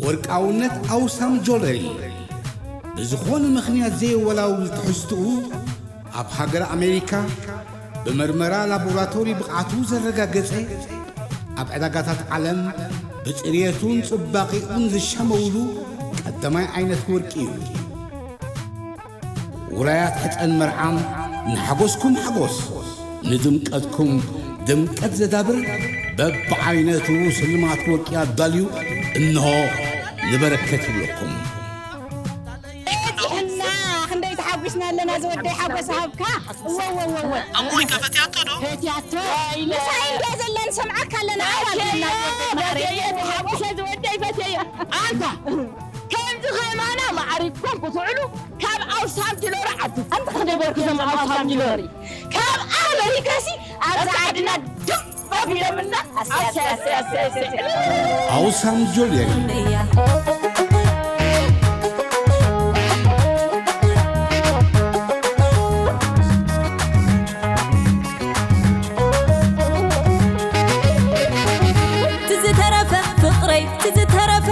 ወርቃውነት ኣውሳም ጆለሪ ብዝኾነ ምኽንያት ዘየወላውል ትሕዝትኡ ኣብ ሃገር ኣሜሪካ ብመርመራ ላቦራቶሪ ብቕዓቱ ዘረጋገጸ ኣብ ዕዳጋታት ዓለም ብጽርየቱን ጽባቒኡን ዝሻመውሉ ቀዳማይ ዓይነት ወርቂ እዩ። ውራያት ሕጸን መርዓም ንሓጎስኩም ሓጎስ፣ ንድምቀትኩም ድምቀት ዘዳብር በብዓይነቱ ስልማት ወርቂ ኣዳልዩ እንሆ ንበረከት ይብለኩም። በጺሕና፣ ክንደይ ተሓጒስና ኣለና ዝወደይ፣ ሓጎስ ሃብካ። እወ፣ እወ፣ እወ፣ እወ። ኣሞይ ከፈትያቶ ዶ? ፈትያቶ። ምሳይ እንድያ ዘላ ንሰምዓካ ኣለና፣ ኣዋልድና ዝወደይ ማዕረ። ፈትየዮ፣ ተሓጒሰ ዝወደይ፣ ፈትየዮ። ኣንታ፣ ከምዚ ከማና ማዕሪግኩም ክትውዕሉ ካብ ኣውሳም ጅሎሪ ዓዱ። ኣንታ ክንደይ በርኩ ዘም ኣውሳም ጅሎሪ። ካብ ኣመሪካሲ ኣብዛ ዓድና ድም ኣቢሎምና። ኣሰይ፣ ኣሰይ፣ ኣሰይ፣ ኣሰይ፣ ኣሰይ። ኣውሳም ጆለሪ። ትዝተረፈ ፍቕረይ ትዝተረፈ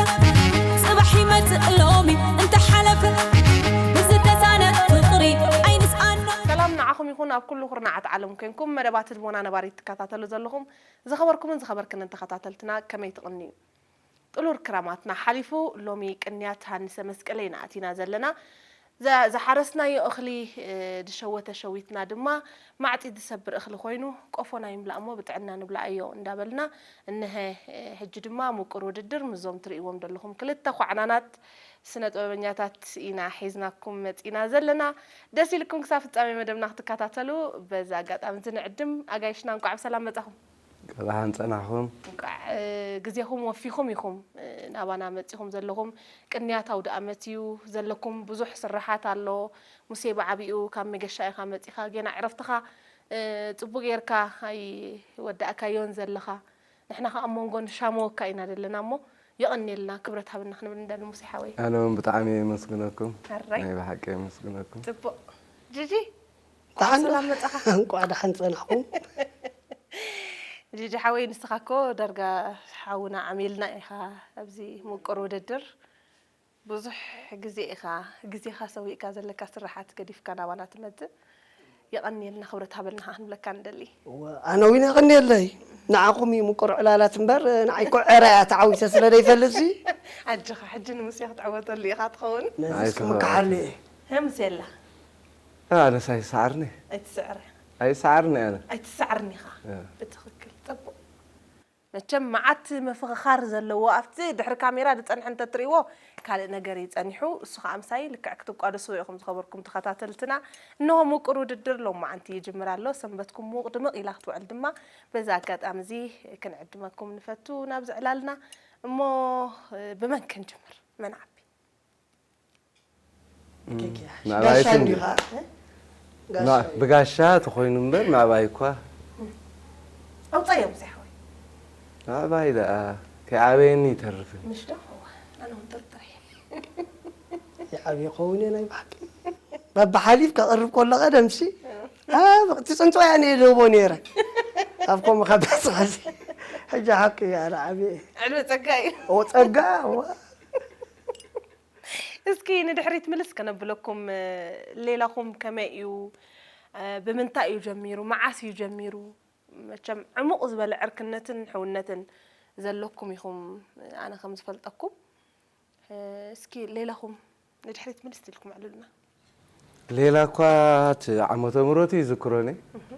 ጽባሕ ይመጽእ ሎሚ እንተሓለፈ ብዝተሳነ ፍቕሪ ኣይንስኣኖ። ሰላም ንዓኹም ይኹን፣ ኣብ ኩሉ ኩርናዓት ዓለም ኮንኩም መደባት ህድሞና ነባሪት ትከታተሉ ዘለኹም ዝኸበርኩምን ዝኸበርክንን ተኸታተልትና ከመይ ትቕንዩ? ጥሉር ክራማትና ሓሊፉ ሎሚ ቅንያት ሃንሰ መስቀለ ኢና ኣቲና ዘለና። ዘ-፣ ዝሓረስናዮ እኽሊ፣ እ፣ ዝሸወተ ሸዊትና ድማ ማዕጺድ ዝሰብር እኽሊ ኮይኑ፣ ቆፎና ይምላእ እሞ ብጥዕና ንብላዓዮ እንዳበልና፣ እንሀ፣ እ፣ ሕጂ ድማ ምቁር ውድድር ምስዞም ትርእይዎም ዘለኹም ክልተ ኳዕናናት ስነ ጥበበኛታት ኢና ሒዝናኩም መጺና ዘለና። ደስ ኢልኩም ክሳብ ፍጻሜ መደብና ክትከታተሉ በዚ ኣጋጣሚ እዚ ንዕድም። ኣጋይሽና እንቋዕ ብሰላም መጻኹም። ደሓን ጸናሕኹም። እንቋዕ፣ እ፣ ግዜኹም ወፊኹም ኢኹም፣ እ፣ ናባና መጺኹም ዘለኹም። ቅንያት ኣውደ ኣመት እዩ ዘለኩም፣ ብዙሕ ስራሓት ኣሎ። ሙሴ ብዓቢኡ ካብ መገሻ ኢኻ መጺኻ፣ ጌና ዕረፍትኻ፣ እ፣ ጽቡቕ ጌርካ ኣይወዳእካዮን ዘለኻ። ንሕና ከኣ ኣብ መንጎ ንሻመወካ ኢና ዘለና እሞ፣ የቐንየልና፣ ክብረት ሃበና ክንብል ንደሊ ሙሴ ሓወይ። ኣነ እውን ብጣዕሚ የመስግነኩም። ሕራይ። ናይ ብሓቂ የመስግነኩም። ጽቡቕ። ጂጂ፣ ደሓን ሰላም መጻኻ። እንቋዕ ደሓን ጸናሕኩም። ጂጂ ሓወይ፣ ንስኻ እኮ ዳርጋ ሓውና ዓሚልና ኢኻ ኣብዚ ምቁር ውድድር። ብዙሕ ግዜ ኢኻ፣ ግዜኻ ሰዊእካ ዘለካ ስራሓት ገዲፍካ ናባና ትመጽእ። የቐንየልና፣ ክብረት ሃበልና ኸዓ ክንብለካ ንደሊ። እወ፣ ኣነ እውን የቐንየለይ። ንዓኹም እዩ ምቁር ዕላላት እምበር፣ ንዓይ እኮ ዕረ እያ ተዓዊተ ስለ ዘይፈልጥሲ። ኣጆኻ፣ ሕጂ ንሙሴ ክትዕወተሉ ኢኻ ትኸውን። ነዚ ኣይትኸ- እስኪ ምክሓልኒ እየ። ሄ ሙሴ ኣላ። ኣነስ ኣይሰዓርኒ። ኣይትስዕር። ኣይሰዓርኒ ኣነ። ኣይትስዓርኒ ኢኻ። እ። ብትኽክል፣ ጽቡቕ። መቸም መዓት ምፍኽኻር ዘለዎ ኣብቲ ድሕሪ ካሜራ ዝጸንሐ እንተትርእይዎ ካልእ ነገር እዩ ጸኒሑ። እሱ ኸኣ ምሳይ ልክዕ ክትቋደስዎ ኢኹም ዝኸበርኩም ተኸታተልትና። እንሆ ምቁር ውድድር ሎማዓንቲ ይጅምር ኣሎ። ሰንበትኩም ሙቕ ድምቕ ኢላ ክትውዕል ድማ በዚ ኣጋጣሚ እዚ ክንዕድመኩም ንፈቱ። ናብዚ ዕላልና እሞ ብመን ክንጅምር? መን ዓቢ? ኬክ እያ። ምዕባይ ጋሻ ስንዲ። እንዲኻ? እ? ጋሻ ና-፣ እዩ። ብጋሻ ተኾይኑ እምበር ምዕባይ እኳ። ኣውጻዮ ብዙሕ ወይ? ምዕባይ ደኣ ከይዓበየኒ ይተርፍን። ምሽ ዶ? እዋ፣ ኣነ እውን ጥርጥር እየ። ይዓብየ ኸውን እየ ናይ ብሓቂ። በብሓሊፍ ከቕርብ ከሎ ቀደምሲ፣ እ። ኣ፣ እቲ ጽንጽዋይ ኣነ እየ ዝህቦ ነይረ። ኣብ ከምኡ ካብ በጽሓሲ። ሕጂ ሓቂ እየ፣ ኣነ ዓብየ እየ። ዕድመ ጸጋ እዩ። ኦ፣ ጸጋ፣ እዋ። እስኪ ንድሕሪት ምልስ ከነብለኩም፣ ሌላኹም ከመይ እዩ? ብምንታይ እዩ ጀሚሩ? መዓስ እዩ ጀሚሩ? መቸም ዕሙቕ ዝበለ ዕርክነትን ሕውነትን ዘለኩም ኢኹም፣ ኣነ ከም ዝፈልጠኩም። እስኪ ሌላኹም ንድሕሪት ምልስ ኢልኩም ኣዕልሉና። ሌላ እኳ እቲ ዓመተ ምህረቱ ይዝክሮን እየ። እህ።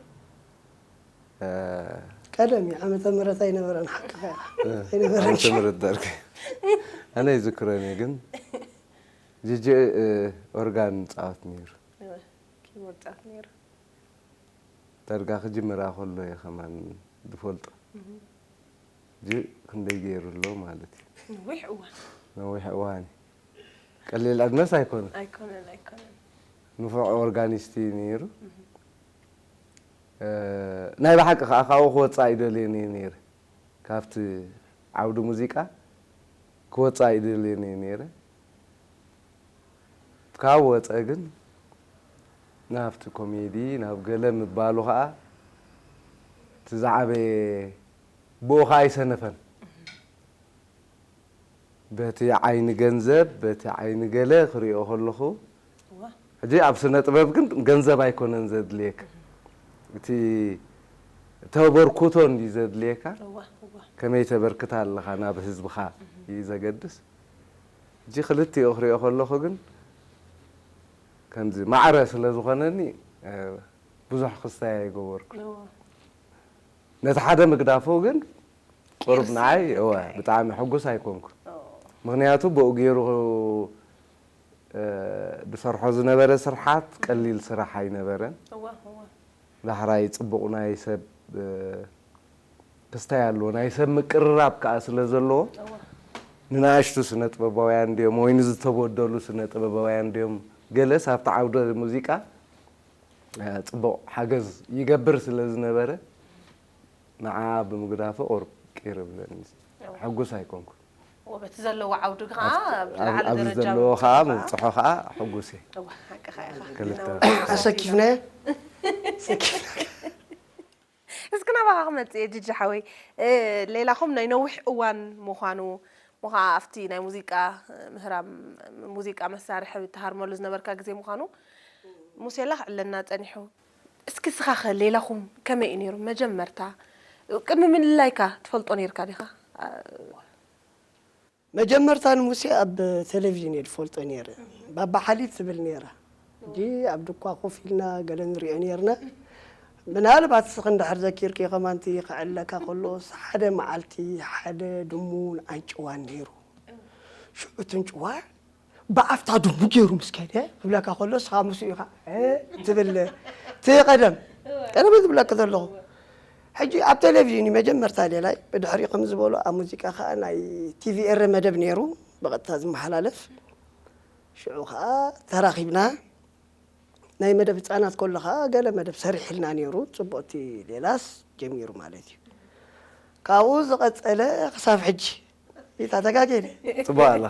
እ፣ ቀደም እዩ፣ ዓመተ ምህረት ኣይነበረን፣ ሓቅኻ ኢኻ። እ፣ ኣይነበረን። ዓመተ ምህረት ደርግ። ኣነ ይዝክሮን እየ፣ ግን ጅጅ፣ እ፣ ኦርጋን ጻወት ነይሩ። እወ፣ ኪቦርድ ጻወት ነይሩ። ደርጋ ክጅምራ ከሎ እየ ከማን ዝፈልጦ። እህ። ጅ ክንደይ ገይሩ ኣሎ ማለት እዩ። ነዊሕ እዋን። ነዊሕ እዋን እዩ። ቀሊል ዕድመስ ኣይኮነን። ኣይኮነን፣ ኣይኮነን። ንፉዕ ኦርጋኒስት እዩ ነይሩ። እህ። እ፣ ናይ ብሓቂ ከኣ ካብኡ ክወጽእ ኣይደልየን እየ ነይረ። ካብቲ ዓውዲ ሙዚቃ ክወጽእ ኣይደልየን እየ ነይረ። ካብ ወጸ ግን ናብቲ ኮሜዲ፣ ናብ ገለ ምባሉ ከኣ እቲ ዝዓበየ ብኡ ከኣ ኣይሰነፈን። በቲ ዓይኒ ገንዘብ፣ በቲ ዓይኒ ገለ ክሪኦ ከለኹ፣ እዋ ሕጂ ኣብ ስነ ጥበብ ግን ገንዘብ ኣይኮነን ዘድልየካ፣ እቲ ተበርኩቶ እንዲ ዘድልየካ። እዋ እዋ ከመይ ተበርክት ኣለኻ ናብ ህዝብኻ እዩ ዘገድስ። ሕጂ ክልቲኡ ክሪኦ ከለኹ ግን ከምዚ ማዕረ ስለ ዝኾነኒ፣ እ፣ ብዙሕ ክስታይ ኣይገበርኩ። እዋ ነቲ ሓደ ምግዳፉ ግን ቁሩብ ቂርሲ ንዓይ እወ ይብለካ እዩ። ብጣዕሚ ሕጉስ ኣይኮንኩ። ኦ ምኽንያቱ ብኡ ገይሩ፣ እ፣ ዝሰርሖ ዝነበረ ስርሓት ቀሊል ስራሕ ኣይነበረን። እዋ እዋ ዳሕራይ ጽቡቕ ናይ ሰብ፣ እ፣ ክስታይ ኣለዎ፣ ናይ ሰብ ምቅርራብ ከኣ ስለ ዘለዎ፣ እዋ ንንኣሽቱ ስነ ጥበባውያን ድዮም ወይ ንዝተበደሉ ስነ ጥበባውያን ድዮም፣ ገለስ ኣብቲ ዓውደ ሙዚቃ፣ እ፣ ጽቡቕ ሓገዝ ይገብር ስለ ዝነበረ፣ ንዓ ብምግዳፉ ቁሩብ ቅር ብለኒ። ሕጉስ ኣይኮንኩ። ወበቲ ዘለዎ ዓውዲ ከዓ ኣብ ኣብ- ዝለዓለ ኣብዚ ደረጃ ዘለዎ ምብጽሑ ከዓ ከዓ ምብጽሖ ከዓ ሕጉስ እየ። እዋ ሓቂ ከዓ ኢኻ። ክልተ ነው። ኣሰኪፍናዮ። እስኪ ናባኻ ክመጽእ እየ ጅጂ ሓወይ። እ፣ ሌላኹም ናይ ነዊሕ እዋን ምዃኑ፣ ምዃ ኣብቲ ናይ ሙዚቃ፣ እ፣ ምህራም ሙዚቃ መሳርሒ ትሃርመሉ ዝነበርካ ግዜ ምዃኑ ሙሴላ ክዕለና ጸኒሑ። እስኪ ስኻ ኸ ሌላኹም ከመይ እዩ ነይሩ መጀመርታ? ቅድሚ ምልላይካ ትፈልጦ ነይርካ ዲኻ? መጀመርታ ንሙሴ ኣብ ቴሌቪዥን እየ ዝፈልጦ ነይረ። ባባ ሓሊት ትብል ነይራ። ሕጂ ኣብ ድኳ ኮፍ ኢልና ገለ ንሪኦ ነይርና። ምናልባት ስኽ እንድሕር ዘኪርኪ ከማንቲ ክዕለካ ከሎስ ሓደ መዓልቲ ሓደ ድሙ ንዓን ጭዋን ነይሩ። ሽዑ እትን ጭዋ ብኣፍታ ድሙ ገይሩ ምስ ከደ ክብለካ ከሎ ስኻ ምስኡ ኢኻ እ ትብል እቲ ቀደም ቀደም ዝብለካ ዘለኹ። ሕጂ ኣብ ቴሌቪዥን እዩ መጀመርታ ሌላይ። ብድሕሪኡ ከም ዝበሎ ኣብ ሙዚቃ ከዓ ናይ ቲቪ ኤረ መደብ ነይሩ ብቐጥታ ዝመሓላለፍ። ሽዑ ከዓ ተራኺብና ናይ መደብ ህፃናት ከሎ ከዓ ገለ መደብ ሰሪሕልና ነይሩ። ፅቡቕቲ ሌላስ ጀሚሩ ማለት እዩ። ካብኡ ዝቐፀለ ክሳብ ሕጂ ይታ ተጋጌነ ጽቡቕ ኣላ።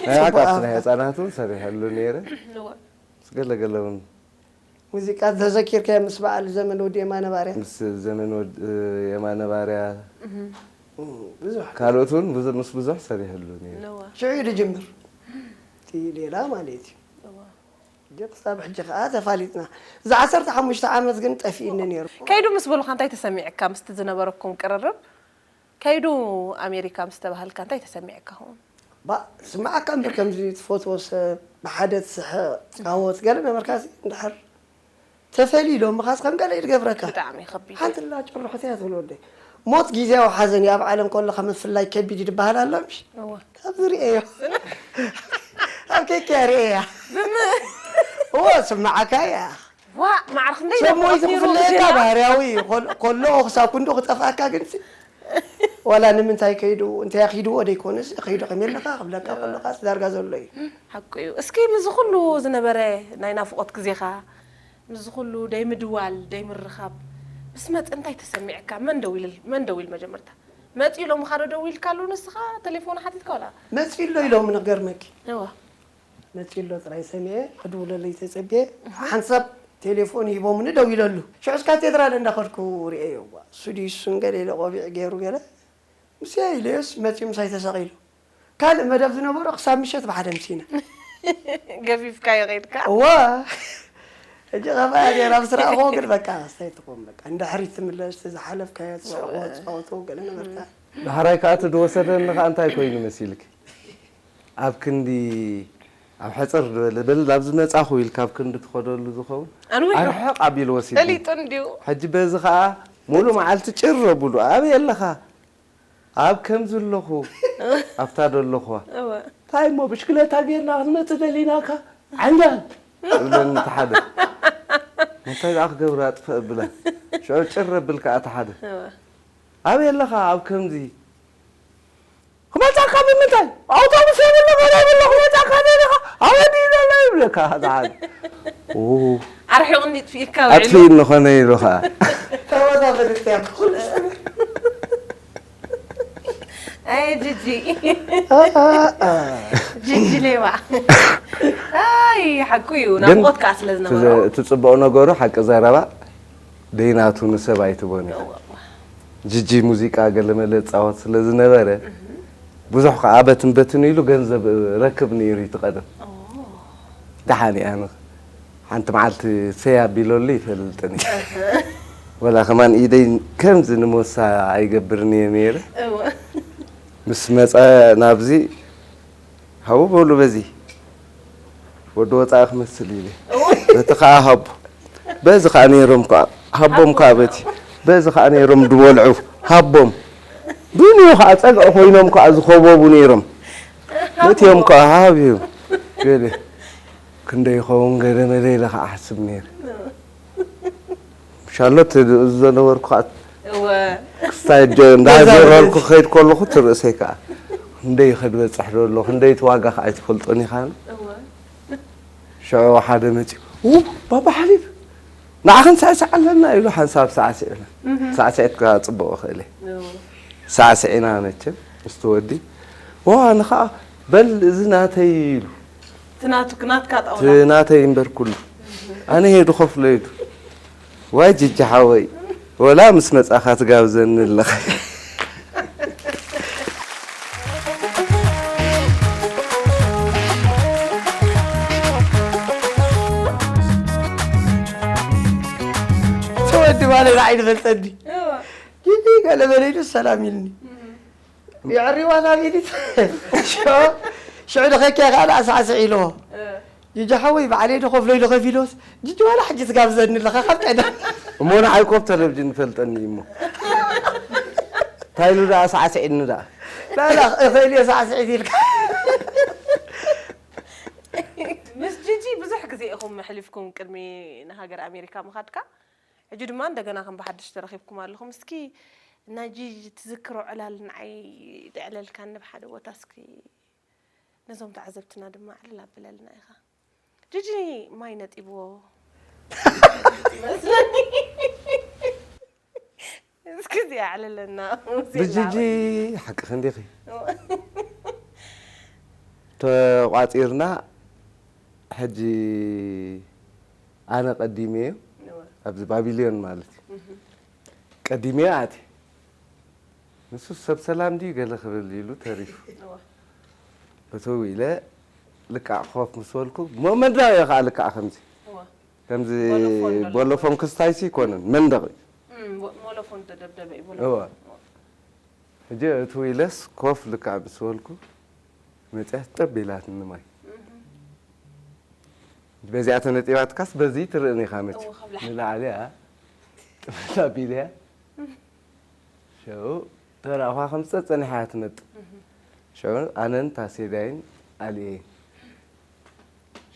ናይ ጽቡቕ ዓቃብቲ ኣላ። ናይ ህፃናት እውን ሰሪሐሉ ነይረ። ምስ ገለ ገለ እውን ሙዚቃ ተዘኪርካዮ ምስ በዓል ዘመን ወዲ የማነ ባርያ ምስ ዘመን ወድ-፣ የማነ ባርያ ብዙሕ ካልኦት እውን ብዙ-፣ ምስ ብዙሕ ሰሪሐሉ ነይረ። ነዋ ሽዑ እዩ ዝጅምር እቲ ሌላ ማለት እዩ። ነዋ ግን ክሳብ ሕጂ ከዓ ተፋሊጥና። እዚ ዓሰርተ ሓሙሽተ ዓመት ግን ጠፊእኒ ነይሩ። ከይዱ ምስ በሉኻ እንታይ ተሰሚዕካ? ምስቲ ዝነበረኩም ቅርርብ ከይዱ ኣሜሪካ ምስ ተባሃልካ እንታይ ተሰሚዕካ ኹን? ባ ስማዓካ እምበር ከምዚ ትፈትዎ ሰብ ብሓደ ትስሕቕ ትጻወት ገለ ነበርካ ሲ እንድሕር ተፈልዩ ኢሎምኻስ ከም ገለ እዩ ዝገብረካ። ብጣዕሚ ከቢድ ሓንቲ ላ ጭርሑት እያ ትብል ወደይ። ሞት ግዜያዊ ሓዘን እዩ ኣብ ዓለም ከለኻ ምፍላይ ከቢድ እዩ ዝበሃል ኣሎ ምሽ? እዋ ካብ ዝርእዮ ኣብ ኬክያ ርእያ እዎ ስማዓካ እያ። ዋ ማዕረ ክንደይ ሰብ ሞይቱ ነይሩ ክፍለየካ ግዜና? ባህርያዊ እዩ። ኮል- ከሎ ክሳብ ክንዱ ክጠፍኣካ ግን ሲ- ዋላ ንምንታይ ከይዱ እንታይ ኣኺድዎ ደይኮነስ ከይዱ ከመይ ኣለካ ክብለካ ከለካ ዳርጋ ዘሎ እዩ። ሓቁ እዩ። እስኪ ምስዚ ኩሉ ዝነበረ ናይ ናፍቆት ግዜኻ ምስዚ ኩሉ ደይምድዋል ደይምርኻብ ምስ መፀ እንታይ ተሰሚዕካ? መን ደዊል መን ደዊል መጀመርታ መፂ ኢሎምኻ ዶ ደዊልካሉ ንስኻ ተሌፎን ሓቲትካ ዋላ? መፂ ኣሎ ኢሎም ንገርመኪ እዋ መፂ ኣሎ ጥራይ ሰሚዐ ክድውለለይ ተፀቢየ ሓንሳብ ቴሌፎን ሂቦምኒ ደዊለሉ ሽዑስ ካቴድራል እንዳኸድኩ ርእየዮ እዋ እሱ ድዩ እሱን ገለ ኢለ ቆቢዕ ገይሩ ገለ ምስያ ኢለዮስ መፂኡ ምሳይ ተሰቒሉ ካልእ መደብ ዝነበሮ ክሳብ ምሸት ብሓደ ምሲና ገፊፍካዮ ከይድካ እዋ ሕጂ ኸብኣ እየ ናብ ስራእኹ ግን በቃ ስታይ ትኾን በቃ እንድሕሪት ትምለስ ዝሓለፍካዮ ትስዕዎ ትፃወትዎ ገለ ነበርካ ዳሕራይ ከዓ እቲ ዝወሰደኒ ከዓ እንታይ ኮይኑ መሲልኪ ኣብ ክንዲ ኣብ ሕፅር ዝበለ በል ናብ ዝመፃኹ ኢልካ ኣብ ክንዲ ትኸደሉ ዝኸውን ኣንዊሑ ኣርሕቕ ኣቢሉ ወሲዱ ፈሊጡ እንድዩ ሕጂ በዚ ከዓ ሙሉ መዓልቲ ጭር ኣብሉ ኣበይ ኣለኻ ኣብ ከምዚ ኣለኹ ኣብታ ዶ ኣለኹዋ እወ እንታይ እሞ ብሽክለታ ጌርና ክንመፅእ ደሊናካ ዓንጃል እብለኒ እቲ ሓደ እንታይ ደኣ ክገብር ኣጥፍእ ብለ ሽዑ ጭር ኣብል ከዓ እቲ ሓደ እወ ኣበይ ኣለኻ ኣብ ከምዚ ክመፃካ ብምንታይ ኣውቶቡስ የብሉ ገለ የብሉ ክመፃካ ደሊኻ ኣበይ ድዩ ዘሎ ይብለካ እቲ ሓደ ኡ ኣርሒቑ እንዲ ጥፊእካ ውዒሉ ኣጥፊእኒ ኾነ ኢሉ ከዓ ተወዳደርቲ እያ ኩሉ ኣይ ጅጂ ጅጂ ሌባ ኣይ ሓቁ እዩ ናፍቆት ከዓ ስለ ዝነበሮ እቲ ጽቡቕ ነገሩ ሓቂ ዘረባ ደይናቱ ንሰብ ኣይትቦን እዩ ጅጂ ሙዚቃ ገለመለ ጻወት ስለ ዝነበረ ብዙሕ ከዓ በትን በትን ኢሉ ገንዘብ ረክብ ነይሩ እቲ ቀደም። ደሓን እያ። ሓንቲ መዓልቲ ሰይ ኣቢለሉ ይፈልጥን እዩ። ወላ ከማን ኢደይ ከምዚ ንሞሳ ኣይገብርን እየ ነይረ። ምስ መፀ ናብዚ ሃቡ በሉ በዚ ወዲ ወፃኢ ክመስል ኢለ። በቲ ከዓ ሃቦ። በዚ ከዓ ነይሮም ከዓ ሃቦም ከዓ በቲ። በዚ ከዓ ነይሮም ድበልዑ ሃቦም። ብንዮ ከዓ ፀግዒ ኮይኖም ከዓ ዝኸበቡ ነይሮም። በቲኦም ከዓ ሃብ እዩ። ገለ ክንደይ ይኸውን ገለ መለ ኢለ ከዓ ሓስብ ነይረ። ሻሎት ዝነበርኩ ከዓ እወ። ክስታይ ጀ- እንዳዘረርኩ ክኸይድ ከለኹ ትርእሰይ ከዓ ክንደይ ከድበፅሕ ደሎ ክንደይ እቲ ዋጋ ከዓ ኣይትፈልጦን ኢኻ። እወ። ሽዑ ሓደ መፂኡ ው ባባ ሓሊብ ንዓኽን ሳዕሳዕ ኣለና ኢሉ ሓንሳብ ሳዕስዕና። ሳዕስዒት ከዓ ፅቡቕ እኽእል እየ። እወ። ሳዕስዒና መቸም ምስቲ ወዲ ዋ ንኸዓ በል እዚ ናተይ ኢሉ ትናቱ ናትካ ጣውላ። ትናተይ እምበር ኩሉ ኣነ ሄዱ ከፍሎ ኢሉ ዋይ ጅጅ ሓወይ ወላ ምስ መጻኻ ትጋብዘኒ ኣለኻ። ሰወዲ ማለት ዓይኒ ፈልጠኒ ጅጂ ገለ በለ ኢሉ ሰላም ኢልኒ። የዕሪዋ ናብ ኢሊት ሽዑ ንኸኪያ ከዓ ንኣሳዕስዕ ኢልዎ። ጅጂ ሓወይ ባዕለይ ዶ ከፍሎ ኢሉ ከፊልዎስ ጅጂ ዋላ ሕጂ ትጋብዘኒ ኣለኻ ካብ ቀደም። እሞ ንዓይ ኮፍ ተለብጅን ይፈልጠኒ እዩ እሞ እንታይ ኢሉ ደኣ ሳዕስዒኒ ደኣ። ላላ እኽእል እየ ሳዕስዒት ኢልካ። ምስ ጂጂ ብዙሕ ግዜ ኢኹም ኣሕሊፍኩም ቅድሚ ንሃገር ኣሜሪካ ምኻድካ። ሕጂ ድማ እንደገና ከም ብሓድሽ ተረኺብኩም ኣለኹም። እስኪ ናይ ጂጂ ትዝክሮ ዕላል ንዓይ ድዕለልካኒ ብሓደ ቦታ እስኪ ነዞም ተዓዘብትና ድማ ዕልል ኣብለልና ኢኻ። ጂጂ ማይ ነጢብዎ ይመስለኒ። እስኪ እዚኣ ኣዕልለና። ብጂጂ ሓቅኺ እንዲኺ ተቋፂርና ሕጂ ኣነ ቀዲመዮ ኣብዚ ባቢልዮን ማለት እዩ ቀዲመዮ ኣትየ ንሱ ሰብ ሰላም ድዩ ገለ ክብል ኢሉ ተሪፉ እትው ኢለ ልክዕ ኮፍ ምስ በልኩ ሞመንዳዮ ከዓ ልክዕ ከምዚ ከምዚ ቦሎፎን ክስታይሲ ይኮነን መንደቕ እዩ ሞሎፎን ተደብደበ እዩ እዋ ሕጂ እትው ኢለስ ኮፍ ልክዕ ምስ በልኩ መፅያስ ጠብ ኢላትኒ ማይ በዚኣ ተነጢባትካስ በዚ ትርእን ኢኻ መች ንላዕሊ እያ ጥፍላ ቢልያ ሸው ተራእኳ ከም ፀፀኒሓ ትመጥ ሸው ኣነን ታሴዳይን ኣልኤ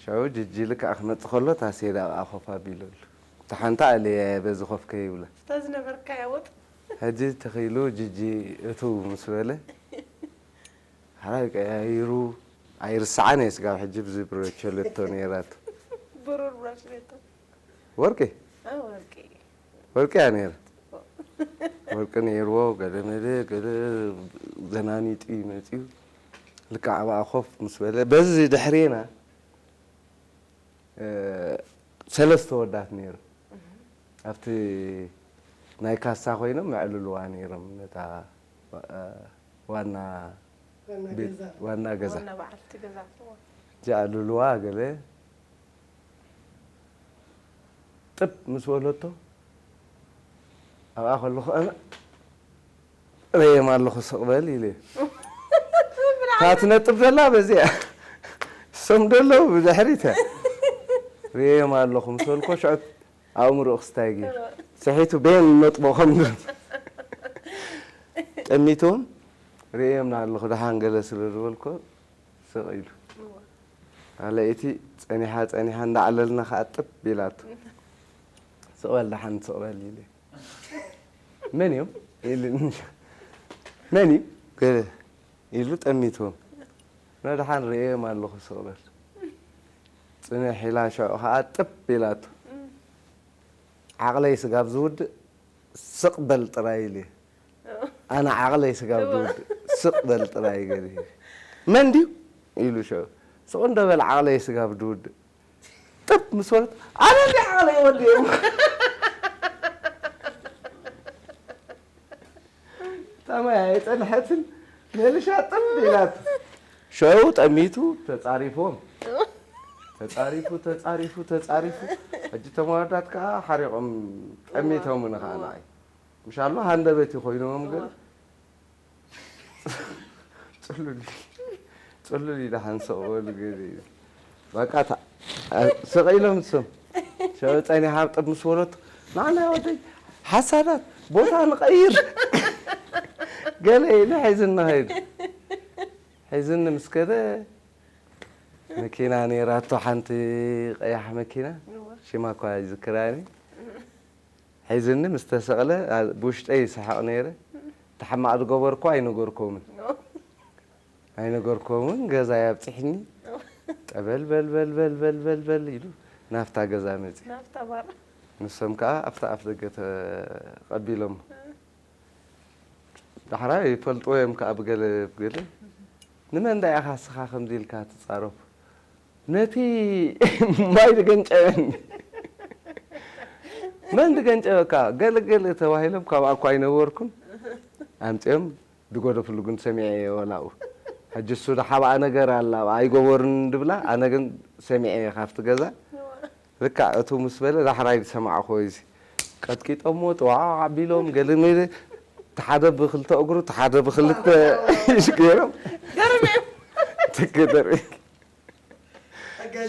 ሸው ጅጂ ልክዕ ክመፅ ከሎ ታሴዳ ኣብኣ ኮፍ ኣቢለሉ እታ ሓንቲ ኣልኤ በዚ ኮፍ ከይብላ እታ ዝነበርካያ ወጥ ሕጂ ተኺሉ ጅጂ እትው ምስ በለ ሓራይ ቀያይሩ ኣይርስዓን እየ ስጋብ ሕጂ ብዚ ብረቸለቶ ነይራቶ ብሩር ብራስሌቶ ወርቂ ወርቂ ወርቂ እያ ነይራ ወርቂ ነይርዎ ገለ መለ ገለ ዘናኒጡ እዩ መፅዩ ልክዕ ኣብኣ ኮፍ ምስ በለ በዚ ድሕሬና ሰለስተ ወዳት ነይሩ ኣብቲ ናይ ካሳ ኮይኖም የዕልልዋ ነይሮም ነታ ዋና ዋና ገዛ ዋና በዓልቲ ገዛ ጀዓልልዋ ገለ ጥብ ምስ በለቶ ኣብኣ ከለኹ ኣነ ርእየም ኣለኹ ስቕ በል ኢለ እታ ትነጥብ ዘላ በዚኣ እሶም ደለዉ ብድሕሪት ርእየም ኣለኹ ምስ በልኮ ሽዑ ኣእምሮኡ ክስታይ ገይሩ ስሒቱ ቤን ነጥቦ ከም ጠሚቶም ርእየምና ኣለኹ ደሓን ገለ ስለ ዝበልኮ ስቕ ኢሉ ኣለይቲ ጸኒሓ ጸኒሓ እንዳዕለልና ከዓ ጥብ ኢላቶ ስቕ በል ደሓን ስቕ በል ኢለ መን እዮም ኢሉኒ መን እዩ ገለ ኢሉ ጠሚትዎም ነድሓን ርእዮም ኣለኹ ስቕ በል ጽንሕ ኢላ ሽዑ ከዓ ጥብ ኢላቶ ዓቕለይ ስጋብ ዝውድእ ስቕ በል ጥራይ ኢሉ ኣነ ዓቕለይ ስጋብ ዝውድእ ስቕ በል ጥራይ ገለ መን ድዩ ኢሉ ሽዑ ስቕ እንዶ በል ዓቕለይ ስጋብ ዝውድእ ጥብ ምስ በለት ኣነ እንዲ ዓቕለይ ወዲኦም ታማይ ኣይጸንሐትን ሜልሻ ጥም ኢላት። ሸው ጠሚቱ ተጻሪፎም። ተጻሪፉ፣ ተጻሪፉ፣ ተጻሪፉ። ሕጂ ተመዋዳት ከኣ ሓሪቖም ጠሚቶምኒ ከኣ ንዓይ። ምሻሎ ሃንደበት እዩ ኮይኖም ግን። እዋ። ጽሉል፣ ጽሉል ኢለ ሓንሳእ በሉ ገለ እዩ። በቃ ታ-፣ ስቕ ኢሎም ንሶም። ሸው ጸኒሓ ጥብ ምስ በለቶ፣ "ንዓና ወደይ ሓሳዳት ቦታ ንቐይር." ገለ ኢለ ሒዝኒ ኸይዱ። ሒዝኒ ምስ ከደ፣ መኪና ነይራቶ፣ ሓንቲ ቀያሕ መኪና፣ እዋ። ሽማ እኳ ኣይዝክራን እየ። ሒዝኒ ምስ ተሰቕለ፣ ኣ-፣ ብውሽጠይ ይስሕቕ ነይረ። እቲ ሕማቕ ዝገበርኩ ኣይነገርኮምን። ኖ። ኣይነገርኮምን፣ ገዛይ ኣብጺሕኒ። ኖ። ጠበል በል በል በል በል በል በል ኢሉ ናብታ ገዛ መጺኡ። ናብታ ባር። ንሶም ከኣ ኣብታ ኣፍ ደገ ተቐቢሎሞ። እ። ዳሕራይ ይፈልጥዎ እዮም ከኣ ብገለ ብገለ። "ንመን ደኣ ኢኻ እስኻ ከምዚ ኢልካ ትጻረፎ?" "ነቲ ማይ ዝገንጨበኒ." "መን ዝገንጨበካ?" "ገለ ገለ" ተባሂሎም፣ ካብኣ እኳ ኣይነበርኩን። ኣምጺኦም ዝገደፍሉ ግን ሰሚዐ እየ ወላኡ። ሕጂ እሱ ዝሓብኣ ነገር ኣላ፣ ኣይገበሩን ድብላ፣ ኣነ ግን ሰሚዐ እየ ካብቲ ገዛ። ልክዕ እቱ ምስ በለ ዳሕራይ ዝሰማዕኹዎ እዚ። ቀጥቂጦሞ፣ ጥዋዕ ኣቢሎም፣ ገለ መለ፣ እቲ ሓደ ብክልተ እግሩ፣ እቲ ሓደ ብክልተ ኢድ ገይሮም። ገርም እዩ። ትክ ደርቢ።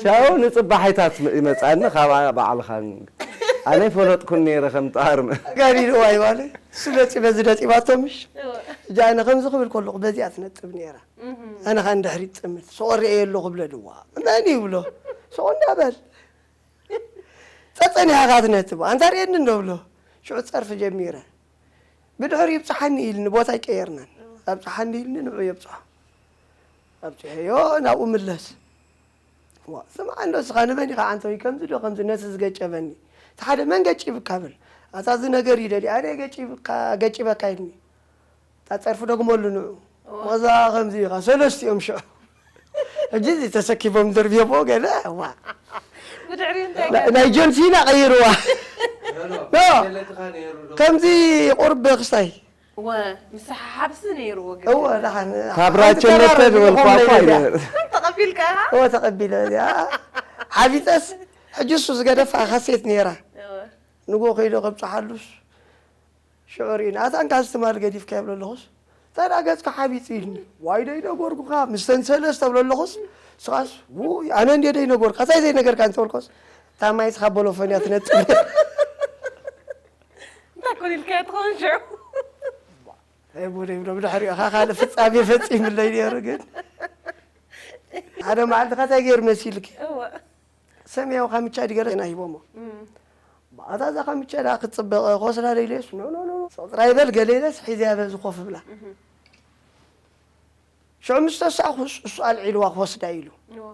ሻው ንጽባሒታት ይመጻኒ፣ ካብ ባዕልኻ። ኣነ ፈለጥኩን ነይረ ከም ጣርመ። ጋዲድዋ ይባለ፣ እሱ ነጺበ ዝነጺባቶ ምሽ? እዋ። እጃ ኣነ ከምዚ ክብል ከለኹ በዚኣ ትነጥብ ነይራ። እህ። ኣነ ኸኣ ንድሕሪት ጥምት፣ ሰቆር እየ ኣለኹ ብለልዋ። መን ይብሎ? ሰቆ እንዳበል። ጸጸኒኻ ኻትነትቦ፣ ኣንታ ርእየኒ እንዶ ብሎ፣ ሽዑ ጸርፊ ጀሚረ። ብድሕሪኡ ይብጽሓኒ ኢልኒ፣ ቦታ ኣይቀየርናን። ኣብጽሓኒ ኢልኒ፣ ንዑ የብጽሖ። ኣብጽሐዮ፣ ናብኡ ምለስ። ዋ፣ ስምዓ እንዶ እስኻ ንመን ኢኻ ዓንተዊ፣ ከምዚ ዶ ከምዚ ነቲ ዝገጨበኒ? እቲ ሓደ መን ገጪብካ ብል። ኣታ እዚ ነገር እዩ ደልዩ፣ ኣነ ገጪብካ፣ ገጪበካ ኢልኒ። እታ ጸርፊ ደግመሉ ንዑ። ኦ። ወዛ ከምዚ ኢኻ፣ ሰለስቲኦም ሽዑ። ሕጂ እዚ ተሰኪቦም ደርብዮሞ ገለ፣ ዋ። ብድሕሪኡ እንታይ ና-፣ ገለ? ናይ ጆን ሲና ቀይርዋ። ኖ፣ ኖ። ኖ። ገለትኻ ነይሩ ዶ? ከምዚ ቁርብ ክስታይ። ወ፣ ምስሓሓብሲ ነይርዎ ገለ። እወ፣ ደሓን። ካብ ሓንቲ ራቸነተ ተራራ ዝበልኳ እኮ ዝኾነ ኣይነ-፣ ተቐቢልካ ኢኻ? እወ፣ ተቐቢለ እያ። ሓቢጠስ፣ ሕጂ እሱ ዝገደፋ ካሴት ነይራ። እወ። ንጎ ከይዶ ከብጽሓሉስ፣ ሽዑ ርኢና፣ "ኣታ እንካ እዚ ትማል ገዲፍካዮ?" ብሎ ኣለኹስ፣ "እንታይ ደኣ ገጽካ ሓቢጡ?" ኢልኒ። "ዋይ ደይነገርኩኻ፣ ምስተን ሰለስተ" ብሎ ኣለኹስ፣ ስኻስ፣ "ውይ፣ ኣነ እንድየ ደይነገርካ፣ እንታይ ዘይነገርካ?" እንተበልኮስ፣ "እታ ማይ ስኻ ቦሎፎን እያ ትነጥብ." እንታይ ኮን ኢልካዮ ትኸውን ሽዑ? ኣይ፣ ቦደ ይብሎ፣ ብድሕሪኡ ኸኣ ካልእ ፍጻሜ ፈጺምለይ ነይሩ ግን። ሓደ መዓልቲ ኸ እንታይ ገይሩ መሲልኪ? እወ። ሰማያዊ ካምቻ ድገለ ና ሂቦሞ። እም። ኣታ እዛ ካምቻ ደኣ ክትጽበቐ ክወስዳ ዶ ኢለስ፣ ኖ፣ ኖ፣ ኖ፣ ኖ፣ ጥራይ በል ገለ ኢለስ ሒዘያ በዚ ኮፍ ብላ። እህ። ሽዑ ምስ ተሳእኹስ፣ እሱ ኣልዒልዋ ክወስዳ ኢሉ። እዎ።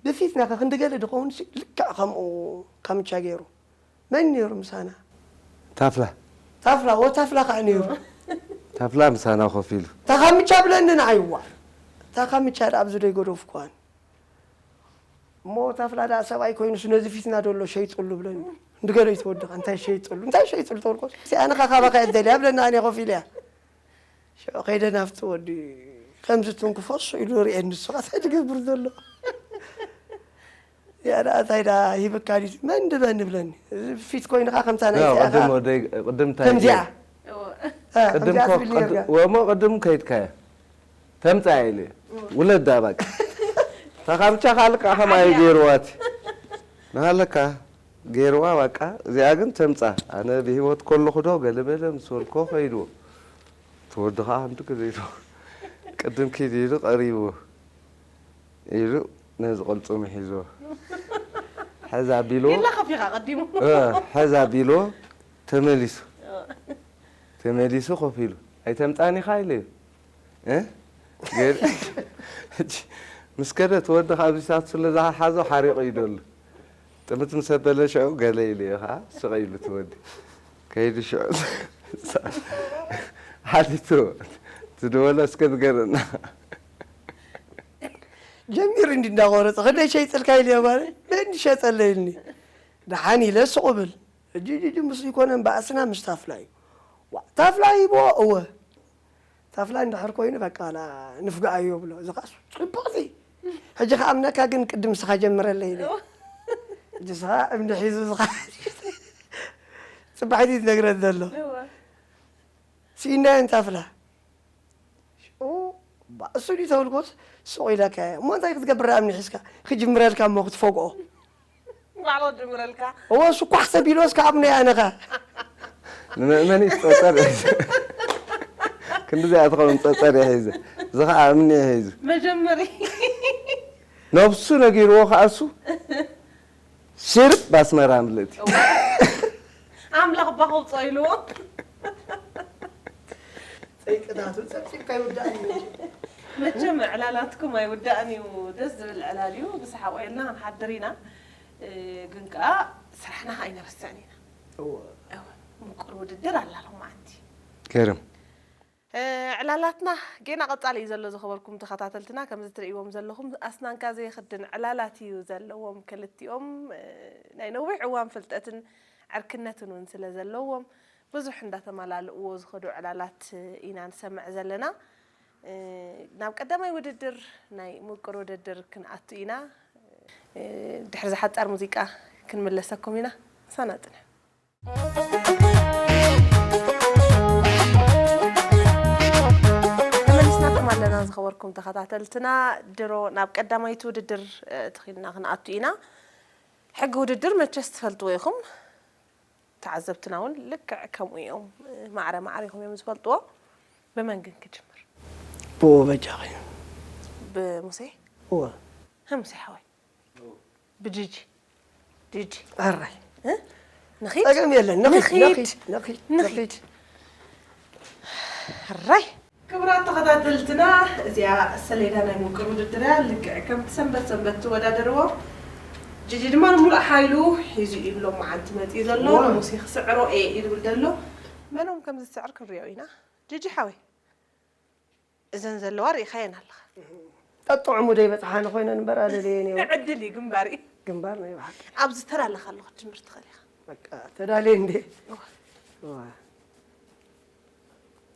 ብፊትና ከ ክንዲ ገለ ድኸውን ሲ፣ ልክዕ ከምኡ ካምቻ ገይሩ። መን ነይሩ ምሳና? ታፍላ። ታፍላ፣ ወ ታፍላ ከዓ ነይሩ። ታፍላ ምሳና ኮፍ ኢሉ። እታ ካምቻ ብለኒ ንዓይዋ። እታ ካምቻ ደኣ ኣብዚ ዶ ይገደፍኩዋን? እሞ ታፍላ ደኣ ሰብኣይ ኮይኑስ ነዚ ፊትና ደሎ ሸይጥሉ ብለኒ። እንድገለ ይትወድኻ፣ እንታይ ሸይጥሉ? እንታይ ሸይጥሉ ተበልኮስ? እስቲ ኣነ ኸ ካባኻ እየ ዝደልያ ብለኒ ኣነ ኮፍ ኢለያ። ሽዑ ከይደ ናብቲ ወዲ ከምዚ ትንክፎ እሱ ኢሉ ርእየኒ፣ ንሱ ኸ እንታይ ትገብር ዘሎ? እዚኣ ደኣ እንታይ ደኣ ሂብካ ድዩ? መን ድበኒ ብለኒ። እዚ ፊት ኮይንኻ ከምታ ናይ ያው እዚኣ ቅድም ኸኣ ወደይ፣ ቅድም እንታይ ከምዚኣ። ገይሩ? እዎ። እ፣ ቅድም ከምዚኣ ኮ-፣ ትብል ቅድ-፣ ነርካ። ወሞ ቅድም ከይድካዮ። ተምጻ ኢለ። እዎ። ውለዳ በቃ። ተኻምቻ ካልካ ከማይ ኣያ። ገይርዋ እቲ። ናሃለካ ገይርዋ በቃ። እዚኣ ግን ተምጻ። ኣነ ብህይወት ከለኹ ዶ ገለ በለ ምስ በልኮ ከይድዎ። እቲ ወዲ ኸዓ ሓንቲ ግዜ ኢሉ፣ "ቅድም ኪድ" ኢሉ ቀሪቡ ኢሉ ነዚ ቅልጽሙ ሒዝዎ። ሕዝ ኣቢልዎ። ኢላ ከፊኻ ቀዲሙ። እ፣ ሕዝ ኣቢልዎ ተመሊሱ። እ። ተመሊሱ ኮፍ ኢሉ። "ኣይተምጻን ኢኻ?" ኢለ እዩ። እ? ገይሩ፣ ሕጂ ምስ ከደ እቲ ወዲ ካብዚታት ስለ ዝሓዞ ሓሪቑ እዩ ደሎ። ጥምት ምስ ኣበለ ሽዑ ገለ ኢሉ እዩ ኸዓ ስቕ ኢሉ እቲ ወዲ። ከይዱ ሽዑ ሓቲቱ፣ "ትድወሎ እስከ ንገረና?" ጀሚሩ እንዲ እንዳቆረጸ፣ "ክንደይ ሸይጥልካ?" ኢልዮ ማለት፣ "መን ሸጠለ?" ኢልኒ። ደሓን ኢለ ስቕ ብል። ሕጂ፣ ሕጂ፣ ሕጂ ምስ ይኮነን ባእስና ምስ ታፍላ እዩ። ዋ፣ ታፍላ ሂብዎ? እወ። ታፍላ እንድሕር ኮይኑ በቃ ላ ንፍጋኣዮ ብሎ። እዚ ኸዓ ጽቡቕ እዚ። ሕጂ ኸዓ እምነካ ግን ቅድም ስኻ ጀምረለይ ኢለ። ሕጂ ስኻ እምኒ ሒዙ ስኻ ጽባሕ እዩ ዝነግረን ዘሎ። እወ። ስኢናየን ታፍላ። ሽኡ፣ ባ-፣ እሱ ድዩ ተብልኮስ ሱቕ ኢለካ እየ። እሞ እንታይ ክትገብር ደኣ እምኒ ሒዝካ? ክጅምረልካ እሞ ክትፈግኦ። ባዕሉ ክጅምረልካ። እወ፣ እሱ ኳሕ ተቢሎስ ካብ እምኒ ኣነኻ። ንመእመኒ ይጸጸር። ክንዲ እዚኣ ትኸውን ጸጸር ይሒዘ። እዚ ኸዓ እምኒ ይሒዙ። መጀመሪ። ነብሱ ነጊርዎ ኸዓ እሱ። ሽርብ ኣስመራ ምልእቲ። ኣምላኽ ባኹ ውፅኦ ኢልዎ። ጸይቅታቱ ጸብጺብካ ይውዳእ እዩ። መቸም ዕላላትኩም ኣይውዳእን እዩ። ደስ ዝብል ዕላል እዩ። ብሰሓቕ ውዒልና ክንሓድር ኢና። እ፣ ግን ከኣ ስራሕና ኣይንረስዕን ኢና። እወ። እወ። ምቁር ውድድር ኣላ ሎማዓንቲ። ገርም። እ፣ ዕላላትና ጌና ቀጻሊ እዩ ዘሎ። ዝኸበርኩም ተኸታተልትና፣ ከምዚ ትርእይዎም ዘለኹም ኣስናንካ ዘይኽድን ዕላላት እዩ ዘለዎም። ክልቲኦም፣ እ፣ ናይ ነዊሕ እዋን ፍልጠትን ዕርክነትን እውን ስለ ዘለዎም፣ ብዙሕ እንዳተመላልእዎ ዝኸዱ ዕላላት ኢና ንሰምዕ ዘለና። እ፣ ናብ ቀዳማይ ውድድር ናይ ምቁር ውድድር ክንኣቱ ኢና። እ፣ ድሕሪ ዝሓጻር ሙዚቃ ክንምለሰኩም ኢና። ምሳና ጽንሑ። ተመሊስናኩም ኣለና ዝኸበርኩም ተኸታተልትና። ድሮ ናብ ቀዳማይቲ ውድድር፣ እ፣ ተኺልና ክንኣቱ ኢና። ሕጊ ውድድር መቸስ ትፈልጥዎ ኢኹም። ተዓዘብትና እውን ልክዕ ከምኡ እዮም። ማዕረ ማዕሪኹም እዮም ዝፈልጥዎ። ብመን ግን ክጅምር? ብኡ በጃኺ። ብሙሴ? እወ። ሙሴ ሓወይ። ብጂጂ። ጂጂ። ኣራይ። እ? ንኺድ? ጸገም የለን። ንኺድ፣ ንኺድ። ንኺድ፣ ንኺድ፣ ንኺድ። ንኺድ። ኣራይ። ክቡራት ተኸታተልትና፣ እዚኣ ሰሌዳ ናይ ምቁር ውድድር እያ። ልክዕ ከምቲ ሰንበት ሰንበት ትወዳደርዎ፣ ጂጂ ድማ ንምሉእ ሓይሉ ሒዙ እዩ ሎማዓንቲ መፂኡ ዘሎ። እዋ። ንሙሴ ክስዕሮ እየ እዩ ዝብል ዘሎ። መኖም ከም ዝስዕር ክንሪኦ ኢና። ጂጂ ሓወይ፣ እዘን ዘለዋ ርኢኻየን ኣለኻ። ጠጥዑሙ ደይ በፅሓኒ ኮይነን እምበር ኣለለየን እየን። ዕድል እዩ ግንባር እዩ። ግንባር ናይ ብሓቂ። ኣብዚ ተራ ኣለኻ ኣለኹ፣ ክትጅምር ትኽእል ኢኻ። በቃ ተዳልየ እንዴ? እዋ። እዋ።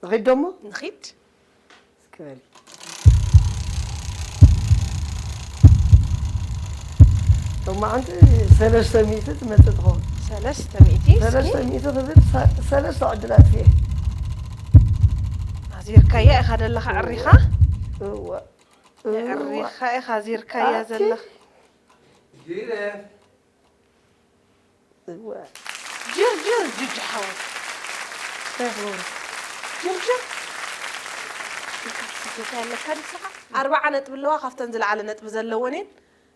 ንኺድ ደሞ? ንኺድ። እስኪ በሊ። ሎማዓንቲ ሰለስተ ሚእቲ ትመጽእ ትኸውን። ሰለስተ ሚእቲ፣ እስኪ። ሰለስተ ሚእቲ ክብል ሰ-፣ ሰለስተ ዕድላት እየ። ኣዚርካያ ኢኻ ደለኻ ዕሪኻ? እወ። እወ። ዕሪኻ ኢኻ ኣዚርካያ ኣቲ። ዘለኻ። ጊረ። እወ። ጅርጅር ጅጅ ሓወይ። እንታይ ክገብሩ? ጅርጅር። ኢልካ ትስደታ ኣለካ ንስኻ? ኣርባዓ ነጥቢ ኣለዋ፣ ካብተን ዝለዓለ ነጥቢ ዘለወን እየን።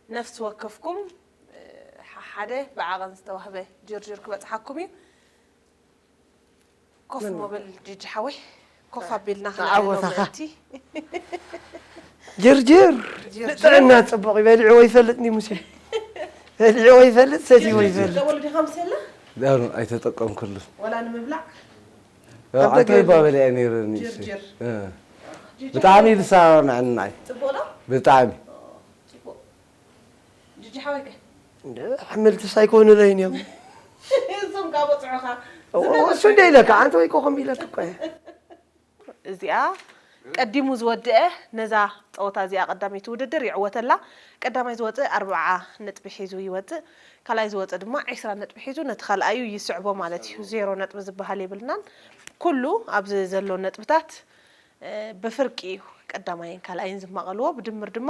ነፍሲ ወከፍኩም፣ እ፣ ሓ-፣ ሓደ ብዓቐን ዝተዋህበ ጅርጅር ክበጽሓኩም እዩ። ኮፍ መን እሞ በል ጂጂ ሓወይ፣ ኮፍ ኣቢልና ተዓወታ ክንዕልሎ ኻ። ምእንቲ። ጅርጅር ጅርጅር። ንጥዕና ጽቡቕ እዩ። በሊዕዎ ይፈልጥ ኒ ሙሴ? በሊዕዎ ይፈልጥ፣ ሰትይዎ ጅርጅር ይፈልጥ። ትጥቀመሉ ዲኻ ሙሴ ኣላ? ዳኑ ኣይተጠቀምኩሉን። ወላ ንምብላዕ? ያው ኣብ ኣንተ ደገ ይባበል እያ ነይረ ኒ ሙሴ። ጅርጅር። እ። ጅርጅር ብጣዕሚ ሓወይ። ዝሰራርዐኒ ንዓይ። ጽቡቕ ዶ? ብጣዕሚ። ጽቡቕ። ጂጂ ሓወይከ? እንደ ኣሕምልትስ ኣይኮኑለይን እዮም። እዞም ካብ በጽሑኻ። እዎ፣ እሱ እንደ ኢለካ፣ ኣንተ ወይ ኮኸም ኢለካ እኮ እየ። እዚኣ ቀዲሙ ዝወድአ ነዛ ጸወታ እዚኣ ቀዳመይቲ ውድድር ይዕወተላ። ቀዳማይ ዝወጽእ ኣርብዓ ነጥቢ ሒዙ ይወጽእ። ካልኣይ ዝወጽእ ድማ ዕስራ ነጥቢ ሒዙ ነቲ ካልኣዩ ይስዕቦ ማለት እዩ። ዜሮ ነጥቢ ዝበሃል የብልናን። ኩሉ ኣብዚ ዘሎ ነጥብታት፣ እ፣ ብፍርቂ እዩ ቀዳማይን ካልኣይን ዝማቐልዎ። ብድምር ድማ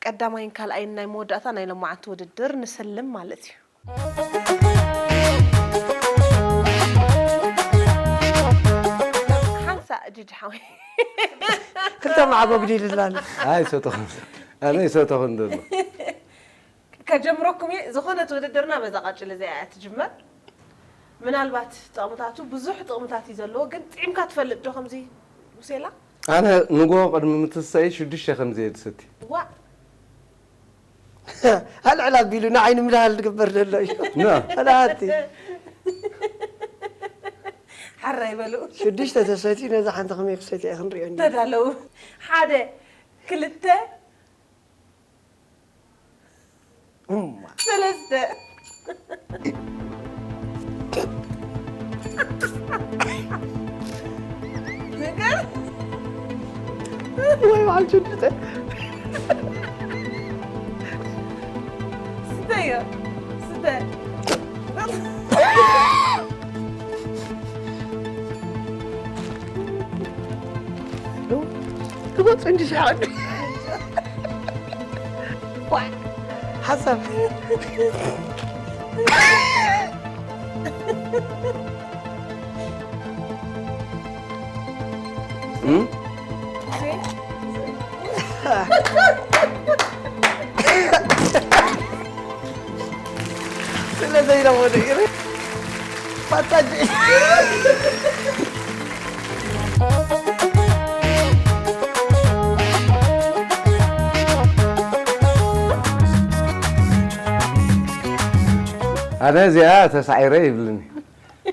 ቀዳማይን ካልኣይን ናይ መወዳእታ ናይ ሎማዓንቲ ውድድር ንስልም ማለት እዩ። ሓንሳእ ጂጂ ሓወይ። ክልተ መዓብ ኣጉዲልላ ኣሎ። ኣይሰተኹን። ኣነ ይሰተኹን ዘሎ። ከጀምረኩም እየ። ዝኾነት ውድድርና በዛ ቀጭሊ እዚኣ እያ ትጅመር። ምናልባት ጥቕምታቱ ብዙሕ ጥቕምታት እዩ ዘለዎ፣ ግን ጥዒምካ ትፈልጥ ዶ ከምዚ ሙሴላ? ኣነ ንጎ ቅድሚ ምትሳይ ሽዱሽተ ከምዚ እየ ዝሰቲ። ዋእ! ኣልዕል ኣቢሉ ንዓይ ንምድሃል ዝግበር ዘሎ እዩ። ና። ኣልኣቲ። ሓራይ በሉ። ሽዱሽተ ተሰትዩ ነዛ ሓንቲ ከመይ ክሰትያ ክንሪኦ እንዲ። ተዳለዉ። ሓደ፣ ክልተ፣ እማ። ሰለስተ። ነገር ወይ በዓል ሸዱሽተ። ስተዮ፣ ስተ። ክወፁ እንጂ ሸዓዱ። ዋ፣ ሓሳብ። እም? ስለ ዘይረወደ ገለ ፋታ ኣነ እዚኣ ተሳዒረ ይብልኒ።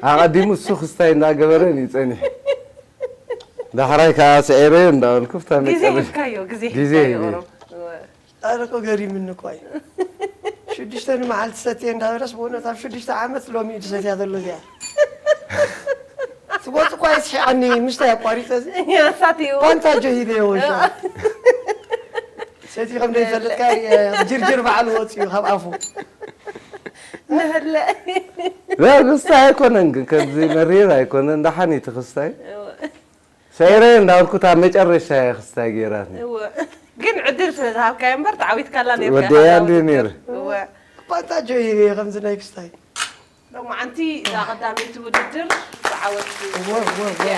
ኣቐዲሙ እሱ ክስታይ እንዳገበረ እዩ ጸኒሑ። ዳሕራይ ከኣ ስዒረ እንዳበልኩ ፍታ ግዜ መቀበል። ሂብካዮ፣ ግዜ ግዜ ሂብካዮ ሂበ። ኦሮም። ኣነ እኮ ገሪምኒ እኮ እዩ። ሽዱሽተ ንመዓልቲ ሰትየ እንዳበለስ ብእውነት ኣብ ሽዱሽተ ዓመት ሎሚ እዩ ዝሰትያ ዘሎ እዚኣ። ትወፅ እኳ ይስሒቐኒ ምስታይ ኣቋሪፀ እዚ። እሳትይዎ። ፓንታ ጆ ሂበዮ ወሻ። ሰቲ ከም ዘይፈልጥካ ሪአ፣ ጅርጅር በዓሉ ወፂኡ ካብ ኣፉ። ንህለ። ላ፣ ክስታይ ኣይኮነን ግን ከምዚ መሪር ኣይኮነን፣ ደሓን እዩ እቲ ክስታይ። እወ። ሰይረ እንዳበልኩ እታ መጨረሻ እያ ክስታይ ገይራትኒ። እወ። ግን ዕድል ስለ ዝሃብካዮ እምበር ተዓዊትካላ ነይርካ ወደያ ኢኻ እንዲ ውድድር። ነይሩ። እወ። ፓንታ ጆ ሂበዮ ከምዚ ናይ ክስታይ። ሎማዓንቲ እዛ ቀዳመይቲ ውድድር ብዓወት እወ፣ እወ፣ እወ፣ እወ። እያ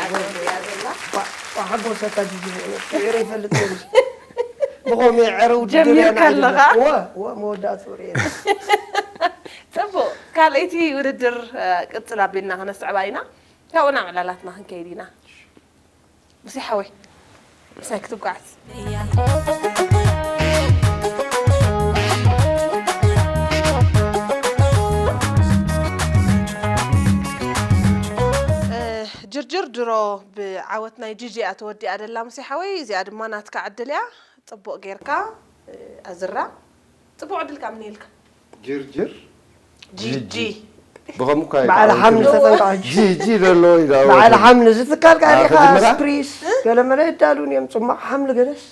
ዘላ። ዋ፣ ዋ፣ ሓጎሰካ ጂጂ፣ ብእውነት ስዒረ ይፈልጥ ነይሩ። ብኸምኡ የዐረ ውድድር ጀሚርካ እያ ንዓይ ኣለኻ? ድማ። እወ፣ እወ፣ መወዳእትኡ ርእየ። ጽቡቕ፣ ካልኣይቲ ውድድር፣ እ፣ ቅጽል ኣቢልና ከነስዕባ ኢና። ካብኡ ናብ ዕላላትና ክንከይድ ኢና። ሙሴ ሓወይ፣ ምሳይ ክትጓዓዝ። እ፣ ጅርጅር ድሮ ብዓወት ናይ ጂጂ እያ ተወዲኣ ደላ ሙሴ ሓወይ፣ እዚኣ ድማ ናትካ ዕድል እያ። ጽቡቕ ጌርካ፣ እ፣ ኣዝራ። ጽቡቕ ዕድል ከኣ ምንየልካ። ጅርጅር? ጂጂ። ጂጂ። ብኸምኡ እኳ በዓል ኣይተዓወትን። ሓምሊ ተጠንቀቕ ሕጂ። ጂጂ ዘሎ እዩ ዝዓወት። በዓል ሓምሊ ዝትካል ቃል ኣዎ፣ ኢኻ፣ ከጅምራ? ስፕሪስ፣ ገለመለ ይዳሉን እዮም፣ ጽማቕ ሓምሊ ገለስ።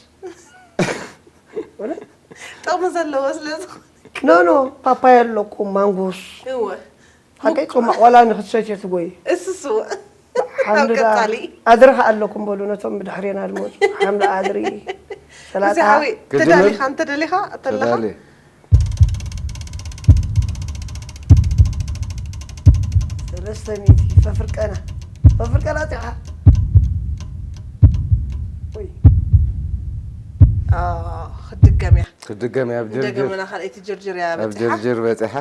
ወለ? ጥቕሚ ዘለዎ ስለ ዝኾነ። ኖ፣ ኖ፣ ፓፓያ ኣለኩም፣ ማንጎስ። እወ። ሓቀይ ጽማቕ ዋላ ንኽትሰትዮ ትጎይ። እሱስ እወ። ሓምሊ ኣብ ደኣ ቀጻሊ። ኣድሪ ከኣ ኣለኩም በሉ ነቶም ብድሕሬና ዝመጹ። ሓምሊ ኣድሪ፣ ሰላጣ። እዚ ሓወይ፣ ክጅምር? ተዳሊኻ፣ እንተ ደሊኻ፣ እንተ ኣለኻ? ተዳሊ። ሰለስተ ሚእቲ፣ ፈፍርቀና። ፈፍርቀና ኣጢኻ። ወይ። ኣዎ፣ ክትድገም እያ። ክትድገም እያ፣ ኣብ ጀርጀር። ንደገመና ካልኣይቲ ጀርጀር እያ ኣብ በጺሓ። ጀርጀር በጺሓ።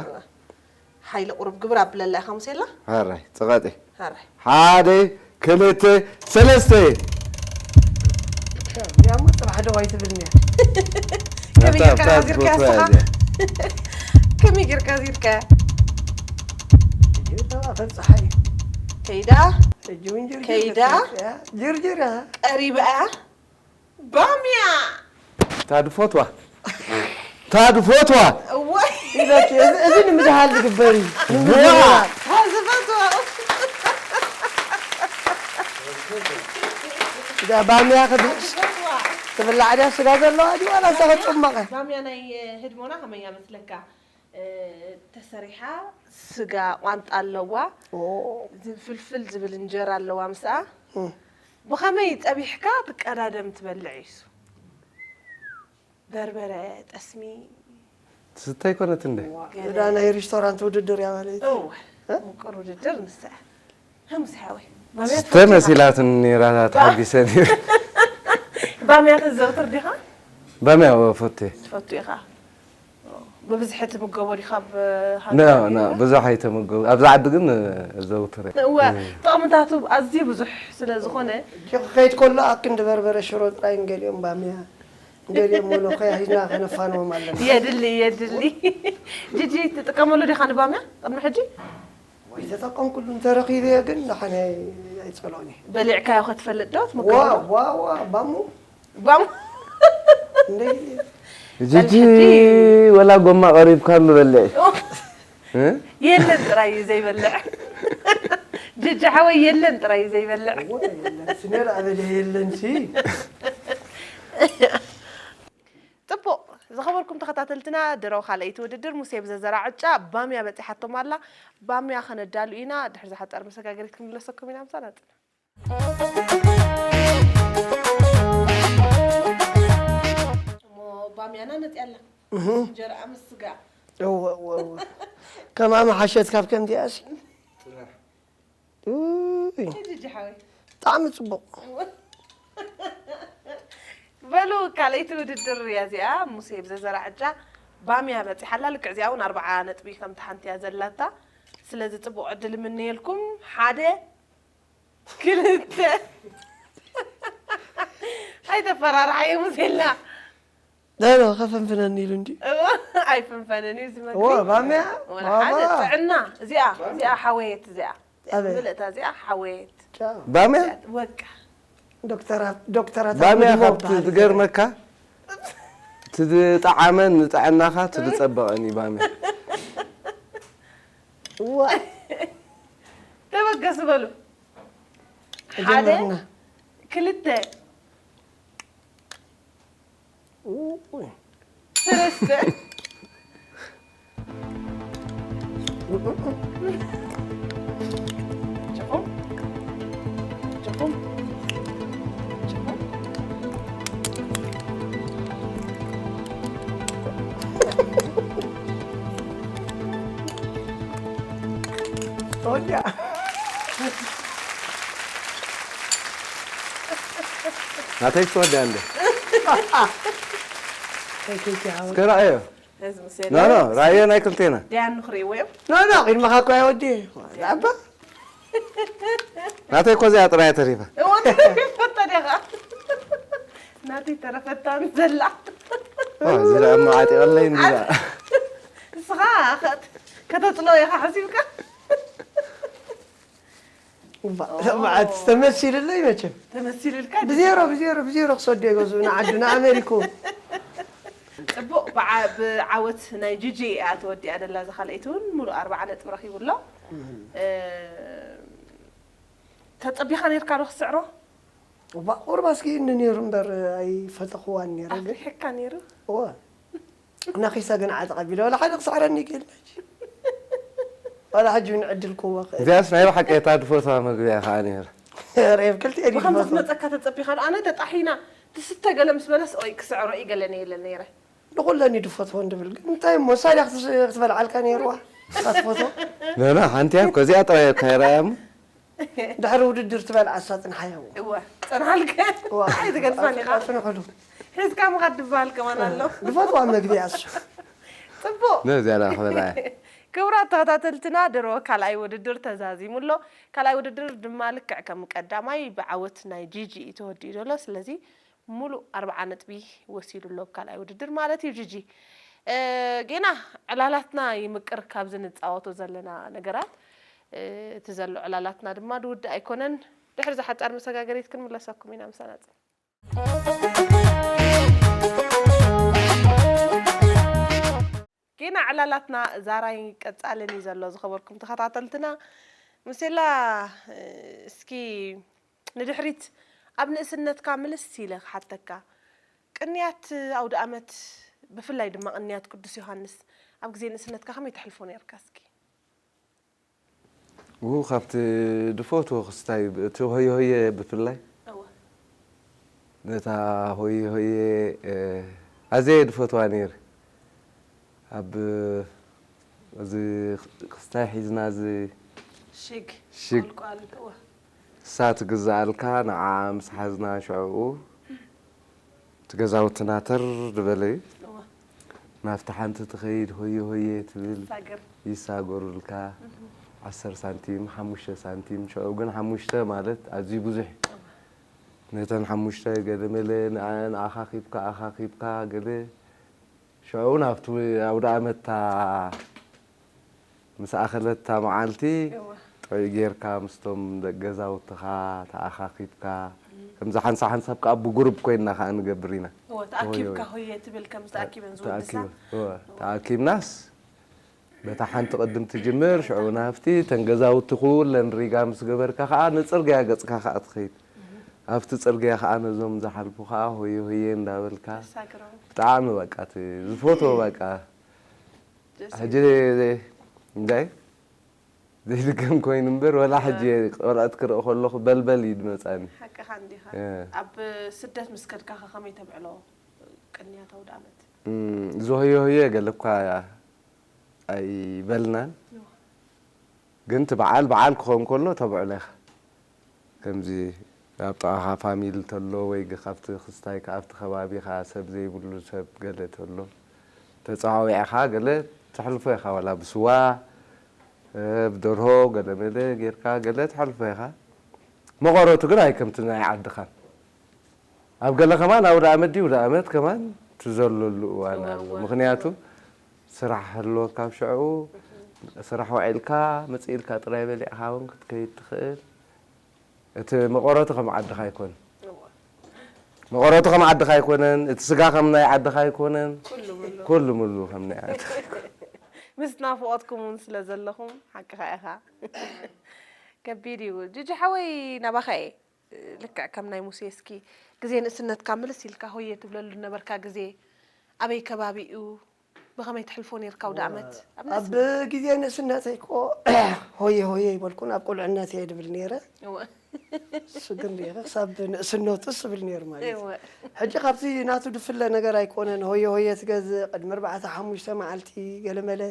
ሓይሊ ቁሩብ ግብር ኣብለላ ኢኻ ሙሴላ። ሃራይ፣ ጽቐጢ። ሃራይ። ሓደ፣ ክልተ፣ ሰለስተ። ያሞ ጽባሕ ዶ ኣይትብልኒ እያ። ከመይ ጌርካ ናታ ናዚርካ ብትወትዋ ያስኻ? እያ። ከመይ ጌርካ ዚርካ? ጅርጅር ተባኸል ጸሓይ። ከይዳ? ሕጂ እውን ጅርጅር ከይዳ? ተፈጥያ። ጅርጅር እያ። ቀሪባ እያ? ባምያ! ታድፎትዋ። ታድፎትዋ። እወይ! ይበኪ፣ እዚ፣ እዚ ንምድሃል ዝግበር እዩ። ዋ! ንምድሃል። ታዝፈትዋ። እዛ ባምያ ክድሽ ታዝፈትዋ። ትብላዕ ድያ ስጋ ዘለዋ ድዩ ዋላ እሳ ክትጽመቐ? ባምያ ናይ ህድሞና ከመይ እያ መስለካ? እ፣ ተሰሪሓ ስጋ ቋንጣ ኣለዋ። ኦ። ዝፍልፍል ዝብል እንጀራ ኣለዋ ምስኣ። እም። ብኸመይ ጸቢሕካ ትቀዳደም ትበልዕ እዩ እሱ። በርበረ፣ ጠስሚ። ትስተ ኣይኮነት እንደ? ዋ፣ ገለ። እዳ ናይ ሬስቶራንት ውድድር እያ ማለት እዩ። እወ፣ እ? ምቁር ውድድር ንሳ እያ። ሃምስ ሓወይ። ባምያ ስተ ትፈቱ ኢኻ? መሲላትን ነይራ ተሓጊሰ ነይረ። ባምያ ተዘውትር ዲኻ? ባምያ እወ፣ እፈቱ እየ። ትፈቱ ኢኻ? ብብዝሒ ትምገቦ ዲኻ ኣብ ሃገር ና፣ ና፣ ኣሜሪካ? ብዙሕ ኣይተመገቡ። ኣብዚ ዓዲ ግን፣ እ፣ ዘውትር እየ። እወ፣ እ። ጥቕምታቱ ኣዝዩ ብዙሕ ስለ ዝኾነ። ክኸይድ ከሎ ኣብ ክንዲ በርበረ ሽሮ ጥራይ ንገሊኦም ባምያ፣ ንገሊኦም መለኾያ ሒዝና ከነፋንዎም ኣለና። የድሊ፣ የድሊ። ጂጂ፣ ትጥቀመሉ ዲኻ ንባምያ ቅድሚ ሕጂ? ወይ ተጠቀምኩሉ እንተረኺበዮ ግን ንሓነ ኣይጸልኦን እየ። በሊዕካዮ ከትፈልጥ ዶ ትምገቦ ዋ፣ ዶ? ዋ፣ ዋ፣ ባሙ። ባሙ። እንደይ። ጂጂ፣ በልሕቲ። ወላ ጎማ ቀሪብካሉ በልዕ። ኦ። እ? የለን ጥራይ እዩ ዘይበልዕ። ጂጂ ሓወይ የለን ጥራይ እዩ ዘይበልዕ። እወ፣ የለን። ስሜር ኣበደ የለን ሲ። ጽቡቕ። ዝኸበርኩም ተኸታተልትና፣ ድሮ ካልኣይቲ ውድድር ሙሴ ብዘዘራ ዕጫ ባምያ በጺሓቶም ኣላ። ባምያ ከነዳሉ ኢና። ድሕሪ ዝሓጻር መሰጋገሪት ክንምለሰኩም ኢና። ምሳና ጽና። እሞ ባምያና መጺኣ ኣላ። እህ። እንጀራኣ ምስ ስጋ። እወ፣ እወ፣ እወ። ከማን መሓሸት ካብ ከምዚኣሲ። እይ። ሕጂ፣ ሕጂ ሓወይ። ብጣዕሚ ጽቡቕ። በሉ፣ ካልኣይቲ ውድድር እያ እዚኣ። ሙሴ ብዘዘራ ዕጫ ባምያ በጺሓ ኣላ። ልክዕ እዚኣ እውን ኣርብዓ ነጥቢ ከምቲ ሓንቲ እያ ዘላታ። ስለዚ ጽቡቕ ዕድል እምነየልኩም። ሓደ፣ ክልተ። ኣይተፈራርሓዮ ሙሴላ። ኖ፣ ኖ፣ ከፈንፍነኒ ኢሉ እንዲ። እወ፣ ኣይፍንፈንን እዩ ዝመግቢ። እወ፣ ባምያ፣ ወላ ባባ። ሓደ ጥዕና። እዚኣ፣ እዚኣ ሓወየት፣ እዚኣ። ኣበይ? ምልእታ እዚኣ ሓወየት። ቻው። ባምያ? እዚኣ፣ ወቃ። ዶክተራት፣ ዶክተራት ባምያ ኣብ ምግቢ ካብቲ በሃል። ዝገርመካ፣ እቲ ዝጠዓመን ንጥዕናኻ እቲ ዝጸበቐን እዩ ባምያ። እዋ። ተበገሱ በሉ። ሓደ፣ ጀመርና። ክልተ። ኡይ። ሰለስተ። ጭኹም። ጭኹም። ጭኹም። ኦያ። ናተይ ክትወድያ እንደ። ከይከይከ ዓወት። እስከ ረኣዮ። እዚ ምስ ኖ፣ ኖ፣ የለን። ረኣዮ ናይ ክልቴና። ዳያኑ ክርእይዎ እዮም። ኖ፣ ኖ፣ ቅድመኻ እኮ ኣይወዲ። ኣባ። ናተይ እኮ እዚኣ ጥራይ ተሪፋ። እወ፣ ተሪፋ ዲኻ? ናተይ ተረፈታን ዘላ። ዋ፣ እዚ ደኣ እሞ ዓጢቐለይ እንዲዛ። ንስኻ ከት-፣ ከተጽሎ ኢኻ ሓሲብካ? እባ፣ ኦ። መዓት ተመሲልለይ መቸም። ተመሲልልካ? ብዜሮ፣ ብዜሮ፣ ብዜሮ ክሰዶ ይገዙ ንዓዱ፣ ንኣሜሪኩ። ጽቡቕ፣ ብዓ-፣ ብዓወት ናይ ጂጂ እያ ተወዲኣ ደላ። እዛ ካልኣይቲ እውን ሙሉእ ኣርብዓ ነጥቢ ረኺቡ ኣሎ። እህ። እ፣ ተጸቢኻ ነርካ ዶ ክስዕሮ? እባ፣ ቁርባ እስኪ እኒ ነይሩ እምበር ኣይፈተኽዋን ነይረ ግን። ኣፍሪሕካ ነይሩ? እወ። ነኺሰ ግን ዓጥቕ ኣቢለ፣ ዋላ ሓደ ክስዕረኒ ይክእል ሕጂ። ዋላ ሕጂ እውን ዕድል ክህቦ ክእል። እዚኣስ ናይ ብሓቂ እታ ድፈትዋ መግቢ እያ ከኣ ነይራ። ሬብ ክልቲኤን እዩ ብኸምዚ ድፈትዋ። ክትመጸካ ተጸቢኻ ዶ? ኣነ ተጣሒና ትስተ ገለ ምስ በለስ፣ ኦይ፣ ክስዕሮ እዩ ገለ ነይለ ነይረ። ንኹለን እዩ ድፈትወን ድብል። ግን እንታይ እሞ፣ ንሳ ድያ ክትስ-፣ ክትበልዓልካ ነይርዋ? እሳ ትፈትዎ? ኖ፣ ኖ፣ ሓንቲ እያ እኮ፣ እዚኣ ጥራይ እያ እኮ ኣይረኣያ እሞ። ድሕሪ ውድድር ትበልዓ እሳ ጽንሓያ እሞ። እወ፣ ጸንሓልከ? እወ። ኣይትገልጻን ኢኻ። ጽንሕሉ። ሒዝካ ምኻድ ድበሃል ከማን ኣሎ። ድፈትዋ መግቢ እያ እሱ። ጽቡቕ። ነዚኣ ደኣ ክበልዓ እየ። ክቡራት ተኸታተልትና፣ ድሮ ካልኣይ ውድድር ተዛዚሙ ኣሎ። ካልኣይ ውድድር ድማ ልክዕ ከም ቀዳማይ ብዓወት ናይ ጂጂ እዩ ተወዲኡ ዘሎ። ስለዚ፣ ሙሉእ ኣርብዓ ነጥቢ ወሲዱ ኣሎ ኣብ ካልኣይ ውድድር ማለት እዩ ጂጂ። እ፣ ጌና ዕላላትና ይምቅር ካብዚ ንጻወቶ ዘለና ነገራት። እ፣ እቲ ዘሎ ዕላላትና ድማ ድውድእ ኣይኮነን። ድሕሪ እዛ ሓጻር መሰጋገሪት ክንምለሰኩም ኢና፣ ምሳና ጽን። ጌና ዕላላትና ዛራይ ቀጻልን እዩ ዘሎ፣ ዝኸበርኩም ተኸታተልትና። ሙሴላ፣ እስኪ ንድሕሪት ኣብ ንእስነትካ ምልስ ኢለ ክሓተካ። ቅንያት ኣውደ ኣመት፣ ብፍላይ ድማ ቅንያት ቅዱስ ዮሃንስ፣ ኣብ ግዜ ንእስነትካ ከመይ ተሕልፎ ነይርካ እስኪ? ው፣ ካብቲ ድፈትዎ ክስታይ፣ እቲ ሆየ ሆየ ብፍላይ። እወ። ነታ ሆየ ሆየ፣ እ፣ ኣዝየ ድፈትዋ ነይረ። ኣብ፣ እዚ ክስታይ ሒዝና፣ እዚ ሽግ፣ ሽግ። ቆልቋል፣ እወ። እሳ ትግዝኣልካ፣ ንዓ ምስ ሓዝና ሽዕኡ፣ እቲ ገዛውትና ተር ዝበለ እዩ። እወ። ናብቲ ሓንቲ ትኸይድ፣ ሆየ ሆየ ትብል፣ ይሳገር። ይሳገሩልካ። እህ። ዓሰርተ ሳንቲም፣ ሓሙሽተ ሳንቲም፣ ሽዑ ግን ሓሙሽተ ማለት ኣዝዩ ብዙሕ እዩ። እወ። ነተን ሓሙሽተ ገለ መለ ንኣን ኣኻኺብካ፣ ኣኻኺብካ፣ ገለ ሽዑ ናብቲ ኣውደ ኣመት እታ ምስ ኣኸለት እታ መዓልቲ እወ። ጥዑይ ጌርካ ምስቶም ደቂ ገዛውትኻ ተኣኻኺብካ፣ እም። ከምዚ ሓንሳብ ሓንሳብ ከኣ ብጉሩብ ኮይንና ከኣ ንገብር ኢና። እወ፣ ተኣኪብካ ሆየ ሆየ ትብል፣ ከምዚ ተኣኪበን ዝውድሳ። ተኣኪበን፣ እወ፣ እወ። ተኣኪብናስ በታ ሓንቲ ቅድም ትጅምር፣ ሽዑ ናብቲ እተን ገዛውቲ ኩለን ሪጋ ምስ ገበርካ ከኣ ንጽርግያ ገጽካ ከኣ ትኸይድ። እም። ኣብቲ ጽርግያ ከኣ ነዞም ዝሓልፉ ከኣ ሆየ ሆየ እንዳበልካ ተሳግሮም ብጣዕሚ በቃ እቲ ዝፈትዎ በቃ ደስ ሕጂ እንታይ ዘይድገም ኮይኑ እምበር ወላ ሕጂ ቆልዑት ክርኢ ከለኹ በልበል እዩ ዝመጻኒ። ሓቅኻ እንዲኻ እ። ኣብ ስደት ምስ ከድካ ከ ከመይ ተብዕሎ ቅንያት ኣውደኣመት እም፣ እዚ ሆየ ሆየ ገለ እኳ ኣይበልናን፣ ግን እቲ በዓል በዓል ክኸውን ከሎ ተብዕሎ ኢኻ። ከምዚ ኣብ ጥቓኻ ፋሚሊ ተሎ ወይ ግ- ካብቲ ክስታይ ከ ኣብቲ ከባቢኻ ሰብ ዘይብሉ ሰብ ገለ ተሎ ተጸዋዊዕኻ ገለ ተሕልፎ ኢኻ፣ ዋላ ብስዋ እ፣ ብደርሆ ገለ መለ ጌርካ ገለ ተሕልፎ ኢኻ። መቐረቱ ግን ኣይ ከምቲ ናይ ዓድኻን ኣብ ገለ ከማን ኣውደ ኣመት ድዩ ኣውደ ኣመት ከማን ትዘለሉ እዋን ኣሎ። ምኽንያቱ ስራሕ ህልወካ ኣብ ሽዕኡ ስራሕ ውዒልካ መጽእ ኢልካ ጥራይ በሊዕኻ እውን ክትከይድ ትኽእል። እቲ መቐረቱ ከም ዓድኻ ኣይኮነን። መቐረቱ ከም ዓድኻ ኣይኮነን። እቲ ስጋ ከም ናይ ዓድኻ ኣይኮነን። ኩሉ ምሉ ኩሉ ምሉ ከም ናይ ዓድኻ ኣይኮነን። ምስ ናፍቖትኩም እውን ስለ ዘለኹም ሓቅኻ ኢኻ። ከቢድ እዩ ጅጂ ሓወይ ናባኻ እየ። ልክዕ ከም ናይ ሙሴ እስኪ ግዜ ንእስነትካ ምልስ ኢልካ ሆየ ትብለሉ ነበርካ ግዜ ኣበይ ከባቢ እዩ? ብኸመይ ትሕልፎ ነርካ ኣውደ ኣመት ኣብ ኣብ ግዜ ንእስነተይ እኮ ሆየ ሆየ ይበልኩን ኣብ ቁልዕነት እየ ድብል ነይረ። እወ እሱ ግን ርኢኸ ክሳብ ንእስነቱ ስብል ነይሩ ማለት እዩ። እወ ሕጂ ካብቲ ናቱ ድፍለ ነገር ኣይኮነን። ሆየ ሆየ ትገዝእ ቅድሚ ኣርባዕተ ሓሙሽተ መዓልቲ ገለመለ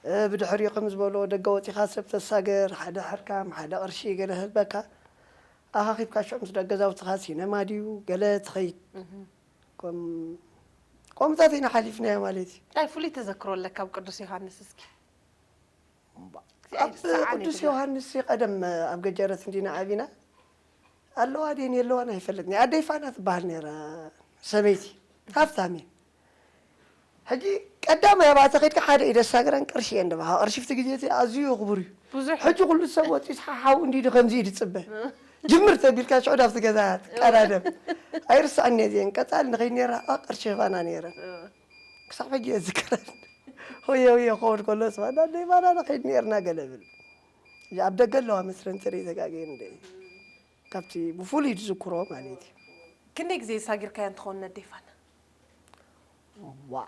እ፣ ብድሕሪኡ ከም ዝበሎ ደገ ወፂኻ ሰብ ተሳገር ሓደ ሕርካም ሓደ ቅርሺ ገለ ህበካ ኣኻኺብካ ሽዑ ምስ ደገዛውትኻ ሲነማ ድዩ ገለ ትኸይድ ከም ከምታት ኢና ሓሊፍናዮ ማለት እዩ። እንታይ ፍሉይ ተዘክሮ ኣለካ ኣብ ቅዱስ ዮሃንስ እስኪ ኣብ ቅዱስ ዮሃንስ ቀደም ኣብ ገጀረት እንዲና ዓቢና ኣለዋ ድየን የለዋን ኣይፈልጥን። ኣደይ ፋና ትበሃል ነይራ ሰበይቲ ሃፍታም እየን። ሕጂ ቀዳማይ ኣብኣ ተኸድካ ሓደ ኢደ ሳግረን ቅርሺ እየን ደባኻ ቅርሺ ብቲ ግዜ እቲ ኣዝዩ ክቡር እዩ። ብዙሕ ሕጂ ኩሉ ሰብ ወፂ ሓሓው እንዲዱ ከምዚ ኢዩ ዝፅበ ጅምር ተቢልካ ሽዑ ዳብቲ ገዛ ትቀዳደም። ኣይርስዕን እየ እዚአን ቀፃሊ ንኸይድ ነይራ ቅርሺ ፋና ነይረን ክሳብ ሕጂ እየ ዝዝከረን። ሆየ ሆየ ክኸውን ከሎ ስፋና ደይ ፋና ንኸይድ ነይርና ገለ ብል ኣብ ደገ ኣለዋ መስለን ትርኢ ተጋገየ እንደ ካብቲ ብፍሉይ ዝዝክሮ ማለት እዩ። ክንደይ ግዜ ሳጊርካያ እንትኸውን ነደይ ፋና ዋ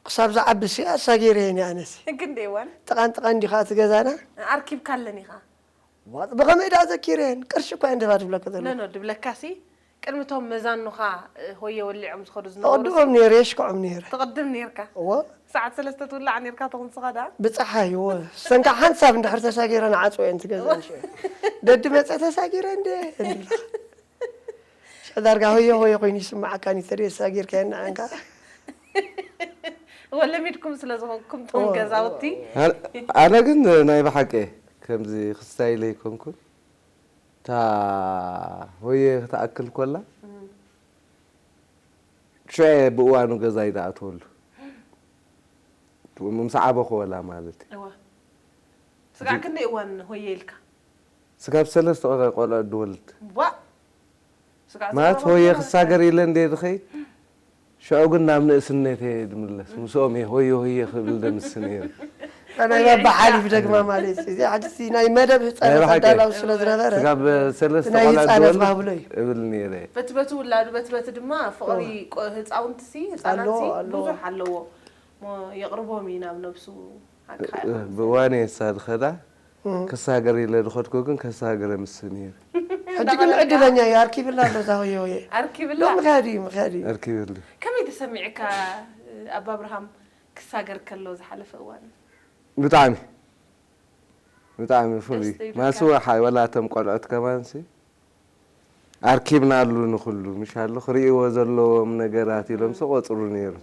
ክሳብ ዝዓቢ ሲ ኣሳጊረ እየ ኣነስ ክንደይ እዋን ጥቓን ጥቓን እንዲኻ እቲ ገዛና ኣርኪብካ ኣለኒ ኢኻ ዋ ብኸመይ ዳ ዘኪረን ቅርሺ እኳ እየን ደፋ ትብለካ ዘሎ ነኖ ድብለካሲ ቅድሚ ቶም መዛኑኻ እ፣ ሆየ ወሊዖም ዝኸዱ ዝነበሩ ተቐድኦም ነይረ የሽክዖም ነይረ ትቕድም ነርካ እዎ ሰዓት ሰለስተ ትውላዕ ነርካ ተኹንስኻ ዳ ብፀሓይ እዎ ሰንካ ሓንሳብ እንድሕር ተሳጊረ ንዓፅወ እየን ትገዛ እንሽዮ ደዲ መፀ ተሳጊረ እንደ እንድላ ዳርጋ ሆየ ሆየ ኮይኑ ይስማዓካ ኒተደ ተሳጊርካ የናዓንካ ወለሚድኩም ስለ ዝኾንኩም ቶም ገዛውቲ ኣነ ግን ናይ ብሓቂ ከምዚ ክስታይለ ይኮንኩን እታ ሆየ ክትኣክል ኮላ ሽዑ ብእዋኑ ገዛ ይድኣተወሉ ምስ ዓበኹ ወላ ማለት እዩ እዋ ስጋዕ ክንደይ እዋን ሆየ ኢልካ ስጋብ ሰለስተ ቆልዑ ድወልድ ዋ ስጋዕ ማለት ዘረባ ሆየ ገና ክሳገር ኢለ እንደ ድኸይድ ሽዑ ግን ናብ ንእስነተ ድምለስ ምስኦም እየ ሆየ ሆየ ክብል ደምስ ነይሩ ናይ ባባ ሓሊፍ ደግማ ማለት እዩ እዚ ሓድሲ ናይ መደብ ህፃናት ናይ ብሓቂ። ኣዳላዊ ስለ ዝነበረ ስጋብ ሰለስተ ናይ ቆልዑ ህፃናት ድወልድ ባህብሎ እዩ እብል ነይረ በቲ በቲ ውላዱ በቲ በቲ ድማ ፍቕሪ ቆ- ህፃውንቲ ሲ ህፃናት ኣለዎ፣ ሲ ኣለዎ። ብዙሕ ኣለዎ ሞ የቕርቦም እዩ ናብ ነብሱ ሓቅኻ ኢኻ። ብእዋን እየ ሳድኸዳ ክሳገር ኢለ ድኸድኩ ግን ከሳገረ ምስ ነይሩ ሕጂ ግን ዕድለኛ እዩ ኣርኪብላ ኣሎ እዛ ሆየ ሆየ ኣርኪብላ ዶ ምክያድ እዩ ምክያድ እዩ ኣርኪብሉ ከመይ ተሰሚዕካ ኣባ ኣብርሃም ክሳገር ከሎ ዝሓለፈ እዋን ብጣዕሚ ብጣዕሚ ፍሉይ ደስ ይብለካ። ማስዋ ሓይ ወላ እቶም ቆልዑት ከማንሲ ኣርኪብናሉ ንኩሉ ምሻሉ ክርእይዎ ዘለዎም ነገራት ኢሎም ዝቆፅሩ ነይሩ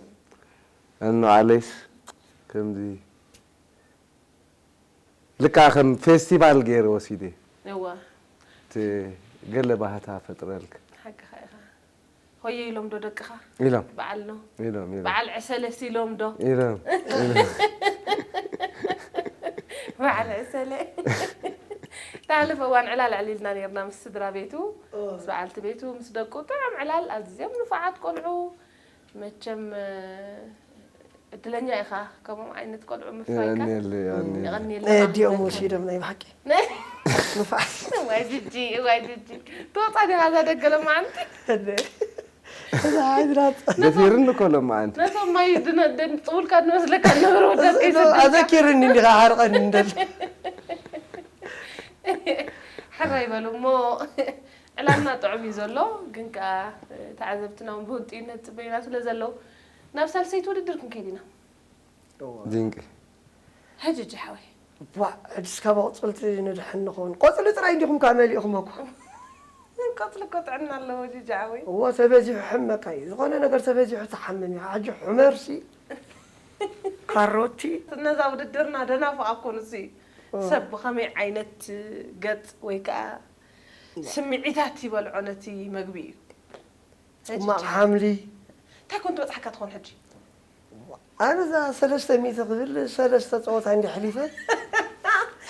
እኖ ኣለይስ ከምዚ ልካ ከም ፌስቲቫል ገይረ ወሲደ እወ እቲ ገለ ባህታ ፈጥረልካ ሓቅኻ ኢኻ ሆየ ኢሎም ዶ ደቅኻ ኢሎም በዓል ኖ ኢሎም ኢሎም በዓል ዕሰለስ ኢሎም ዶ ኢሎም ኢሎም በዓል ዕሰለ ታሕልፍ እዋን ዕላል ዕሊልና ነርና ምስ ስድራ ቤቱ ምስ በዓልቲ ቤቱ ምስ ደቁ ጥዑም ዕላል ኣዝዮም ንፉዓት ቆልዑ መቸም እድለኛ ኢኻ ከምኦም ዓይነት ቆልዑ ምፍራይካ የቐንየለይ የቐንየለይ የቐንየልና ናይ ኣዲኦም ወሲዶም ናይ ብሓቂ ንፋስ። ዋይ ጅጂ፣ ዋይ ጅጂ። ትወፃ ዲኻ እዛ ደገ ሎማዓንቲ? እዛ ሓይድራት። ደፊርኒ እኮ ሎማዓንቲ። ነቶም ማይ ድነ- ደን- ጥቡልካ ድመስለካ ነበረ ወዳት ከይሰደካ። ኣዘኪርኒ እንዲኻ ሓርቐኒ እንደል። ሕራይ በሉ እሞ ዕላልና ጥዑም እዩ ዘሎ፣ ግን ከዓ ተዓዘብትና እውን ብህንጥዩነት ፅበዩና ስለ ዘለዉ ናብ ሳልሰይቲ ውድድር ክንከይድ ኢና። ድንቂ። ሕጂ እጂ ሓወይ ዋ ሕጅስ ካብ ኣቑፅልቲ ንድሕን ንኸውን። ቆፅሊ ጥራይ እንዲኹም ካብ መሊእኹም እኮ። ቀፅሊ እኮ ጥዕና ኣለዎ ጅጂ ሓወይ። እዎ ተበዚሑ ሕመካ እዩ። ዝኾነ ነገር ተበዚሑ ትሓምም እዩ። ሕጂ ሑመርሲ ካሮቲ ነዛ ውድድርና ደናፍኣ እኮ ንሱ እዩ። ሰብ ብኸመይ ዓይነት ገፅ ወይ ከዓ ስምዒታት ይበልዖ ነቲ መግቢ እዩ። ፅማቕ ሓምሊ እንታይ ኮን ትበፅሓካ ትኾን ሕጂ? ኣነ እዛ ሰለስተ ሚእቲ ክብል ሰለስተ ፀወታ እንዲ ሕሊፈ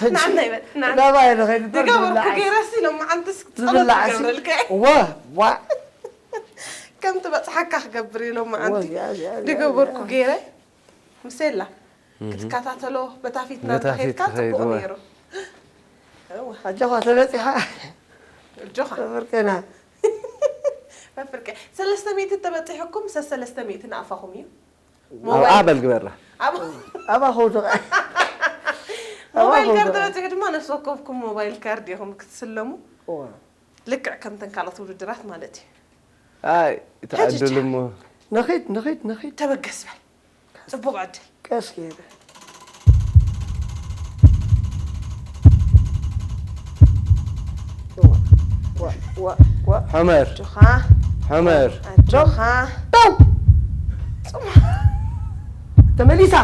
ሕጂ ንዓና ይበል፣ ንዓና። ናባይ ንኸይድ በር ድገበርኩ ዝብላዕ ገይረሲ ኢሎም መዓንትስ ጸሎት ዝብላዕ ክገብረልካ እየ። ወ ዋ ከምቲ በፅሓካ ክገብር ኢሎም መዓንቲ ወ፣ ያ፣ ያ፣ ያ፣ ድገበርኩ ያ። ገይረ ምሴላ ክትከታተሎ በታ ፊትና በታ ፊት እንተኸይድካ ክኸይድ፣ ፅቡቕ ወ። ነይሩ። እወ፣ ኣጆኻ ተበፂሓ እጆኻ ፍርቅና መፍርቂ ሰለስተ ሚእቲ ተበፂሕኩም ሰ ሰለስተ ሚእቲ ንኣፋኹም እዩ። ኣብኣ በል ግበራ። ኣብ ኣባኹ ተቐ ሞባይል ኣባኹ ካርድ ተቐ ተበፂሑ ድማ ነፍሲ ወከፍኩም ሞባይል ካርድ ኢኹም ክትስለሙ። ልክዕ ከምተን ካልኦት ውድድራት ማለት እዩ። ኣይ ተዓድል እሞ ንኺድ ንኺድ ንኺድ ተበገስ በል። ፅቡቕ ዕድል። ቀስ ገይረ ሑመር ጆኻ ሑመር ጆኻ ተመሊሳ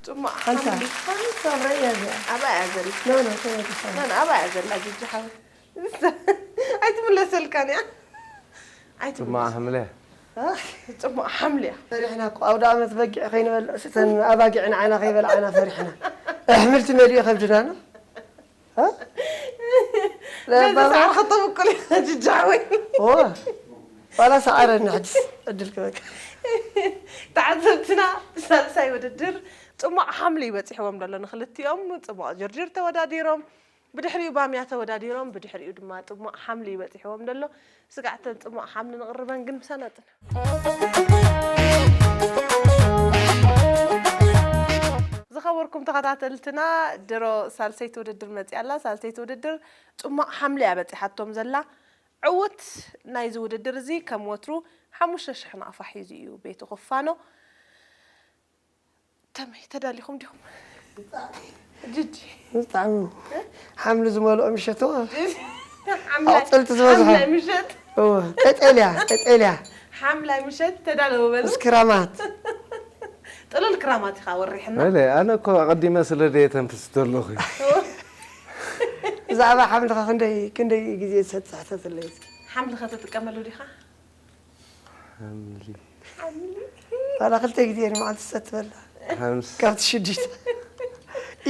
ፅማቕ ሓንሳ ሓምሊ ሓንሳ ርያ እዚኣ ኣበይ እያ ዘላ? ኖ ኖ ተመሊሳ ና ና ኣበይ እያ ዘላ? ጅጂ ሓወይ ኣይትምለሰልካን እያ። ጽማቕ ሓምለ ጽማቕ ሓምሊ እያ። ፈሪሕና እኮ ኣውደ ኣመት በጊዕ ከይንበልዕ ስተን ኣባጊዕ ንዓና ከይበልዓና ፈሪሕና። ኣሕምልቲ መሊኡ ከብድና ነው። ነዚ ሳዕሪ ክተብቁል ኢኻ ጅጂ ሓወይ። ኦ ዋላ ሰዓረኒ ሕጅስ ዕድል ክበካ። ተዓዘብትና ሳልሳይ ውድድር ጽማቕ ሓምሊ በፂሕዎም ዘሎ ንክልቲኦም ጽማቕ ጅርጅር ተወዳዲሮም ብድሕሪኡ ባምያ ተወዳዲሮም ብድሕሪኡ ድማ ጽማቕ ሓምሊ በፂሕዎም ዘሎ ስጋዕተን ጽማቕ ሓምሊ ንቕርበን ግን ምሳና ጽን ዝኸበርኩም ተኸታተልትና ድሮ ሳልሰይቲ ውድድር መፂኣ ኣላ ሳልሰይቲ ውድድር ጽማቕ ሓምሊ እያ በፂሓቶም ዘላ ዕውት ናይዚ ውድድር እዚ ከም ወትሩ ሓሙሽተ ሽሕ ናቕፋ ሒዙ እዩ ቤቱ ክፋኖ ተመይ ተዳሊኹም ዲኹም ጅጂ ብጣዕሚ ሓምሊ ዝመልኦ ምሸቶ ኣቕፅልቲ ዝበዝሖ ሓምላይ ምሸት እወ፣ ቀጠልያ ቀጠልያ ሓምላይ ምሸት ተዳለወ በሉ ምስ ክራማት ጥሉል ክራማት ኢኻ ወሪሕና ወለ ኣነ እኮ ኣቐዲመ ስለ ደየ ተንፍስ ዘለኹ ብዛዕባ ሓምልኻ ክንደይ ክንደይ ግዜ ዝሰጥ ሕተትለይ እስኪ ሓምሊ ከተጥቀመሉ ዲኻ ሓምሊ ሓምሊ ዋላ ክልተ ግዜ ንመዓልቲ ዝሰትበላ ሓምስ ካብቲ ሽዱሽተ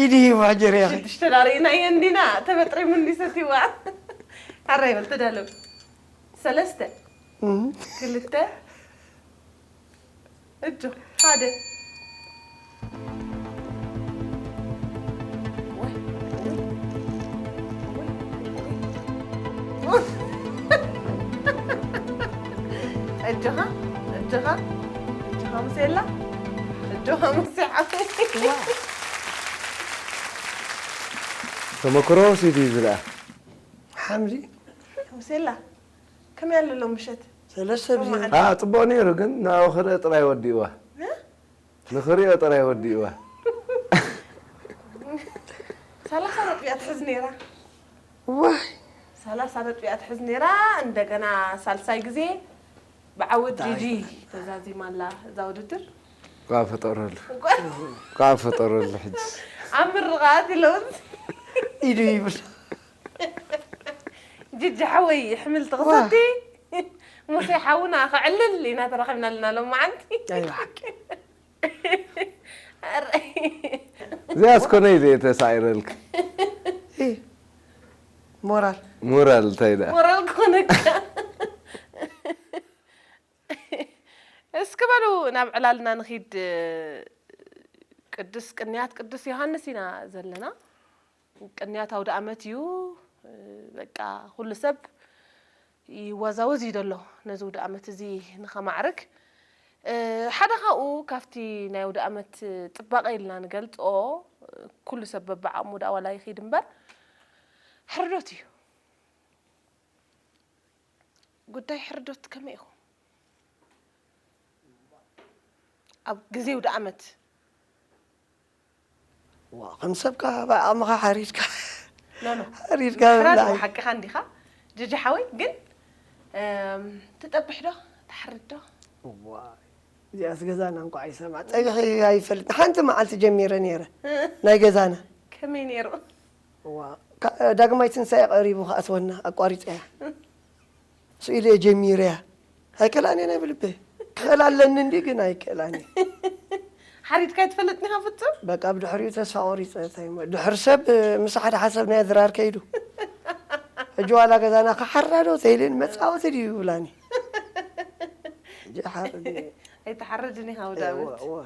ኢድ ይህቡ ሕጀር ያኺ ሽዱሽተ ዳርኢናዮ እንዲና ተበጥሪሙ እንዲ ሰትይዋ ሓራይ በል ተዳለው ሰለስተ ክልተ እጆ ሓደ እጆኻ እጆኻ እጆኻ ሙሴላ እጆኻ ሙሴ ዓበይ ተመክሮ ወሲዱ እዩ ዝለኣ ሓምሊ ሙሴላ ከመይ ኣለሎ ምሸት ሰለስተ ብዜ ኣ ፅቡቅ ነይሩ ግን ንዕኡ ክርኢ ጥራይ ወዲእዋ ንኽሪኦ ጥራይ ወዲእዋ ሰላሳ ነጥቢ እያ ትሕዝ ነይራ ዋይ ሰላሳ ነጥቢ እያ ትሕዝ ነይራ እንደገና ሳልሳይ ግዜ ብዓወት ጂጂ ተዛዚማ ኣላ እዛ ውድድር ኳ ፈጠረሉ ኳ ፈጠረሉ ሕጂ ኣብ ምርቓት ኢለውን ኢዱ ይብል ጅጂ ሓወይ ሕምልቲ ክሰቲ ሙሴ ሓውና ክዕልል ኢና ተራኺብና ኣለና ሎም መዓንቲ ናይ ብሓቂ እዚኣ እስኮነይ ዘየተሳዒረልክ እ፣ ሞራል ሞራል እንታይ ደኣ ሞራል ክኾነካ እስኪ በሉ ናብ ዕላልና ንኺድ ቅዱስ ቅንያት ቅዱስ ዮሃንስ ኢና ዘለና ቅንያት ኣውደ ኣመት እዩ በቃ ኩሉ ሰብ ይወዛወዝ እዩ ዘሎ ነዚ ውደ ኣመት እዚ ንኸማዕርግ። እ፣ ሓደ ካብኡ ካብቲ ናይ ውደ ኣመት ጽባቐ ኢልና ንገልጾ፣ ኩሉ ሰብ በብዓቕሙ ደኣ ዋላ ይኺድ እምበር፣ ሕርዶት እዩ። ጉዳይ ሕርዶት ከመይ ኢኹም? ኣብ ግዜ ውደ ኣመት? ዋ፣ ከም ሰብካ ብዓቕምኻ ሓሪድካ ኖ፣ ኖ። ሓሪድካ ምብላዕ ምብላዕ እዩ። ሓቅኻ እንዲኻ ጅጂ ሓወይ፣ ግን እም፣ ትጠብሕ ዶ? ትሓርድ ዶ? ዋ፣ እዚኣስ ገዛና እንኳ ኣይሰማዕ። ጠቢኺ ኣይፈልጥ። ሓንቲ መዓልቲ ጀሚረ ነይረ። ናይ ገዛና። ከመይ ነይሩ? ዋ፣ ካ- ዳግማይ ትንሳኤ ቀሪቡ ከኣትወና ኣቋሪፀያ። ስኢለ እየ ጀሚረያ። ኣይከላእን እየ ናይ ብልበይ። ክኽእል ኣለኒ እንዲ ግን ኣይከላእን እየ። ሓሪድካ ኣይትፈልጥን ኢኻ ፍጹም? በቃ ብድሕሪኡ ተስፋ ቆሪፀ። እንታይ እሞ፣ ድሕሪ ሰብ ምስ ሓደ ሓሰብ ናይ ድራር ከይዱ። ሕጂ ዋላ ገዛና ክሓርዳ ዶ ተይልን መፃወቲ ድዩ ይብላኒ። ሕጂ ሓርድ እየ። ኣይትሓርድን ኢኻ እዋ፣ ውዳመት። እዋ።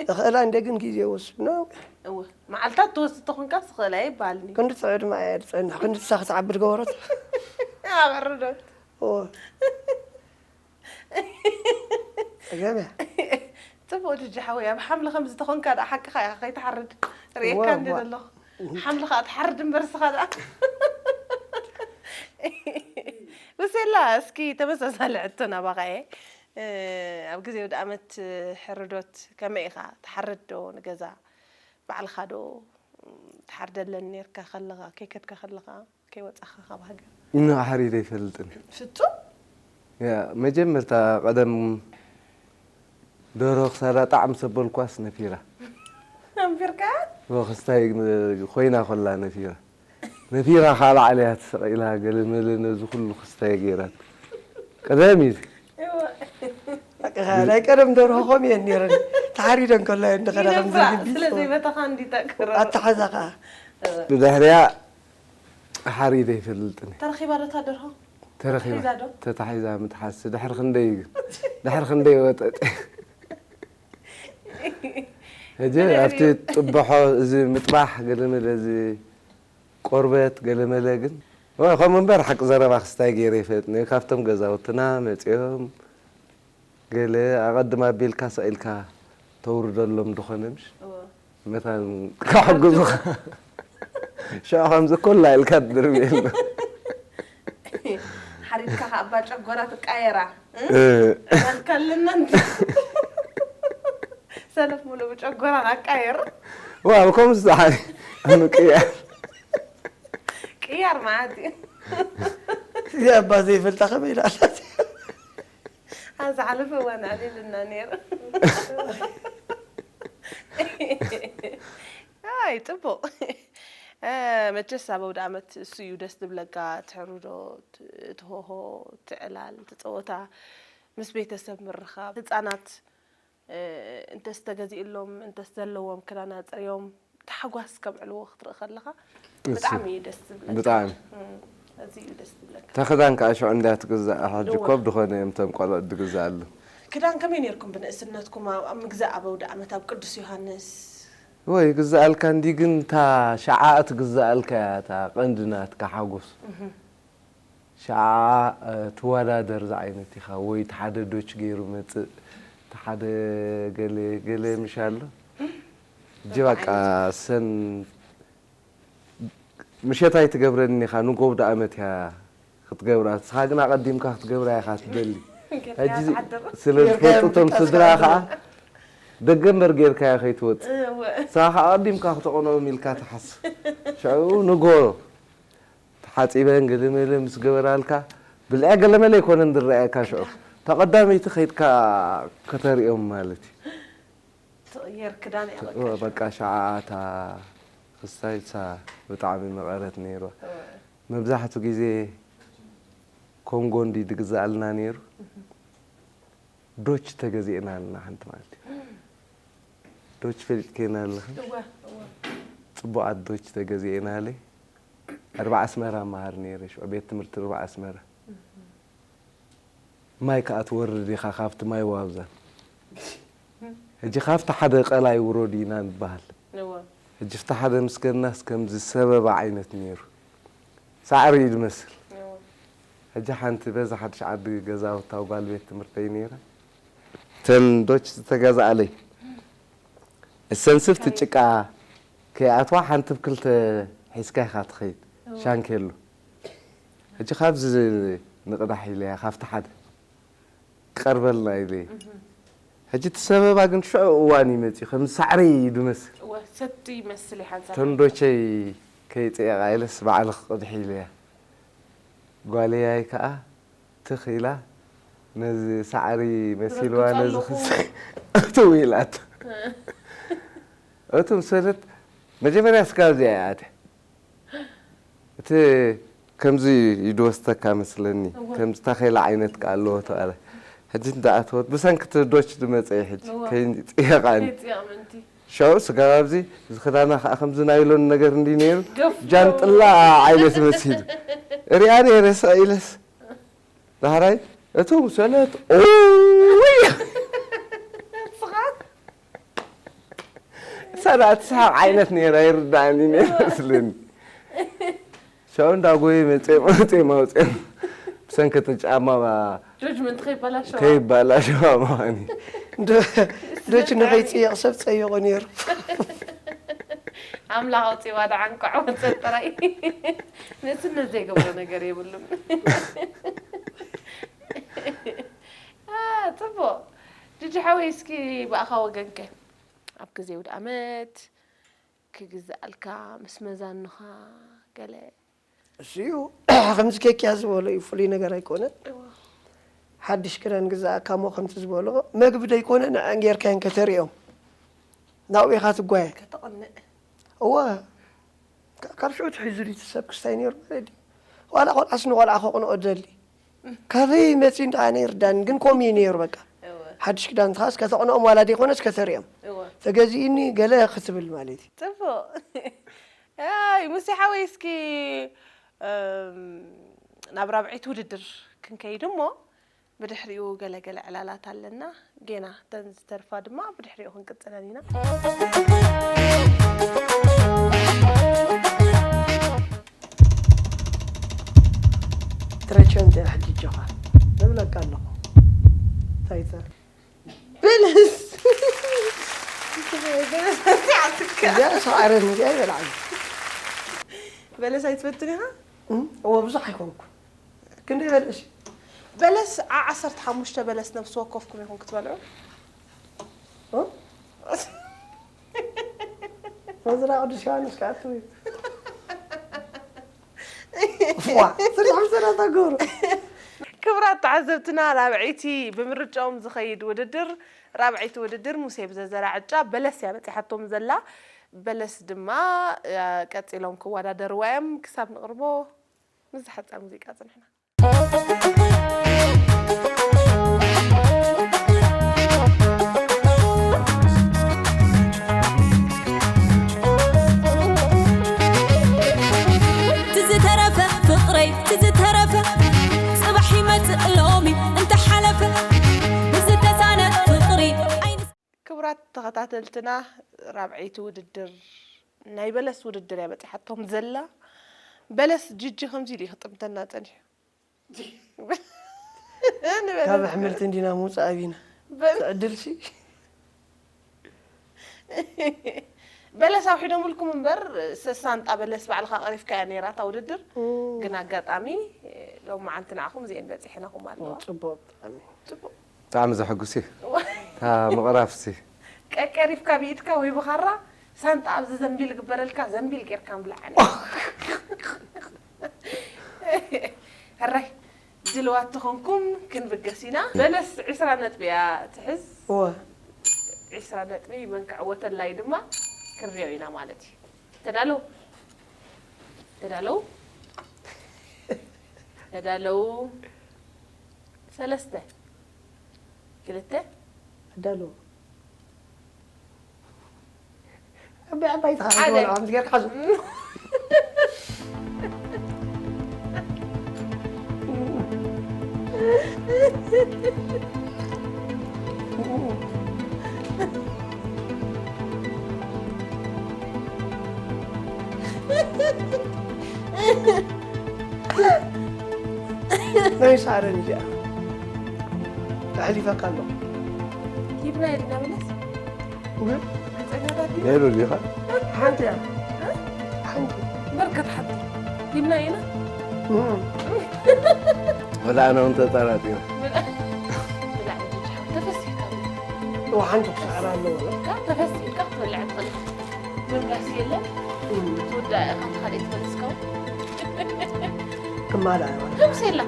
እኽእላ እንደ ግን ግዜ ወስድ ነው። እወ፣ መዓልታት ትወስድ ተኾንካ ስኽእላ ይበሃልኒ። ክንዲ ትዕድማ እያ ዝፀንሕ፣ ክንዲ ትሳ ክትዓቢ ዝገበረት። ኣበርዶት። እዎ። ጸገም እያ። ጽቡቕ ጅጂ ሓወይ፣ ኣብ ሓምሊ ከምዚ ተኾንካ ደኣ ሓቅኻ ኢኻ ከይትሓርድ ርእየካ እወ፣ እንደ እወ። ዘለኹ። ሓምሊ ኸኣ ትሓርድ እምበር እስኻ ደኣ። ውሴላ፣ እስኪ ተመሳሳሊ ሕቶ ናባኻ እየ። እ፣ ኣብ ግዜ ውድኣመት ሕርዶት ከመይ ኢኻ? ትሓርድ ዶ ንገዛ? ባዕልኻ ዶ ትሓርደለን ኔርካ ከለኻ፣ ከይከድካ ከለኻ፣ ከይወጻኻ ካብ ሃገር? ንዓ ሓሪደ ኣይፈልጥን። ፍጹም? ያ፣ መጀመርታ ቀደም ደርሆ ክሳዳ ጣዕ ምስ ኣበልኳስ ነፊራ። ኣንፊርካ? ወ፣ ክስታይ ኮይና ኮላ ነፊራ። ነፊራ ከዓ ላዕሊ እያ ተሰቒላ፣ ገለ መለ ነዚ ኩሉ ክስታይ ገይራት። ቀደም እዩ። እወ። በቃ፣ ናይ ቀደም ደርሆ ከምኡ እየን ነይረን። ተሓሪደን ከሎ እየን እንደገና ከም ይነፍራ፣ ዝርግቢ ስለ ዘይመታኻ እንዲጠቅሮ። ኣተሓዛ ከዓ። ብድሕሪያ ሓሪደ ኣይፈልጥን። ተረኺባ ዶ እታ ደርሆ? ተረኺባ። ተታሒዛ ዶ? ተታሒዛ ምትሓዝ ድሕሪ ክንደይ እዩ? ድሕሪ ክንደይ ወጠጠ? ሕጂ ኣብቲ ጥብሖ፣ እዚ ምጥባሕ፣ ገለመለ፣ እዚ ቆርበት፣ ገለመለ ግን፣ ወይ ከምኡ እምበር፣ ሓቂ ዘረባ ክስታይ ገይረ ይፈልጥ ነይሩ። ካብቶም ገዛውትና መፂኦም ገለ ኣቐድም ኣቢልካ ሰቒልካ ተውርደሎም ድኾነ፣ ምሽ? እወ። መታን ክሕግዙኻ። ሽዑ ከምዚ ኮላ ኢልካ ትድርብየሉ። ሓሪድካ ከኣ እባ ጨጎራ ትቃየራ። እ። ኣልካ ኣለና እንዲ። ሰለፍ ሙሉ ብጨጎራ ኣቃየር። ዋው፣ ከምዚ ዝሓሪ ምቅያር። ቅያር መዓት እዩ። እዚኣ እባ ዘይፈልጣ ከመይ ኢላ ኣላት? ኣብ ዝሓለፈ እዋን ኣዕሊልና ነይሩ። ኣይ፣ ጽቡቕ። እ፣ መቸስ ኣብ ኣውደ ዓመት እሱ እዩ ደስ ዝብለካ፣ ትሕርዶ፣ ት-፣ ትሆሆ፣ ትዕላል፣ ትጸወታ፣ ምስ ቤተሰብ ምርኻብ፣ ህጻናት፣ እ፣ እንተስ ተገዚእሎም፣ እንተስ ዘለዎም ክዳን ኣጽርዮም፣ ታሕጓስ ከብዕልዎ ክትርኢ ከለኻ፣ እሱ። ብጣዕሚ እዩ ደስ ዝብለካ። ብጣዕሚ። እም፣ ኣዝዩ እዩ ደስ ዝብለካ። እታ ክዳን ከዓ ሽዑ እንድያ ትግዛእ፣ ሕጂ እወ። እኮ ብድኾነ እዮም እቶም ቆልዑት ዝግዝኣሉ። ክዳን ከመይ ነይርኩም ብንእስነትኩም ኣብ፣ ኣብ ምግዛእ ኣብ ኣውደ ዓመት ኣብ ቅዱስ ዮሃንስ? ወይ ይግዛኣልካ እንዲ፣ ግን እታ ሸዓ ትግዛኣልካ እያ እታ ቀንዲ ናትካ ሓጎስ። እህ። ሸዓ፣ እ፣ ትወዳደር ዝዓይነት ኢኻ፣ ወይ እቲ ሓደ ዶች ገይሩ መጽእ፣ እቲ ሓደ ገለ፣ ገለ ምሽ ኣሎ። እጂ በቃ ሰን ምሸት ኣይትገብረን ኢኻ፣ ንጎ ኣውደ ዓመት እያ ክትገብራ። ንስኻ ግን ኣቐዲምካ ክትገብራ ኢኻ ትደሊ። ሕጂ ስለ ዝፈልጡ እቶም ስድራ ኸዓ ደገ እምበር ጌርካዮ ከይትወጽእ። ንስኻ ኸዓ ኣቐዲምካ ክተቕንኦም ኢልካ ትሓስብ። ሽዑ ንጎ ተሓጺበን ገለመለ ምስ ገበራልካ፣ ብልዐ ገለመለ ኣይኮነን ዝረኣየካ ሽዑ። እታ ቀዳመይቲ ከይድካ ከተርእዮም ማለት እዩ። ትቕየር ክዳን እያ በቃ። እወ፣ በቃ ሸዓ እታ ክስታይ እሳ ብጣዕሚ መቐረት ነይርዋ። እወ። መብዛሕትኡ ግዜ ኮንጎ እንዲ ድግዛኣልና ነይሩ። ዶች ተገዚእና ኣለና ሓንቲ ማለት እዩ። ዶች ፈሊጥክየን ኣለኽን? እወ፣ እወ። ጽቡቓት ዶች ተገዚእናለይ። ርብዓ ኣስመራ መሃር ነይረ፣ ሽዑ ቤት ትምህርቲ ርብዓ ኣስመራ። ማይ ከኣ ትወርድ ኢኻ ካብቲ ማይ ዋብዛ። ሕጂ ካብቲ ሓደ ቀላይ ውረዱ ኢና ንበሃል። እወ። ሕጂ ፍቲ ሓደ ምስ ከድናስ ከምዚ ሰበባ ዓይነት ነይሩ። ሳዕሪ እዩ ዝመስል። ሕጂ ሓንቲ በዛ ሓድሽ ዓዲ ገዛውታ ጓል ቤት ትምህርተይ ነይራ። ተን ዶች ዝተገዝኣለይ እሰን ስፍቲ ጭቃ ከይኣትዋ ሓንቲ ብክልተ ሒዝካ ኢኻ ትኸይድ። ሻንኬሎ። ሕጂ ካብዚ ንቕዳሕ ኢለያ ካብቲ ሓደ ክቐርበልና ኢለ። ሕጂ እቲ ሰበባ ግን ሽዑ እዋን እዩ መፂኡ ከም ሳዕሪ እዩ ዝመስል። ወሰቲ ይመስል ይሓንሳ ተንዶቸይ ከይፅየቓ ኢለስ ባዕሊ ክቕድሕ ኢለያ። ጓለያይ ከዓ ትኽ ኢላ ነዚ ሳዕሪ መሲልዋ ነዚ ክስ እትው ኢላቶ። እቱ ምስ በለት መጀመርያ ስጋብ እዚኣ እያ ኣትያ። እቲ ከምዚ ይድወስተካ መስለኒ ከምዚ ታኼላ ዓይነት ከ ኣለዎ ተባለ። ሕጂ እንዳኣተወት ብሰንኪ እቲ ዶች ዝመፀ እዩ ሕጂ ከይፅየቓኒ። ይፅየቕ ምንቲ ሻው ስጋብ ኣብዚ እዚ ክዳና ከዓ ከምዚ ናይሎን ነገር እንዲ ነይሩ ገፍ ጃንጥላ ዓይነት መሲሉ ሪኣ ነይረ ስቕ ኢለስ ዳሕራይ እቱ ሰለት ኦይ ንስኻ ሰላ ትስሓቕ ዓይነት ነይራ ይርዳእኒ ነይሩ መስለኒ። ሻው እንዳጎየ መፅኦም መፅኦም ኣውፅኦም ብሰንኪ እቲ ጫማ ጆጅመንት ከይበላሸዋ ከይባላሸዋ ምዃን እዩ። ዶች ንኸይፅየቕ ሰብ ፀይቑ ነይሩ። ኣምላኽ ኣውፅዋ ደዓንቋዕ ወፀጥ ጥራይ ንእስነት ዘይገብሮ ነገር የብሉን። አ፣ ፅቡቕ ጅጂ ሓወይ እስኪ ብኣኻ ወገንከ ኣብ ግዜ ውድ ኣመት ክግዛኣልካ ምስ መዛኑኻ ገለ እሱ እዩ ከምዚ ኬክያ ዝበሎ እዩ ፍሉይ ነገር ኣይኮነን። ሓድሽ ክዳን ግዛእካ እሞ ከምቲ ዝበሎ መግቢ ደይኮነ ንዐን ጌርካየን ከተርእዮም ናብኡ ኢኻ ትጓየ። ከተቕንእ እወ ካብ ሽዑ ትሒዙ ድዩ እቲ ሰብ ክስታይ ነይሩ ማለት ድዩ? ዋላ ቆልዓስ ንቆልዓ ከቕንኦ ደሊ ካበይ መፂ እንዳ ኣነ ይርዳኒ ግን ከምኡ እዩ ነይሩ በቃ። ሓድሽ ክዳን ትኻስ ከተቕንኦም ዋላ ደይኮነስ ከተርእዮም እወ ተገዚእኒ ገለ ክትብል ማለት እዩ። ፅቡቕ ኣይ ሙሴ ሓወይ እስኪ እም፣ ናብ ራብዒት ውድድር ክንከይድ እሞ ብድሕሪኡ ገለገለ ዕላላት ኣለና ጌና እተን ዝተርፋ ድማ ብድሕሪኡ ክንቅፅለን ኢና። ትረቸን ተ ሕጂ ጆኻ እብለካ ኣለኹ። ታይተ በለስ በለስ ኣትካ እዚኣ ሰዓረን እዚኣ ይበልዓሉ። በለስ ኣይትፈትን ኢኻ? እም፣ እወ ብዙሕ ኣይኮንኩ ክንደይ በልሽ? በለስ ዓ ዓሰርተ ሓሙሽተ በለስ ነፍሲ ወከፍኩም ኢኹም ክትበልዑ። እም? መዝራ ቅዱስ ዮሃንስ ከኣትው እዩ። ዋ ስራሕ ሰላሳ ገብሩ። ክቡራት ተዓዘብትና ራብዐይቲ ብምርጫኦም ዝኸይድ ውድድር ራብዐይቲ ውድድር ሙሴ ብዘዘራ ዕጫ በለስ እያ በፂሓቶም ዘላ። በለስ ድማ እ፣ ቀፂሎም ክወዳደርዋ እዮም። ክሳብ ንቕርቦ ምስ ዝሓፃ ሙዚቃ ፅንሕና። ትዝተረፈ ፍቕረይ ትዝተረፈ ጽባሕ ይመጽእ ሎሚ እንተሓለፈ ብዝተሳነ ፍቕሪ ኣይንስ ክቡራት ተኸታተልትና ራብዐይቲ ውድድር ናይ በለስ ውድድር እያ በፂሓቶም ዘላ። በለስ ጅጂ ከምዚ ኢሉ እዩ ክጥምተና ፀኒሑ። ካብ ኣሕምልቲ እንዲና ምውፃእ ኣቢና ትዕድልሲ በለስ ኣውሒዶምልኩም እምበር ሰሳንጣ በለስ ባዕልካ ቀሪፍካያ ነይራ እታ ውድድር። ግን ኣጋጣሚ ሎም መዓልቲ ንዓኹም እዚአን በፂሕናኹም ኣለዋ። ፅቡቅ ብጣዕሚ ፅቡቅ ብጣዕሚ ዘሐጉስ እዩ። እታ ምቕራፍሲ ቀቀሪፍካ ብኢድካ ወይ ብኻራ ሳንጣ ኣብዚ ዘንቢል ግበረልካ ዘንቢል ጌርካ ምብላዕ። ሕራይ ድልዋት ተኾንኩም ክንብገስ ኢና። በለስ ዕስራ ነጥቢ እያ ትሕዝ። እወ ዕስራ ነጥቢ መን ክዕወተላ እዩ ድማ ክንሪኦ ኢና ማለት እዩ። ተዳለዉ ተዳለዉ ተዳለዉ ሰለስተ ክልተ ኣዳለዉ ዓባይ ዓባይ ሓደ። ተኻትወልዓም ዝገርካ ሓዙ ናይ ሰዓረን እዚኣ ተሕሊፈካ ኣለኹ። ሂብና ኢልና መለስ? እህ? ነይሩ ዲኻ? ሓንቲ እያ። ሓንቲ። በርከት ሓንቲ። ሂብና ኢና? እህ። ወላ ኣነ እውን ተጠራጢረ። ብላ-፣ ብላ-፣ ተፈሲሕካ። እዋ፣ ሓንቲ ክሰዕራ ኣለዎ። ካብ ተፈሲሕካ ክትበልዕ ትኽእል። ምምላስ የለን። እህ። ትውዳእ ኢኻ፣ ካልእ ትመልስካ እውን። ክማልኣ እያ። ከምስ የላ።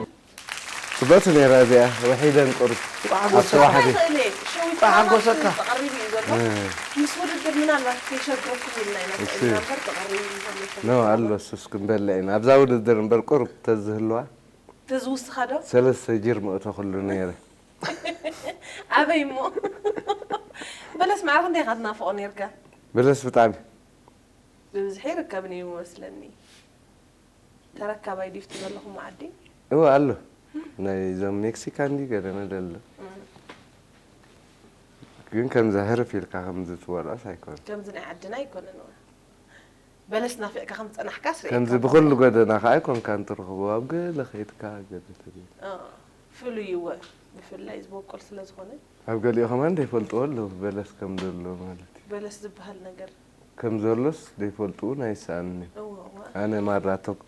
ጽብቕቲ ነይራ እዚኣ፣ ውሒደን ቁሩብ። እንቋዕ ኣብ ሓጎሰካ። ተዋሕዲ። ይኽእል እየ። ሸዊት እንቋዕ ሓጎሰካ። ተቐሪቡ እዩ ዘሎ። እ። ምስ ውድድር ምናልባት ከይሸግረኩም ኢልና ኢና እሺ። ስዒድና እምበር ተቐሪቡ እዩ ዘሎ። ኖ፣ ኣሎ፣ እሱስ ክንበልዕ ኢና። ኣብዛ ውድድር እምበር ቁሩብ ተዝህልዋ። ተዝውስኻ ዶ? ሰለስተ ጅር ምእተኹሉ ነይረ። ኣበይ እሞ? በለስ መዓር ክንደይ ኢኻ ትናፍቖ ነይርካ? በለስ ብጣዕሚ። ብብዝሒ ይርከብ ነይሩ መስለኒ። ተረካባይ ድዩ እቲ ዘለኹም ዓዲ? እወ፣ ኣሎ። ናይ እዞም ሜክሲካን ድዩ ገለ መለ ኣሎ። እም። ግን ከምዚ ህርፍ ኢልካ ከምዚ ትበልዖስ ኣይኮነን። ከምዚ ናይ ዓድና ኣይኮነን እወ። በለስ ናፊቕካ ከም ዝጸናሕካ ስርኤካ ከምዚ ኣሎ። ብኹሉ ጎደና ከኣ ኣይኮንካን ትረኽቦ። ኣብ ገለ ከይድካ ገለ ትብል። እ፣ ፍሉይ እወ። ብፍላይ ዝበቁል ስለ ዝኾነ። ኣብ ገሊኡ ከማን ዘይፈልጥዎ ኣለዉ፣ በለስ ከም ዘሎ ማለት እዩ። በለስ ዝበሃል ነገር። ከም ዘሎስ ዘይፈልጡ እውን ኣይሰኣንን እዮም። እወ፣ እወ። ኣነ ማራ ቶክ-፣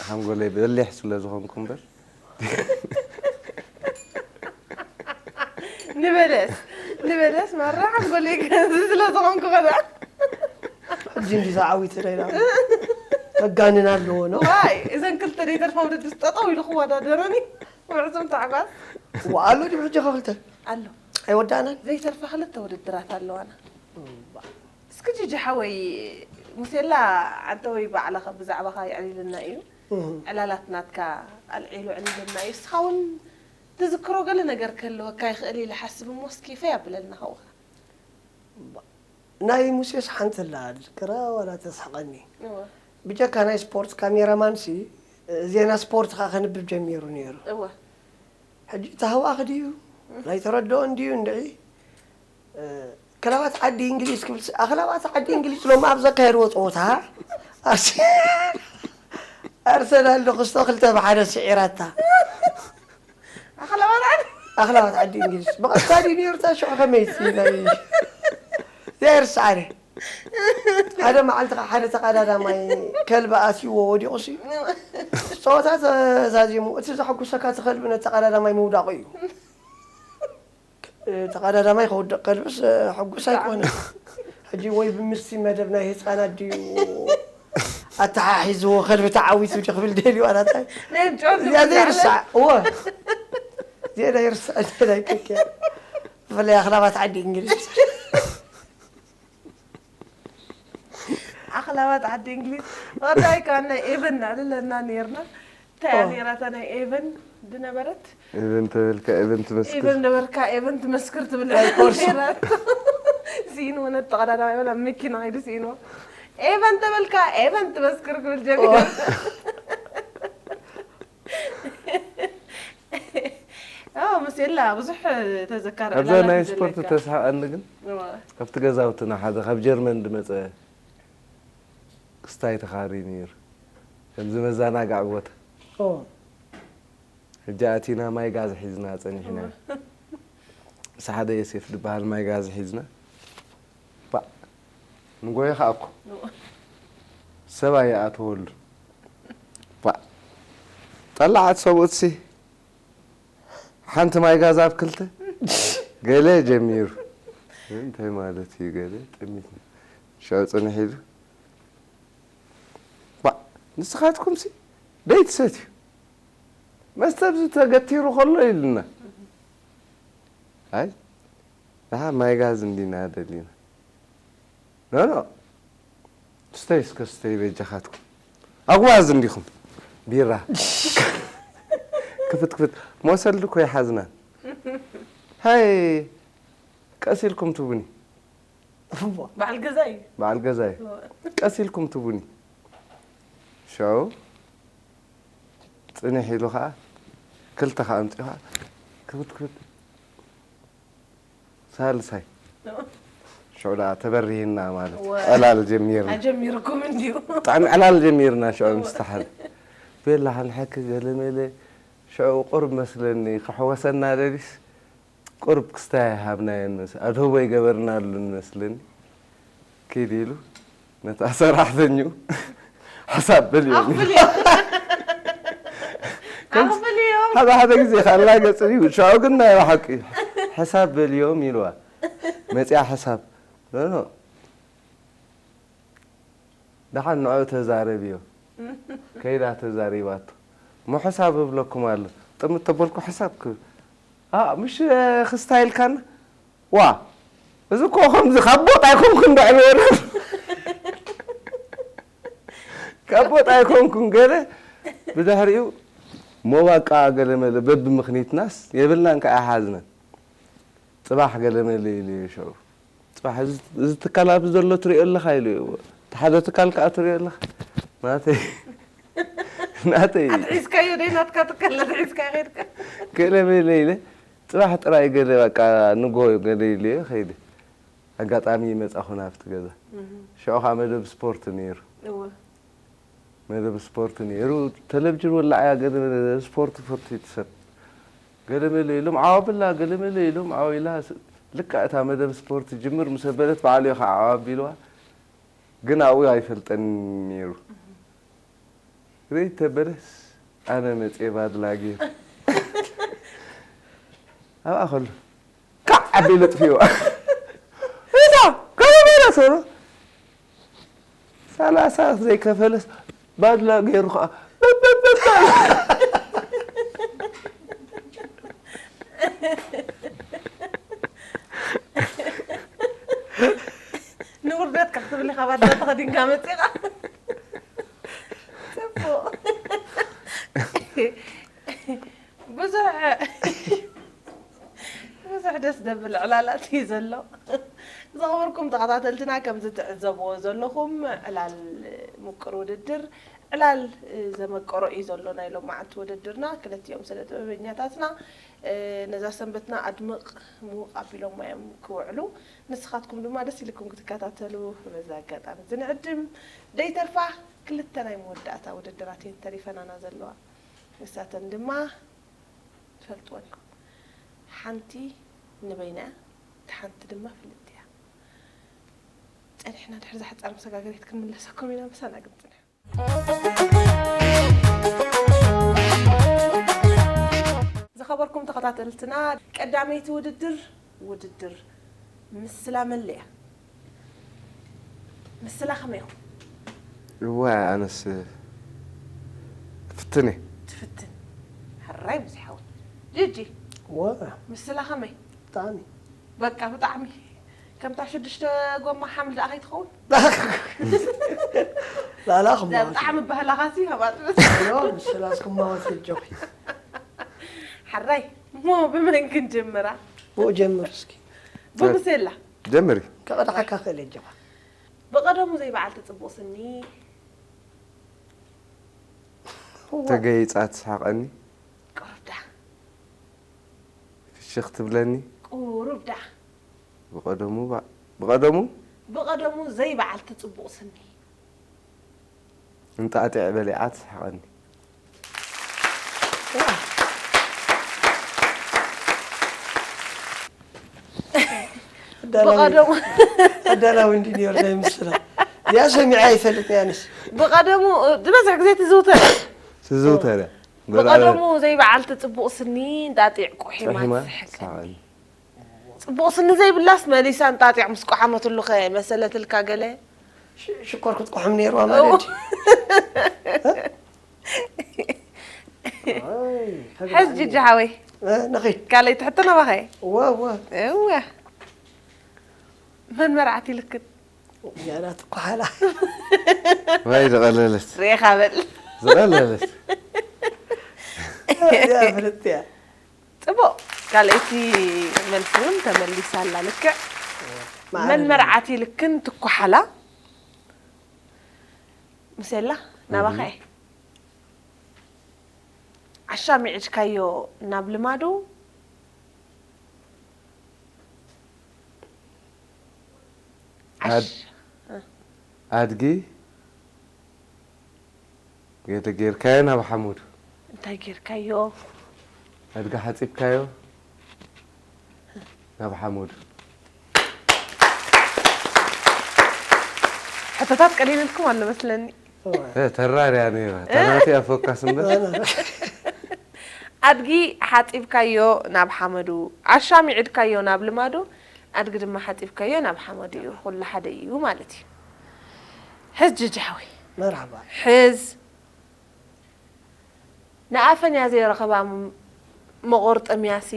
ሓንጎለይ በሊሕ ስለ ዝኾንኩ እምበር። ንበለስ፣ ንበለስ ማራ ሓንጎለይ ከምዚ ስለ ዝኾንኩ ከኣ። ሕጂ እንዲዛ ዓዊተ ዶ ኢላ። መጋነን ኣለዎ፣ ኖ? ዋይ፣ እዘን ክልተ ዘይተርፋ ውድድር ጠጠው ኢሉ ክወዳደረኒ። ምዕጹም ታዕጓስ። ዋ፣ ኣሎ ድዩ ሕጂ ከ ክልተ? ኣሎ። ኣይወዳእናን? ዘይተርፋ ክልተ ውድድራት ኣለዋና። እምባ። እስኪ ጂጂ ሓወይ፣ ሙሴላ ዓንተ ወይ ባዕላኸ ብዛዕባኻ የዕሊልና እዩ። እህ። ዕላላት ናትካ ኣልዒሉ ዕሊልና እዩ። እስኻ እውን ትዝክሮ ገለ ነገር ክህልወካ ይኽእል ኢለ ሓስብ እሞ እስኪ ፈይ ኣብለልና ኸውኻ። እምባ። ናይ ሙሴስ ሓንቲ ኣላ፣ ትዝክራ ዋላ ተስሕቐኒ። እወ። ብጀካ ናይ ስፖርት ካሜራማንሲ፣ ዜና ስፖርት ኸኣ ከንብብ ጀሚሩ ነይሩ። እወ። ሕጂ እቲ ሃዋኽ ድዩ? ናይ ተረድኦ እንድዩ እንድዒ? እ፣ ክለባት ዓዲ እንግሊዝ ክብል ስ-፣ ኣኽለባት ዓዲ እንግሊዝ ሎሚ ኣብ ዘካየድዎ ጸወታ፣ ኣርሰ-፣ ኣርሰናል ንክስቶ ክልተ ብሓደ ስዒራታ። ኣኽለባት ዓዲ? ኣኽለባት ዓዲ እንግሊዝ። ብቐጥታ ድዩ ነይሩ እታ ሽዑ ከመይ እቲ ናይ ዘይርስዓኒ። ሓደ መዓልቲ ኸዓ ሓደ ተቐዳዳማይ ከልቢ ኣትይዎ ወዲቑ ሲ። ጸወታ ተዛዚሙ። እቲ ዘሐጉሰካ እቲ ከልቢ ነቲ ተቐዳዳማይ ምውዳቑ እዩ። እ፣ ተቐዳዳማይ ከውድቕ ከልብስ፣ እ፣ ሕጉስ ኣይኮነን። ሕጂ ወይ ብምስቲ መደብ ናይ ህፃናት ድዩ ኣተሓሒዝዎ ከልቢ ተዓዊቱ ድዩ ክብል ደልዩ ኣላታይ። ናይ ጨወት እዚኣ ብዛዕባ ዘይርሳዕ፣ እወ። እዚኣ ዘይርሳዕ፣ እዚኣ ናይ ከኪያ። ብፍላይ ኣኽላባት ዓዲ እንግሊዝ። ኣኽላባት ዓዲ እንግሊዝ። ወዳይ ከኣ ናይ ኤቨን ነዕልለና ነይርና። እንታይ እያ ኦ። ነይራ እታ ናይ ኤቨን ዝነበረት? ኤቨን ተበልካ ኤቨን ትመስክር። ኤቨን ነበርካ ኤቨን ትመስክር ትብል ናይ ኮርሶ። ነይራ። ስኢንዎ ነቲ ተቐዳዳማይ በላ መኪና ከይዱ ስኢንዎ። ኤቨን ተበልካ ኤቨን ትመስክር ክብል ጀሚሩ። ኦ። ኦ፣ ሙሴላ ብዙሕ ተዘካሪ ኣብዛ ዕላላት ናይ ስፖርት ዘለካ። ተስሓቐኒ ግን እዋ። ካብቲ ገዛውትና ሓደ ካብ ጀርመን ዝመጸ ክስታይ ተኻርዩ ነይሩ። ከምዚ መዘናግዒ ቦታ። ኦ። ሕጂ ኣቲና ማይ ጋዝ ሒዝና ጸኒሕና። እዋ። ምስ ሓደ ዮሴፍ ዝበሃል ማይ ጋዝ ሒዝና። ባእ። ንጎየ ከኣ እኮ። እዋ። ሰብ ኣይኣተወሉ። ባእ። ጠላዓት ሰብኡትሲ ሓንቲ ማይ ጋዝ ኣብ ክልተ ገለ ጀሚሩ። እንታይ ማለት እዩ ገለ? ጥሚት። ሽዑ ጽንሕ ኢሉ። ዋ፣ ንስኻትኩምሲ ደይትሰትዩ። መስተ ኣብዚ ተገቲሩ ከሎ ኢሉና። ኣይ፣ ደሓ ማይ ጋዝ እንዲና ደሊና። ኖ፣ ኖ። ስተይ እስከ ስተይ በጃኻትኩም። ኣጉባዝ እንዲኹም። ቢራ። ክፍት ክፍት። ሞሰል እኮ ይሓዝናን። ሃይ፣ ቀስ ኢልኩም ትቡኒ። እዋ። በዓል ገዛ እዩ። በዓል ገዛ እዩ። እዋ። ቀስ ኢልኩም ትቡኒ። ሽዑ ጽንሕ ኢሉ ኸኣ ክልተ ኸኣ ኣምጺኡ ኸኣ ክብት ክብት። ሳልሳይ። እዋ። ሽዑ ደኣ ተበሪህና ማለት እዩ። እዋ። ዕላል ጀሚርና። ኣጀሚርኩም እንድዩ። ብጣዕሚ ዕላል ጀሚርና ሽዑ እዋ። ምስ ተሓዝ። ቤላ ሓንሓኪ ገለ መለ ሽዑ ቁርብ መስለኒ ክሕወሰና ደሊስ ቁርብ ክስታይ ሃብናዮ ንመስ ኣድህቦ ይገበርናሉ ንመስለኒ። ኪድ ኢሉ ነታ ሰራሕተኛኡ ሕሳብ በልዮም ኢሉ። ኣኽፍልዮ። ከምዚ ኣኽፍልዮ። ሓደ ሓደ ግዜ ካላ ገጽ እዩ። ሽዑ ግን ናይ ብሓቂ እዩ። ሕሳብ በልዮም ኢልዋ። መጽያ ሕሳብ። ኖ፣ ኖ። ደሓን ንዕኡ ተዛረብዮ። ከይዳ ተዛሪባቶ። እሞ ሕሳብ እብለኩም ኣሎ። ጥምት ተበልኩ ሕሳብ ክ-፣ ኣ፣ ምሽ ክስታይ ኢልካና? ዋ፣ እዚ እኮ ከምዚ ካብ ቦታ ኣይኮንኩን ዶ ዕልወ ካብ ቦታ ኣይኮንኩን ገለ ብድሕሪኡ ሞባቃ ገለ መለ በብምኽኒትናስ የብልናን ከኣ ኣይሓዝናን። ጽባሕ ገለ መለ ኢሉ እዩ ሽዑ። ጽባሕ እዚ፣ እዚ ትካል ኣብዚ ዘሎ ትሪኦ ኣለኻ ኢሉ እዩ። እቲ ሓደ ትካል ከኣ ትሪኦ ኣለኻ። ናተይ፣ ናተይ። ኣትሒዝካዮ ደይ ናትካ ትካል ኣትሒዝካ ከይድካ። ገለ መለ ኢለ፣ ጽባሕ ጥራይ ገለ በቃ ንጎ ገለ ኢለ እየ ከይደ። ኣጋጣሚ ይመጻኹ ናብቲ ገዛ። እህ። ሽዑ ከኣ መደብ ስፖርት ነይሩ። እወ። መደብ ስፖርት ነይሩ። ተለቪዥን ወላዕያ ገለ መለ ስፖርት ፈትዩ ትሰብ። ገለ መለ ኢሎም ዓው ኣብላ፣ ገለ መለ ኢሎም ዓው ኢላ ስ-፣ ልክዕ እታ መደብ ስፖርት ጅምር ምስ ኣበለት ባዕሉ እዩ ከዓ ዓው ኣቢልዋ። ግን ኣብኡ ኣይፈልጠን ነይሩ። ርእይ ተበለስ ኣነ መጽየ ባድላ ገይሩ። ኣብኣ ከሎ ካዕ ኣቢለ ጥፊእዋ። እዛ ገለ መለ ሰሩ። ሰላሳ ዘይከፈለስ ባድላ ገይሩ ኸዓ በበበበ። ንውርደትካ ክትብል ኢኻ ባድላ ተኸዲንካ መጺኻ። ጽቡቕ። ብዙሕ፣ ብዙሕ ደስ ደብል ዕላላት እዩ ዘሎ። ዝኸበርኩም ተኸታተልትና፣ ከምዚ ትዕዘብዎ ዘለኹም፣ ዕላል ምቁር ውድድር፣ ዕላል ዘመቀሮ እዩ ዘሎ ናይ ሎማዓንቲ ውድድርና። ክልቲኦም ስነ ጥበበኛታትና፣ ነዛ ሰንበትና ኣድምቕ ምውቕ ኣቢሎማ እዮም ክውዕሉ። ንስኻትኩም ድማ ደስ ኢልኩም ክትከታተሉ በዚ ኣጋጣሚ እዚ ንዕድም። ደይተርፋ ክልተ ናይ መወዳእታ ውድድራት እየን ተሪፈናና ዘለዋ። ንሳተን ድማ ትፈልጥወን ኢኹም። ሓንቲ ንበይና እያ፣ እታ ሓንቲ ድማ ፍልጥቲ እያ። ጸኒሕና ድሕሪ እዛ ሓጻር መሰጋገሪት ክንምለሰኩም ኢና፣ ምሳና ግን ጽንሑ። ዝኸበርኩም ተኸታተልትና፣ ቀዳመይቲ ውድድር፣ ውድድር ምስላ መለያ። ምስላ ከመይ ኢኹም? እዋይ፣ ኣነስ ፍትን እየ። ትፍትን። ሕራይ ብዙሕ ሓወይ። ጂጂ፣ እወ። ምስላ ከመይ? ብጣዕሚ። በቃ ብጣዕሚ። ከምታ ሽዱሽተ ጎማ ሓምሊ ደኣ ከይትኸውን? ላላ እዛ ክማወት። ብጣዕሚ ባህላኻሲ፣ ሃባጥበት። ሎ፣ ምስላስ ክማወት የጆኺ። ሕራይ፣ እሞ ብመን ክንጅምራ? ብኡ ጀምር እስኪ። ብምሴላ። ጀምሪ። ከቐድሓካ ክእል እየ ጀባ። ብቐደሙ ዘይበዓልቲ ጽቡቕ ስኒ። እዋ። ተገይጻ ትስሕቐኒ። ቁሩብ ዳ። ፍሽኽ ትብለኒ። ቁሩብ ዳ። ብቐደሙ ባ-፣ ብቐደሙ? ብቐደሙ ዘይበዓልቲ ጽቡቕ ስኒ። እንጣጢዕ በሊዓ ትስሕቐኒ። ኣዳላዊ፣ ብቐደሙ ኣዳላዊ እንዲ ነይሩ ናይ ምስላ። እዚኣ ሰሚዐ ኣይፈልጥን ኣነስ። ብቐደሙ፣ ዝበዝሕ ግዜ ትዝውተር። ትዝውተር እያ። ብቐደሙ ዘይበዓልቲ ጽቡቕ ስኒ እንጣጢዕ ቁሒማ ቁሒማ ትስሕቀኒ። ትስሕቐኒ። ጽቡቕ ስኒ ዘይብላስ መሊሳ እንጣጢዕ ምስ ቆሓመትሉ ከ መሰለትልካ ገለ? ሽ-፣ ሽኮር ክትቆሕም ነይርዋ ማለት እዩ። ኣይ፣ ሕጂ ጅሓወይ። እ፣ ንኺድ። ካልኣይ ትሕቶ ናባኸ? እወ፣ እወ። እወ። መን መርዓት ይልክን? ያላ ትኳሓላ። ወይ ዝቐለለት። ርኢኻ በል። ዝቐለለት። እዚኣ ፍልጥቲ እያ። ጽቡቕ። ካልኣይቲ መልሲ እውን ተመሊሳ ኣላ። ልክዕ። ማዕረ መን መርዓት ይልክን ትኳሓላ? ምሴላ፣ ናባኻ እየ። ዓሻ ሚዕድካዮ ናብ ልማዱ። ዓሽ-፣ ኣድ-፣ እ። ኣድጊ ገለ ጌርካዮ ናብ ሓሙድ። እንታይ ጌርካዮ? ኣድጊ ሓጺብካዮ ናብ ሓመዱ። ሕቶታት ቀሊልልኩም ኣሎ መስለኒ። ተራርያ ነይራ። ተናትያ ፎካስ እምበር። ኣድጊ ሓጺብካዮ ናብ ሓመዱ፣ ዓሻ ሚዕድካዮ ናብ ልማዱ፣ ኣድጊ ድማ ሓጺብካዮ ናብ ሓመዱ እዩ። ኩሉ ሓደ እዩ ማለት እዩ። ሕዚ ጅጅ ሓወይ። መርሓባ። ሕዝ ንኣፈን እያ ዘይረኸባ መቖርጠምያሲ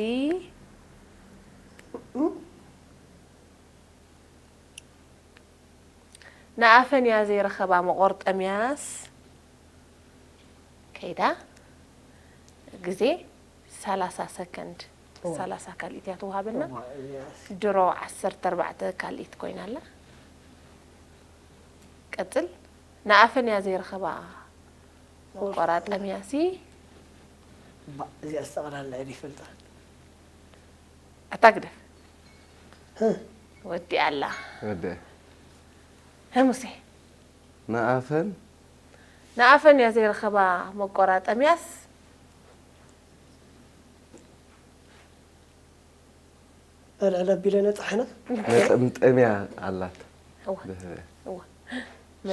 ንኣፈን እያ ዘይረኸባ መቖርጠምያስ ከይዳ ግዜ ሰላሳ ሰከንድ ሰላሳ ካልኢት እያ ትወሃበና። ድሮ ዓሰርተ ኣርባዕተ ካልኢት ኮይና ኣላ። ቀጽል። ንኣፈን እያ ዘይረኸባ መቆራጠምያሲ እዚኣ ዝጠቕላላ እየ ይፈልጣ። ኣታ ግደፍ ወዲ ኣላ ወደ ህሙሴ ንኣፈን ንኣፈን እያ ዘይረኸባ መቆራጠምያስ ኣልዕል ኣቢለ ነፃሕና መጠምጠምያ ኣላት እዋ ብህበ እዋ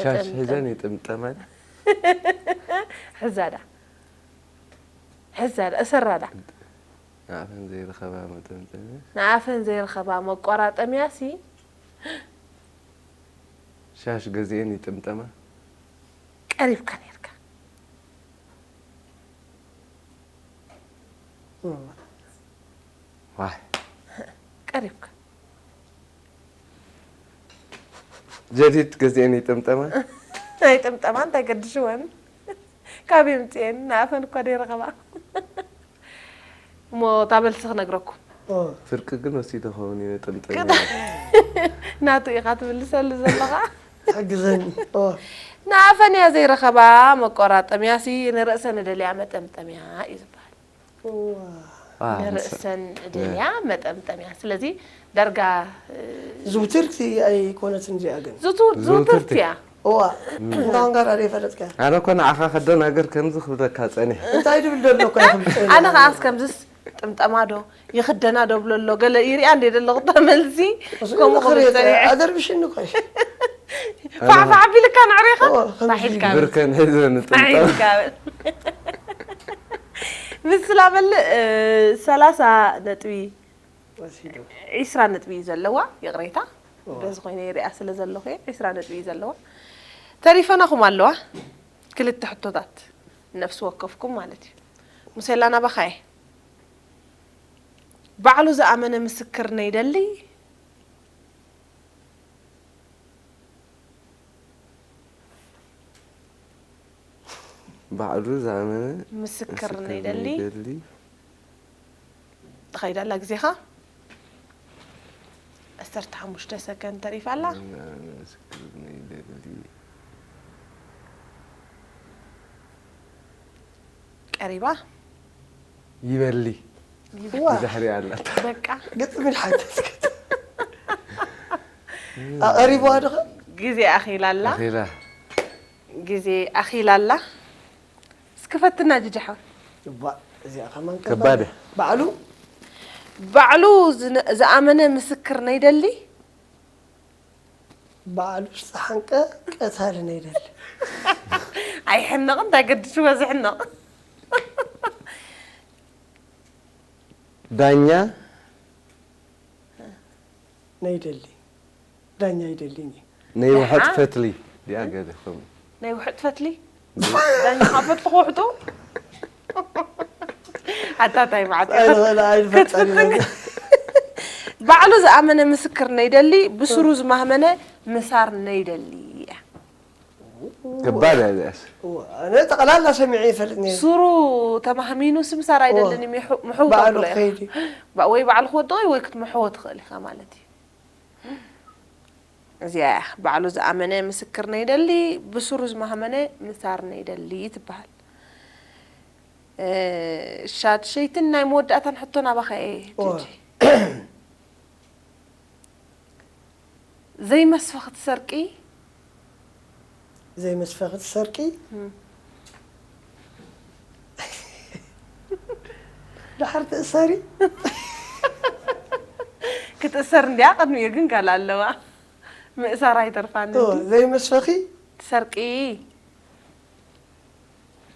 ሻሽ ሒዘን ይጥምጠማን ሕዛዳ ሕዛዳ እሰራዳ ንኣፈን ዘይረኸባ መጠምጠምያ ንኣፈን ዘይረኸባ መቆራጠምያሲ ሻሽ ገዚኤን ይጥምጠማ ቀሪብካ ነርካ ዋይ ቀሪብካ ጀዲድ ገዚኤን ይጥምጠማ ኣይጥምጠማ እንታይ ገድሽወን ካብ የምፅኤን ንኣፈን እኳ ደይረኸባ እሞ እታ መልሲ ክነግረኩም ፍርቂ ግን ወሲደ ኸውን እዩ ጥምጠም ናቱ ኢኻ ትምልሰሉ ዘለኻ ሕግዘኒ ንኣፈን እያ ዘይረኸባ መቆራጠምያ ሲ ንርእሰን እደልያ መጠምጠምያ እዩ ዝበሃል ንርእሰን እደልያ መጠምጠምያ ስለዚ ዳርጋ ዝውትርቲ ኣይኮነትን እዚኣ ግን ዝውትርቲ እያ እዋ እንዳንጋራ ዘይፈለጥካ ኣነ እኮ ንዓኻ ከደናገር ከምዚ ክብለካ ጸኒሕ እንታይ ድብል ዘሎ እኮ ይኽብል ኣነ ከዓስ ከምዝስ ጥምጠማ ዶ ይኽደና ዶ ብሎ ኣሎ ገለ ይሪኣ እንደ ዘለኹ ተመልሲ ከምኡ ክብል ጸኒሐ ኣደርብሽኒ እኮ ፋዕፋዕ ኣቢልካ ንዕሬኻ ፋሒልካ ብርከን ሒዘ ንጥምጠም ፋሒልካ ምስላ በል ሰላሳ ነጥቢ ዒስራ ነጥቢ እዩ ዘለዋ ይቕሬታ በዚ ኮይነ ይሪኣ ስለ ዘለኹ እየ ዒስራ ነጥቢ እዩ ዘለዋ ተሪፈናኹም ኣለዋ ክልተ ሕቶታት ነፍሲ ወከፍኩም ማለት እዩ ሙሴላ ናባኻየ ባዕሉ ዝኣመነ ምስክር ነይደሊ ባዕሉ ዝኣመነ ምስክር ነይደሊ ትኸይድ ኣላ ግዜኻ ዓሰርተ ሓሙሽተ ሰከንድ ተሪፋ ኣላ ምስክር ነይደሊ ቀሪባ ይበሊ ዋ ድሕሪ ኣላት በቃ ግጥምን ሓተስክት ኣቐሪብዋ ዶ ግዜ ኣኺላ ኣላ ኣኺላ ግዜ ኣኺላ ኣላ እስኪ ፈትና ጅጃ ሓወይ እባ እዚኣ ከማን ከባድ እያ። ባዕሉ ባዕሉ ዝነ- ዝኣመነ ምስክር ነይደሊ ባዕሉ ዝተሓንቀ ቀታሊ ነይደሊ ኣይሕነቕ እንታይ ገድሽዎ ዝሕነቕ ዳኛ ነይደሊ ዳኛ ይደሊኒ ናይ ውሕጥ ፈትሊ ዲኣ ገለ ከምኡ ናይ ውሕጥ ፈትሊ ዳኛ ካብ ፈትልኹ ውሕጡ ኣታታይ መዓት ኣይንፈጠኒ ባዕሉ ዝኣመነ ምስክር ነይደሊ ብስሩ ዝማህመነ ምሳር ነይደሊ እያ ገባር እያ እዚኣስ እዋ፣ ኣነ ጠቕላላ ሰሚዐ ይፈልጥ ነይረ ሱሩ ተማህሚኑ ስምሳር ኣይደልን እዩ ምሑ- ምሕው ባዕሉ ተብሎ ኢኻ። ከይዲ ባ- ወይ ባዕሉ ክወድኦ ወይ ክትምሕዎ ትኽእል ኢኻ ማለት እዩ እዚኣ እያ ባዕሉ ዝኣመነ ምስክር ነይደሊ ብሱሩ ዝማህመነ ምሳር ነይደሊ ትበሃል እ፣ ሻድሸይትን ናይ መወዳእታን ሕቶ ናባኸ እየ እዋ። ጂጂ ዘይመስፈኽቲ ሰርቂ ዘይመስፈኽቲ ሰርቂ እም። ዳ ካር ትእሰሪ? ክትእሰር እንድያ፣ ቅድሚኡ ግን ካልእ ኣለዋ። ምእሳር ኣይተርፋን። ዘይመስፈኺ ትሰርቂ።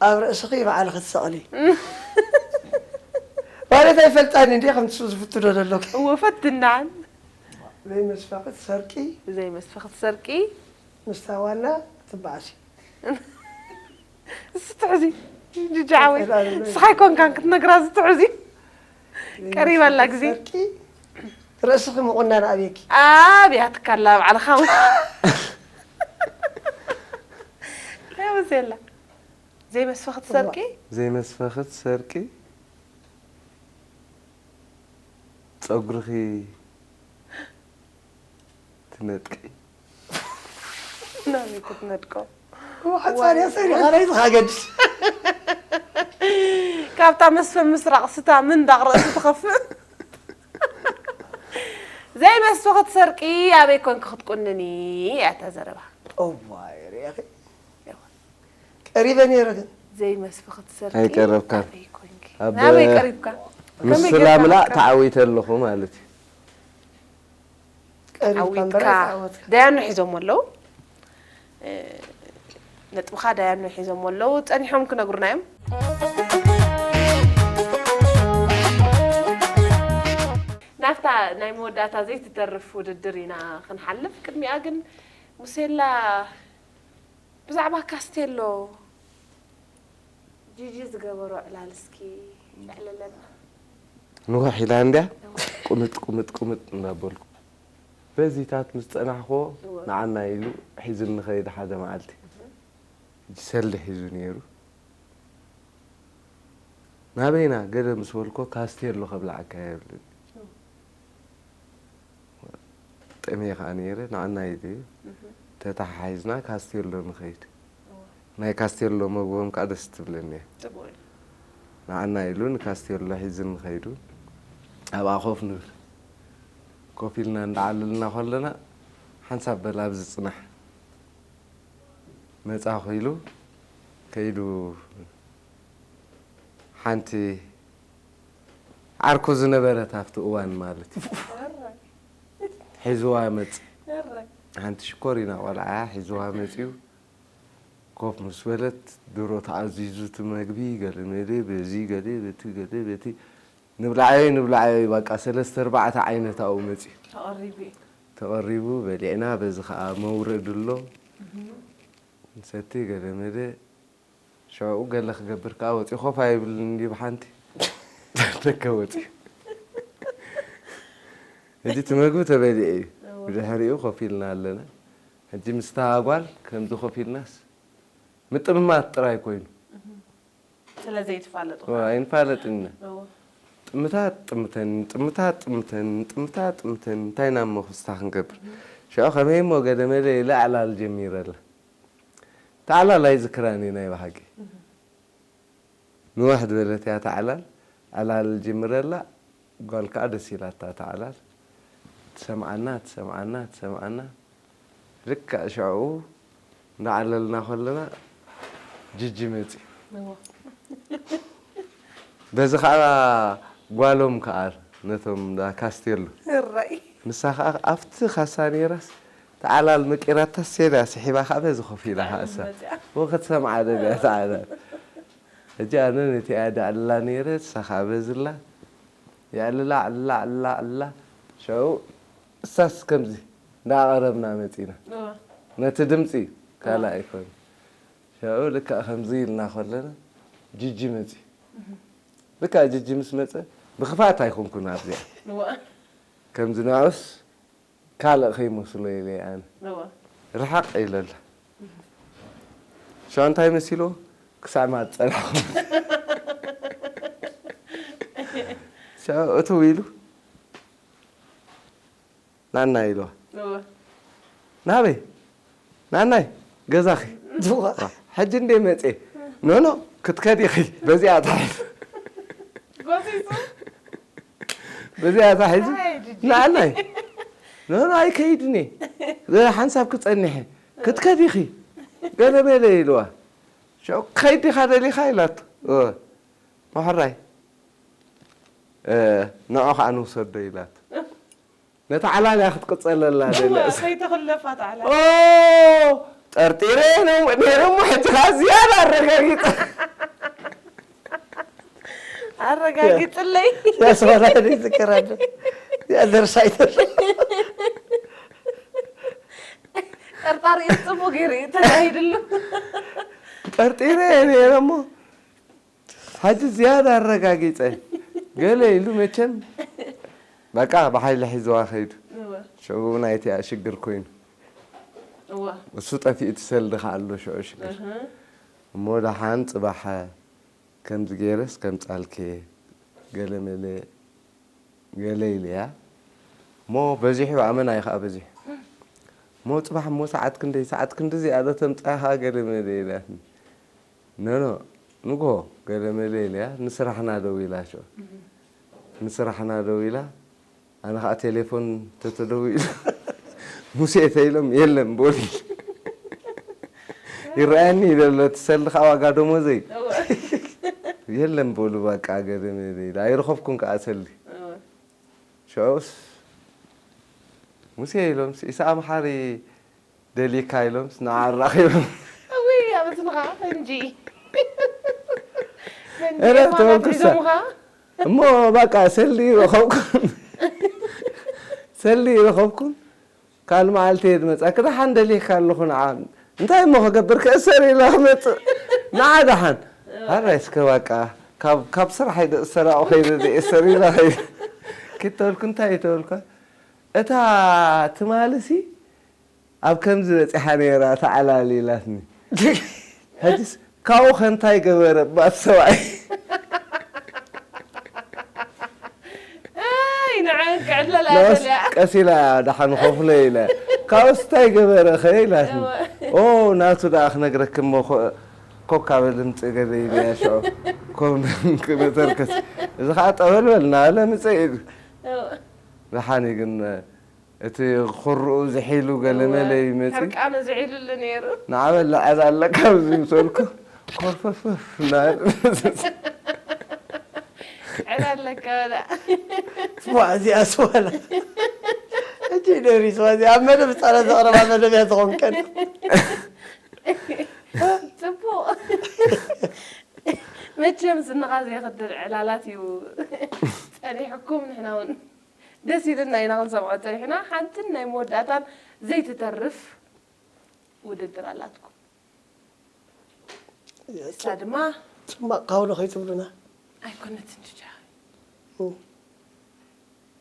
ኣብ ርእስኺ ባዕልኺ ትሰቕሊ ማለት ኣይፈልጣን እንዲ ከም ትሱ ዝፍትዶ ዘለኪ። እዎ ፈትናን። ዘይመስፈኺ ትሰርቂ። ዘይመስፈኺ ትሰርቂ። ምስታ ዋና ትበኣሲ። እሱ ትሕዚ ጅጃዓወይ ስኻ ይኮንካን ክትነግራ ዝትሕዚ ቀሪባላ ግዜ። ርእስኺ ምቑናን ኣብየኪ። ኣብያትካ ኣላ ባዕልኻ እውን ያውስ የላ ዘይመስፈኺ ትሰርቂ። ዘይመስፈኺ ትሰርቂ ጸጉርኺ ትነጥቂ። ናበይ ክትነድቆ? ሓፃርያ ሰሪኻ ናይ ዝኻገድስ ካብታ መስፈ ምስራቕ ስታ ምን እንዳቕ ርእሲ ትኸፍእ። ዘይመስፈኺ ትሰርቂ ኣበይ ኮንኪ ክትቁንኒ እያ እታ ዘረባ። እዋይ ሪኢኺ ቀሪበ ነይረ ግን ዘይመስፈኺ ትሰርቂ ኣይቀረብካን። ኣበይ ኮንኪ ኣብ ናበይ ቀሪብካ? ከመይ ምስላ ጌርካ ምላእ መጽካ? ተዓዊተ ኣለኹ ማለት እዩ። ቀሪብካ እምበር ዓዊትካ ኣይተዓወትካ። ዳያኑ ሒዞም ኣለዉ። እ፣ ነጥብኻ ዳያኑ ሒዞም ኣለዉ። ጸኒሖም ክነግሩና እዮም። ናብታ ናይ መወዳእታ ዘይትተርፍ ውድድር ኢና ክንሓልፍ። ቅድሚኣ ግን ሙሴላ ብዛዕባ ካስቴሎ ጂጂ ዝገበሮ ዕላል እስኪ ኣዕልለና። ንውሕ ኢላ እንድያ ቁምጥ ቁምጥ ቁምጥ እንዳበልኩ በዚታት ምስ ጸናሕኮ እወ። ንዓና ኢሉ ሒዝኒ ኸይድ ሓደ መዓልቲ። ሕጂ ሰልዲ ሒዙ ነይሩ። ናበይና ገለ ምስ በልኮ ካስቴሎ ከብልዓካ የብልን። ጠሜ ከዓ ነይረ ንዓና ኢሉ እዩ። ተተሓሒዝና ካስቴሎ ንኸይድ። ናይ ካስቴሎ መግቦም ከዓ ደስ ትብለኒ እያ። ጽቡቕ እዩ። ንዓና ኢሉ ንካስቴሎ ሒዝኒ ኸይዱ ኣብኣ ኮፍ ንብል። ኮፍ ኢልና እንዳዓለልና ከለና ሓንሳብ በል ኣብዚ ጽናሕ መጻኹ ኢሉ ከይዱ ሓንቲ ዓርኩ ዝነበረት ኣብቲ እዋን ማለት እዩ ሒዝዋ መጽ ሓንቲ ሽኮሪና ቆልዓ ሒዝዋ መጽዩ ኮፍ ምስ በለት ድሮ ተኣዚዙ እቲ መግቢ ገለ መለ በዚ ገለ በቲ ገለ በቲ ንብላዓዮ ንብላዓዮ በቃ ሰለስተ ኣርባዕተ ዓይነት ኣብኡ መፅዩ ተቐሪቡ እዩ። ተቐሪቡ በሊዕና በዚ ከዓ መውረድ ኣሎ ንሰቲ ገለ መለ ሽዕኡ ገለ ክገብር ከዓ ወፂኡ ኮፍ ኣይብልን እንዲ ብሓንቲ ደገ ወፂኡ ሕጂ እቲ መግቢ ተበሊዑ እዩ ብድሕሪኡ ኮፍ ኢልና ኣለና ሕጂ ምስታ ጓል ከምዚ ኮፍ ኢልናስ ምጥምማት ጥራይ ኮይኑ ስለ ዘይትፋለጡ ኣይንፋለጥን ኢና እዎ። ጥምታት ጥምተን ጥምታት ጥምተን ጥምታት ጥምተን እንታይ ኢና እሞ ክስታ ክንገብር ሽዑ ከመይ እሞ ገለ መለ ኢለ ዕላል ጀሚረ ኣላ እታ ዕላል ኣይዝክራን እየ ናይ ብሓቂ ንውሕ ዝበለት እያ እታ ዕላል ዕላል ጅምረ ኣላ ጓል ከዓ ደስ ኢላታ እታ ዕላል ትሰምዓና ትሰምዓና ትሰምዓና ልክዕ ሽዕኡ እንዳዓለልና ከለና ጅጂ መፂ በዚ ከዓ ጓሎም ከዓ ነቶም እንዳ ካስቴሎ ራይ ንሳ ከዓ ኣብቲ ካሳ ነይራስ ተዓላል መቂራታ ሴዳ ስሒባ ከዓ በዚ ኮፍ ኢላ ከዓ እሳ ወክትሰምዓ ደልያ ተዓላል ሕጂ ኣነ ነቲኣ ደዕልላ ነይረ እሳ ከዓ በዝላ የዕልላ ዕላ ዕላ ዕላ ሽዑ እሳስ ከምዚ እንዳኣቐረብና መፂና ነቲ ድምፂ ካልእ ኣይኮነ ሽዑ ልክዕ ከምዚ ኢልና ከለና ጅጂ መፂ ልክዕ ጅጂ ምስ መፀ ብክፋት ኣይኮንኩን ኣብዚኣ ከምዚ ንዕኡስ ካልእ ከይመስሎ ኢለ ኣነ ርሓቕ ኢለላ ሽዑ እንታይ መሲልዎ ክሳዕ ማት ፀናሕኹ ሽዑ እትው ኢሉ ናና ኢልዋ ናበይ ናናይ ገዛኺ ሕጂ እንደ መፀ ኖኖ ክትከድ ኢኺ በዚኣ ታሒዝ በዚኣ ታሒዙ ንዓናይ ኖኖ ኣይከይድን እየ ሓንሳብ ክፀንሐ ክትከድ ኢኺ ገለ መለ ኢልዋ ሽዑ ክኸይድ ዲኻ ደሊኻ ኢላቶ መሕራይ ንዑ ከዓ ንውሰዶ ኢላት። ነታ ዓላልያ ክትቅጸለላ ደለ ከይተኽለፋት ዓላ ጠርጢረ ነይረ እሞ ሕጂ ከዓ ዝያዳ ኣረጋጊጸ ኣረጋግጽለይ ያስባላ ይዝከራለ ያደርሳይተል ጠርጣሪ ጽቡ ገይሩ እዩ ተካሂድሉ ጠርጢረ ነይረ እሞ ሓጂ ዝያዳ ኣረጋጊጸ ገለ ኢሉ መቸም በቃ ብሓይሊ ሒዝዋ ከይዱ ሽዑ እውን ኣይቲኣ ሽግር ኮይኑ እሱ ጠፊኡ ትሰልዲ ከኣሎ ሽዑ ሽግር እሞ ደሓን ፅባሕ ከምዚ ገይረስ ከምፃልከ ገለ መለ ገለ ኢለያ እሞ በዚሑ ኣመና እዩ ከዓ በዚሑ እሞ ፅባሕ እሞ ሰዓት ክንደይ ሰዓት ክንዲ እዚኣ ዶ ተምፃያ ከዓ ገለ መለ ኢላትኒ ኖኖ ንጎ ገለ መለ ኢለያ ንስራሕና ደው ኢላ ሽዑ ንስራሕና ደው ኢላ ኣነ ከዓ ቴሌፎን ተተደዊሉ ሙሴ ተይሎም የለን ቦሊ ይረኣየኒ ይደሎ ትሰሊ ከዓ ዋጋ ደሞዘይ የለን ቦሉ በቃ ገለ መለ ኢላ ኣይረኸብኩን ከዓ ሰሊ ሽዑስ ሙሴ ኢሎምስ ኢሳቅ መሓሪ ደሊካ ኢሎምስ ንዓ ኣራኺቦም እውይ ኣበስንኻ ፈንጂ እረ ተወልኩሳ እሞ በቃ ሰልዲ ረኸብኩም ሰልዲ ረኸብኩም ካል መዓልቲ እየ ዝመፃ ክደሓን ደሊካ ኣለኹ ንዓ እንታይ እሞ ክገብር ክእሰር ኢለ ክመፅእ ንዓ ደሓን ሃራይ እስከ በቃ ካብ ስራሕ ይደእሰር ኣብኡ ከይደ ዝእሰር ኢለ ከይደ ክተልኩ እንታይ ይተበልኳ እታ ትማልሲ ኣብ ከምዚ በጺሓ ነይራ ተዓላሊ ኢላትኒ። ሕጅስ ካብኡ ከ እንታይ ገበረ እባ እቲ ሰብኣይ? ኣይ ንዓን ክዕለል እያ ንዑስ ደልያ። ቀስ ኢላ ደሓን ኸፍሎ ኢለ ካብኡስ እንታይ ገበረ ኸ ኢላትኒ። ኦ ናቱ ደኣ ክነግረኪ እሞ ኮ- ኮካ በል ምጽእ ገለ ኢለያ ሽዑ ኮም ክመተርከስ እዚ ኸዓ ጠበል በል እናበለ ምጸ ኢሉ። ደሓን እዩ ግን እቲ ኹርኡ ዝሒሉ ገለመለ ይመጺ ሕርቃኑ ዝዒሉሉ ነይሩ ንዓበል ልዐል ኣለካ ኣብዚ ምሰልኩ ኮርፈፍፍ እናበለ ዕል ኣለካ በላ ዋ እዚኣ ስዋላ እጂ ደሪስ ዋ እዚኣ ኣብ መደብ ጻላ ዘቕረባ መደብ እያ ዝኾንከን ጽቡቕ መቸም ስንኻ ዘይኽድር ዕላላት እዩ ጸኒሕኩም ንሕና እውን ደስ ኢልና ኢና ክንሰምዖ ጸኒሕና። ሓንትን ናይ መወዳእታን ዘይትተርፍ ውድድር ኣላትኩም። እሳ ድማ ጽማቕ ካውሎ ከይትብሉና። ኣይኮነትን ጅጃ።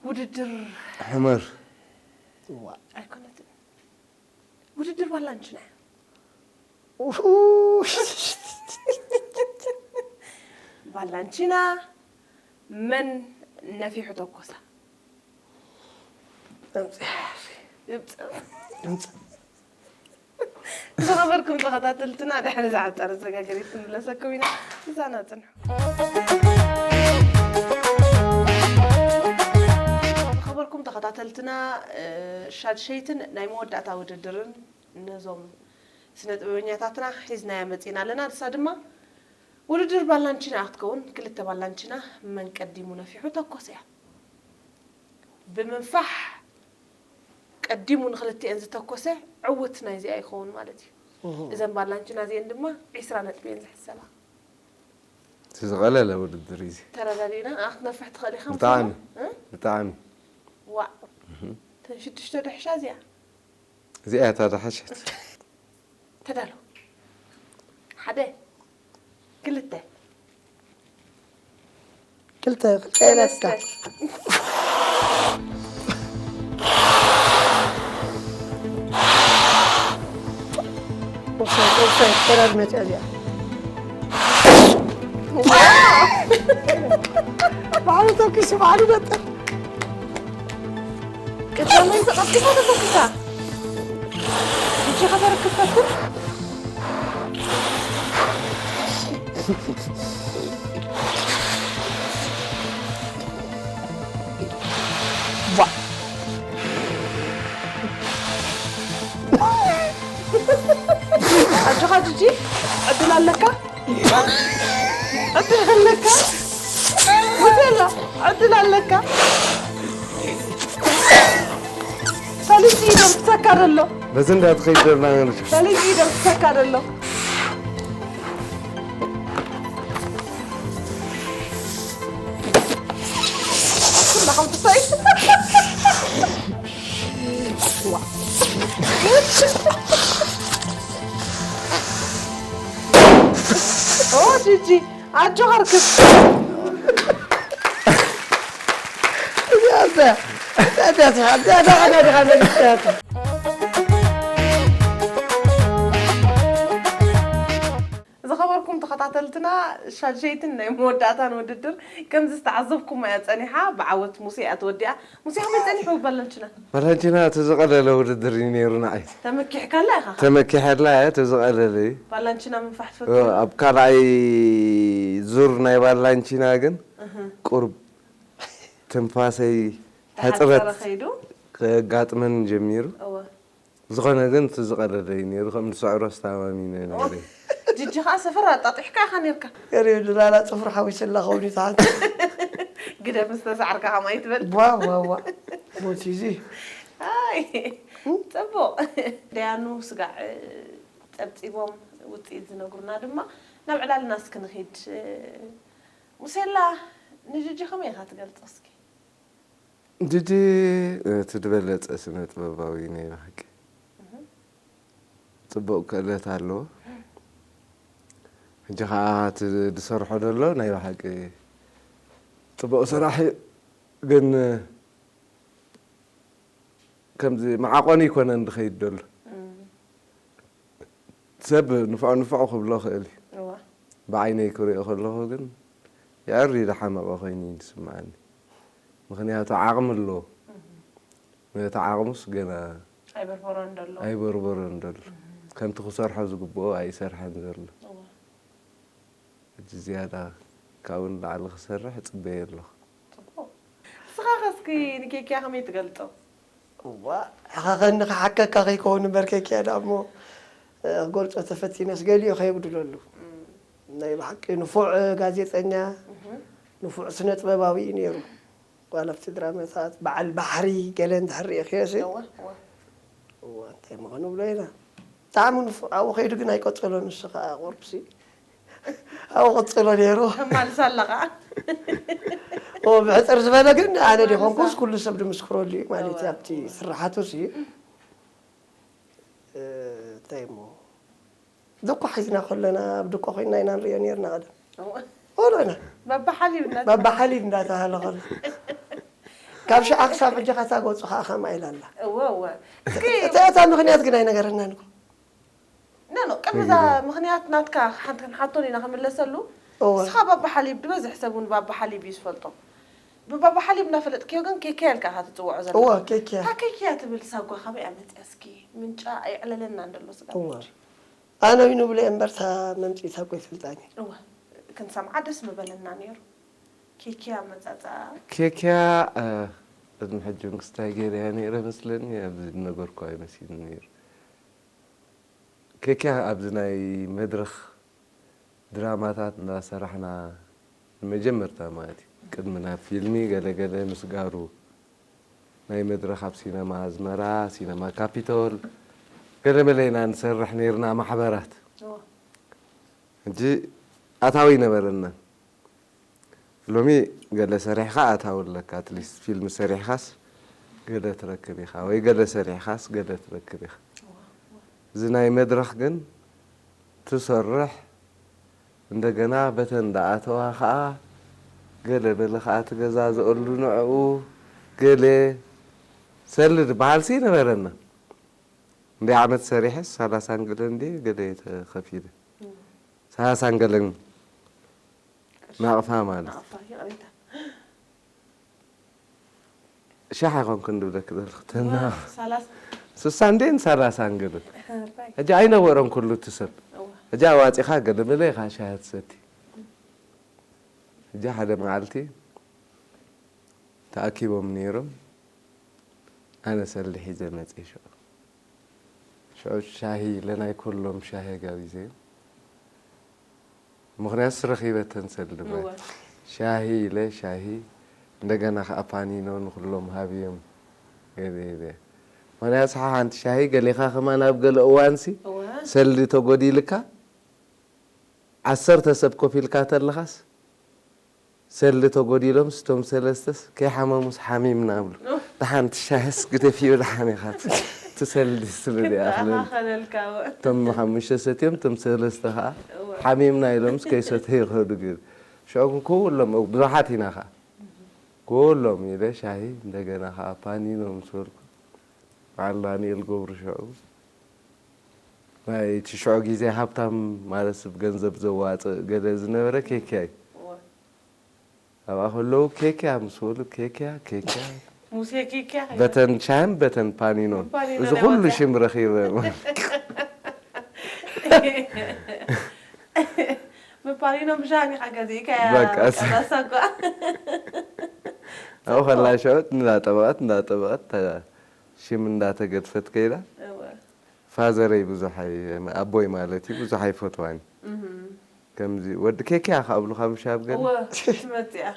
ውድድር ሕመር። ዋ። ኣይኮነትን። ውድድር ባላንችና እያ። ባላንቺና መን ነፊሑ ተኮሳ? ዝኸበርኩም ተኸታተልትና ድሕሪ ዝሓፀረ ዘጋገሪት ክንምለሰኩም ኢና። ምሳና ፅንሑ። ዝኸበርኩም ተኸታተልትና ሻድሸይትን ናይ መወዳእታ ውድድርን ነዞም ስነ ጥበበኛታትና ሒዝናያ መጺና ኣለና። ንሳ ድማ ውድድር ባላንቺና ክትከውን፣ ክልተ ባላንቺና መን ቀዲሙ ነፊሑ ተኮሰ እያ። ብምንፋሕ ቀዲሙ ንክልቲኤን ዝተኮሰ ዕውት ናይዚኣ ይኸውን ማለት እዩ። እዘን ባላንቺና እዚኤን ድማ ዒስራ ነጥቢ እየን ዝሕሰባ። እቲ ዝቐለለ ውድድር እዩ። ተረዳዲእና ንኣ ክትነፍሕ ትኽእል ኢኻ። ብጣዕሚ ብጣዕሚ። ዋእ እተን ሽዱሽተ ዶ ይሕሻ እዚኣ? እዚኣ እያ እታ ዝሓሸት። ተዳሎ። ሓደ ክልተ ክልተ ክልተ ኢላትካ። ኦፍሳይድ ኦፍሳይድ ተራር መጽያ እዚኣ። ባዕሉ ተኪሱ ባዕሉ ነጥር። ቀዳማይ ተቐልጢፋ ተፈኪሳ። ሕጂ ከተርክብ ፈትን። ኣጆኻ ጂጂ ዕድል ኣለካ ዕድል ኣለካ። ሙሴላ፣ ዕድል ኣለካ። ሰለስተ ይደርሰካ ዘሎ። በዚ እንዳትኸይድ ደርና። ሰለስተ ይደርሰካ ዘሎ። ኩላኹም ትሰይ። ኦ፣ ጂጂ፣ ኣጆኻ ርክብ። እዚኣ እዛ፣ እዛ፣ እዛ፣ እዛ፣ እዛ፣ እዛ፣ እዛ፣ እዛ፣ እዛ፣ እዛ። ዝኸበርኩም ተኸታተልትና፣ ሻድሸይትን ናይ መወዳእታን ውድድር ከምዚ ዝተዓዘብኩማ እያ ጸኒሓ፣ ብዓወት ሙሴ እያ ተወዲኣ። ሙሴ፣ ከመይ ጸኒሑ ባላንቺና? ባላንቺና እቲ ዝቐለለ ውድድር እዩ ነይሩ ንዓይ። ተመኪሕካላ ኢኻ? ተመኪሐላ እየ፣ እቲ ዝቐለለ እዩ። ባላንቺና ምንፋሕ ትፈቱ? ኣብ ካልኣይ ዙር ናይ ባላንቺና ግን እህ። ቁሩብ ትንፋሰይ ሕጽረት ተሓጸረ ከይዱ? ከጋጥመን ጀሚሩ። እወ። ዝኾነ ግን እቲ ዝቐለለ እዩ ነይሩ፣ ከም ዝስዕሮ ኣስተማሚነ ነይረ። ጂጂ ኸዓ ሰፈር ኣጣጢሕካ ኢኻ ነይርካ። ገሪብ ድላላ ጽፍሪ ሓዊስላ ኸውን እዩ ትሓት። ግደፍ ምስ ተሳዕርካ ከምኣ ኣይትበል። ዋ፣ ዋ፣ ዋ። ሞት እዩ እዚ። ኣይ፣ ጽቡቕ። ደያኑ ስጋዕ ጸብጺቦም ውጽኢት ዝነግሩና ድማ ናብ ዕላልና እስኪ ንኺድ። ሙሴላ፣ ንጂጂ ከመይ ኢኻ ትገልጾ እስኪ? ጂጂ እቲ ዝበለጸ ስነ ጥበባዊ ናይ ብሓቂ። እህ። ጽቡቕ ክእለት ኣለዎ። ሕጂ ኸኣ እቲ ዝሰርሖ ዘሎ ናይ ብሓቂ ጽቡቕ ስራሕ እዩ። ግን ከምዚ መዓቆኒ ኣይኮነን ዝኸይድ ዘሎ። እም። ሰብ ንፍዖ ንፍዖ ክብሎ ክእል እዩ። እዋ። ብዓይነይ ክሪኦ ከለኹ ግን የዕሪ ዝሓመቐ ኮይኑ እዩ ዝስምዓኒ። ምኽንያቱ ዓቕሚ ኣለዎ። እም። ነቲ ዓቕሙስ ገና ኣይበርበሮን ዘሎ። ኣይበርበሮን ዘሎ። እም። ከምቲ ክሰርሖ ዝግብኦ ኣይሰርሐን ዘሎ። እዋ። ሕጂ ዝያዳ ካብኡ ንላዕሊ ክሰርሕ እጽበዮ ኣለኹ። ጽቡቕ። ንስኻ ኸ እስኪ ንኬክያ ከመይ ትገልጾ? እዋ፣ ሕኸኸኒ ክሓከካ ከይከውን እምበር ኬክያ ደኣ እሞ፣ እ፣ ክገልጾ ተፈቲነስ ገሊኡ ከየጉድለሉ። እም። ናይ ብሓቂ ንፉዕ ጋዜጠኛ፣ እህ። ንፉዕ ስነ ጥበባዊ እዩ ነይሩ። ዋላ ኣብቲ ድራማታት በዓል ባሕሪ ገለ እንድሕር ርኢኽዮሲ? እወ፣ እወ። እወ፣ እንታይ ምዃኑ ብሎ ኢና። ብጣዕሚ ንፉዕ፣ ኣብኡ ከይዱ ግን ኣይቀጸሎን፣ ንሱ ኸኣ ቁርብሲ ኣብኡ ቀጸሎ ነይሩ። ተማልሳ ኣለኻ። እወ፣ ብሕጽር ዝበለ ግን ኣነ ተማልሳ። ዲኾንኩስ ኩሉ ሰብ ድምስክረሉ እዩ ማለት እዩ፣ እወ፣ ኣብቲ እወ። ስራሓቱሲ። እ፣ እንታይ እሞ፣ ድኮ ሒዝና ከለና፣ ኣብ ድኮ ኮይንና ኢና ንሪኦ ነይርና ቀደም። እወ። ወሎና። ባባ ሓሊብ እናተ- ባባ ሓሊብ እንዳተባሃለ ከሎ። ካብ ሽዓ ክሳብ ሕጂ ካታ ገጹ ከዓ ከምኣ ኢላ ኣላ። እወ፣ እወ። እስኪ እታ፣ እታ ምኽንያት ግን ኣይነገረናን እኮ። ኖ፣ ኖ፣ ቅድሚ እዛ ምኽንያት ናትካ ሓንቲ ክንሓቶ ኢና ክምለሰሉ። እወ። ንስኻ ባባ ሓሊብ ዝበዝሕ ሰብ እውን ባባ ሓሊብ እዩ ዝፈልጦ። ብባባ ሓሊብ እናፈለጥክዮ ግን ኬክያ ኢልካ ኢኻ ትጽውዖ ዘለኻ። እወ፣ ኬክያ። እታ ኬክያ ትብል ሳጓ ካበይ እያ መጽያ እስኪ? ምንጫ ኣየዕለለናን ዘሎ ስጋ እወ። ምንጭ። ኣነ ዊኑ ብለ እምበር እታ መምጽኢታ እኮ ይፈልጣን እየ። እወ፣ ክንሰምዓ ደስ ምበለና ነይሩ። ኬክያ ኣመጻጽኣ። ኬክያ፣ እ፣ ቅድሚ ሕጂ እውን ክስታይ ገይረያ ነይረ መስለኒ፣ ኣብዚ ዝነበርኩ ኣይመሲልን ነይሩ። ኬክያ ኣብዚ ናይ መድረኽ ድራማታት እናሰራሕና ንመጀመርታ ማለት እዩ። ቅድሚ ናብ ፊልሚ ገለ ገለ ምስጋሩ ናይ መድረኽ ኣብ ሲነማ ኣዝመራ፣ ሲነማ ካፒቶል ገለ መለ ኢና ንሰርሕ ነይርና ማሕበራት። እወ። ሕጂ ኣታዊ ኣይነበረናን። ሎሚ ገለ ሰሪሕኻ ኣታዊ ኣለካ፣ ኣትሊስት ፊልም ሰሪሕኻስ ገለ ትረክብ ኢኻ፣ ወይ ገለ ሰሪሕኻስ ገለ ትረክብ ኢኻ። እዚ ናይ መድረኽ ግን ትሰርሕ፣ እንደገና በተን እንዳኣተዋ ኸኣ ገለ በለ ኸኣ ትገዛዝኣሉ ንዕኡ፣ ገለ ሰሊ ዝበሃልሲ ነበረና። እንደ ዓመት ሰሪሐስ ሰላሳን ገለን እንደ ገለ ተኸፊለ። እም። ሰላሳን ገለን ናቕፋ ማለት። ናቕፋ፣ ይቕሬታ። ሻሕ ኣይኮንኩን ድብለክ ዘለኹ። ተና። ዋ፣ ሰላሳ። ስሳን ደን ሰላሳን ገለን። ሕራይ። ሕጂ ኣይነበረን ኩሉ እቲ ሰብ። እዋ። ሕጂ ኣዋጺኻ ገለ መለ ኢኻ ሻሂ ትሰቲ። ሕጂ ሓደ መዓልቲ ተኣኪቦም ነይሮም። ኣነ ሰሊ ሒዘ መጽየ ሽዑ። ሽዑ ሻሂ ኢለ ናይ ኩሎም ሻሂ ጋቢዘዮም። ምኽንያቱስ ረኺበተን ሰሊ ድማ። እወ። ሻሂ ኢለ ሻሂ፣ እንደገና ከዓ ፓኒኖ ንኩሎም ሃብዮም። ገለ ኢለ። ምኽንያቱ ሓንቲ ሻሂ ገሊኻ ከማን ኣብ ገለ እዋንሲ እወ። ሰልዲ ተጎዲልካ፣ ዓሰርተ ሰብ ኮፍ ኢልካ ተለኻስ፣ ሰልዲ ተጎዲሎም ስቶም ሰለስተስ ከይሓመሙስ ሓሚምና ብሉ። ደሓንቲ ሻሂስ ግደፍዮ ደሓን ኢኻ። እቲ ሰልዲ ስለ ዘይኣኽለል። ክተኻኸለልካ እወ። እቶም ሓሙሽተ ሰትዮም፣ እቶም ሰለስተ ከዓ እወ። ሓሚምና ኢሎምስ ከይሰተዩ ይኸዱ ገይሩ። ሽዑ ግን ኩሎም፣ ብዙሓት ኢና ከዓ። ኩሎም ኢለ ሻሂ፣ እንደገና ከዓ ፓኒኖ ምስ በልኩ፣ በዓል ዳንኤል ገብሩ ሽዑ፣ ናይ እቲ ሽዑ ግዜ ሃብታም ማለት ሰብ ገንዘብ ዘዋፅእ ገለ ዝነበረ ኬክያ እዩ። እወ። ኣብኣ ከለዉ ኬክያ ምስ በሉ፣ ኬክያ፣ ኬክያ። ሙሴ ኬክያ። በተን ሻሂን በተን ፓኒኖን። ፓኒኖን እዚ ኩሉ ያወፅያ። ሽም ረኺበ። ብፓኒኖ ብሻሂ ኢኻ ገዚእካያ በቃ፣ ቀዳሳ እኳ። ኣብኡ ከላ ሽዑ እንዳጠበቐት፣ እንዳጠበቐት፣ ተ-፣ ሽም እንዳተገድፈት ከይዳ። እወ። ፋዘረይ ብዙሕ ኣይ-፣ ኣቦይ ማለት እዩ፣ ብዙሕ ኣይፈትዋን። እህ። ከምዚ፣ "ወዲ ኬክያ" ከኣ ብሉኻ ምሽ ኣብ ገለ? እወ፣ ትመጽእ እያ።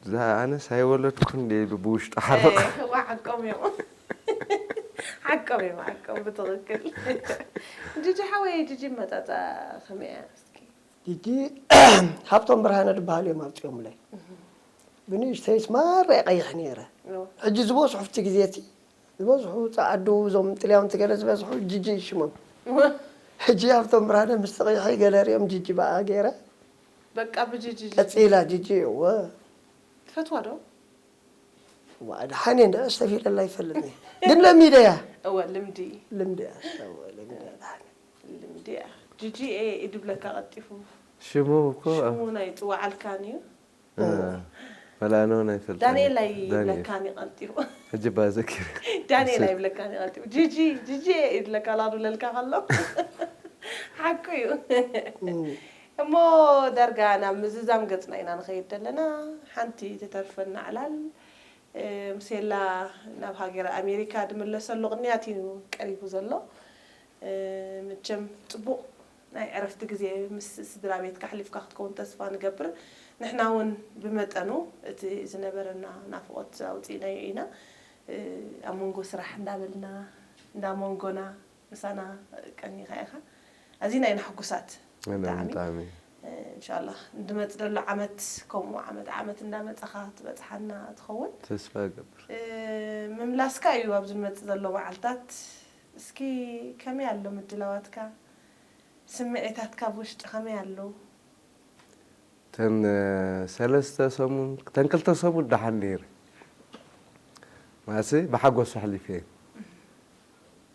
እዛ ኣነስ ኣይወለድኩን ድየ ኢሉ ብውሽጡ ሓረቕ። ኤ፣ ዋ፣ ሓቆም እዮም። ሓቆም እዮም፣ ሓቆም ብትኽክል። ጂጂ ሓወይ፣ ጂጂ መጻጻ ከመይ እያ እስኪ? ጂጂ፣ ሃብቶም ብርሃነ ዝበሃሉ እዮም ኣምጺኦምለይ። እህ። ብንእሽተይስ ማራ ይቐይሕ ነይረ። እወ። ሕጂ ዝበዝሑ ኣብቲ ግዜ እቲ፣ ዝበዝሑ ጸዓዱ፣ እዞም ጥልያውንቲ ገለ ዝበዝሑ ጂጂ እዩ ሽሞም። እወ። ሕጂ ሃብቶም ብርሃነ ምስ ተቐይሐ ገለ ሪኦም ጂጂ በኣ ገይረ። በቃ ብጂጂ ጂጂ። ቀጺላ ጂጂ፣ እወ። ትፈትዋ ዶ? ዋ፣ ደሓን እየ፣ እንደ ኣስተፊለላ ይፈልጥ እየ። ግን ለሚደያ። እወ፣ ልምዲ። ልምዲ እያ። እወ፣ ልምዲ እያ፣ ደሓን እያ። ልምዲ እያ። ጂጂ ኤ ኢዱ ብለካ ቀልጢፉ። ሽሙ እኮ ሽሙ ናይ ጽዋዓልካን እዩ። እ፣ እወ። ፈላኖ ናይ ፈልጣ ዳንኤል ናይ ዳንኤል። ይብለካን እዩ ቀልጢፉ። ሕጂ ባ ዘኪር። ዳንኤል እሱ ኣይብለካን እዩ ቀልጢፉ። ጂጂ፣ ጂጂ ኢድለካ ላዱ ለልካ ከሎ። ሓቁ እዩ። እም። እሞ ዳርጋ ናብ ምዝዛም ገጽና ኢና ንኸይድ ዘለና። ሓንቲ ትተርፈና ዕላል፣ እ፣ ምሴላ ናብ ሃገረ ኣሜሪካ ድምለሰሉ ቅንያት እዩ ቀሪቡ ዘሎ። እ፣ መቸም ጽቡቕ ናይ ዕረፍቲ ግዜ ምስ ስድራ ቤትካ ኣሕሊፍካ ክትከውን ተስፋ ንገብር። ንሕና እውን ብመጠኑ እቲ ዝነበረና ናፍቖት ኣውጺእናዮ ኢና። እ፣ ኣብ መንጎ ስራሕ እንዳበልና፣ እንዳ መንጎና ምሳና ቀኒኻ ኢኻ። ኣዚና ኢና ሕጉሳት። ኣነ ብጣዕሚ። ብጣዕሚ። እ፣ እንሻላ፣ እንድመጽእ ዘሎ ዓመት ከምኡ ዓመት ዓመት እንዳመጻኻ ትበጽሓና ትኸውን። ተስፋ እገብር። እ፣ ምምላስካ እዩ ኣብዚ ዝመጽእ ዘሎ መዓልታት። እስኪ ከመይ ኣሎ ምድላዋትካ? ስምዒታትካ ኣብ ውሽጢ ከመይ ኣለዉ? እተን፣ እ፣ ሰለስተ ሰሙን፣ እተን ክልተ ሰሙን ደሓን ነይረ። ማለትሲ ብሓጎስ ኣሕሊፈ እየ።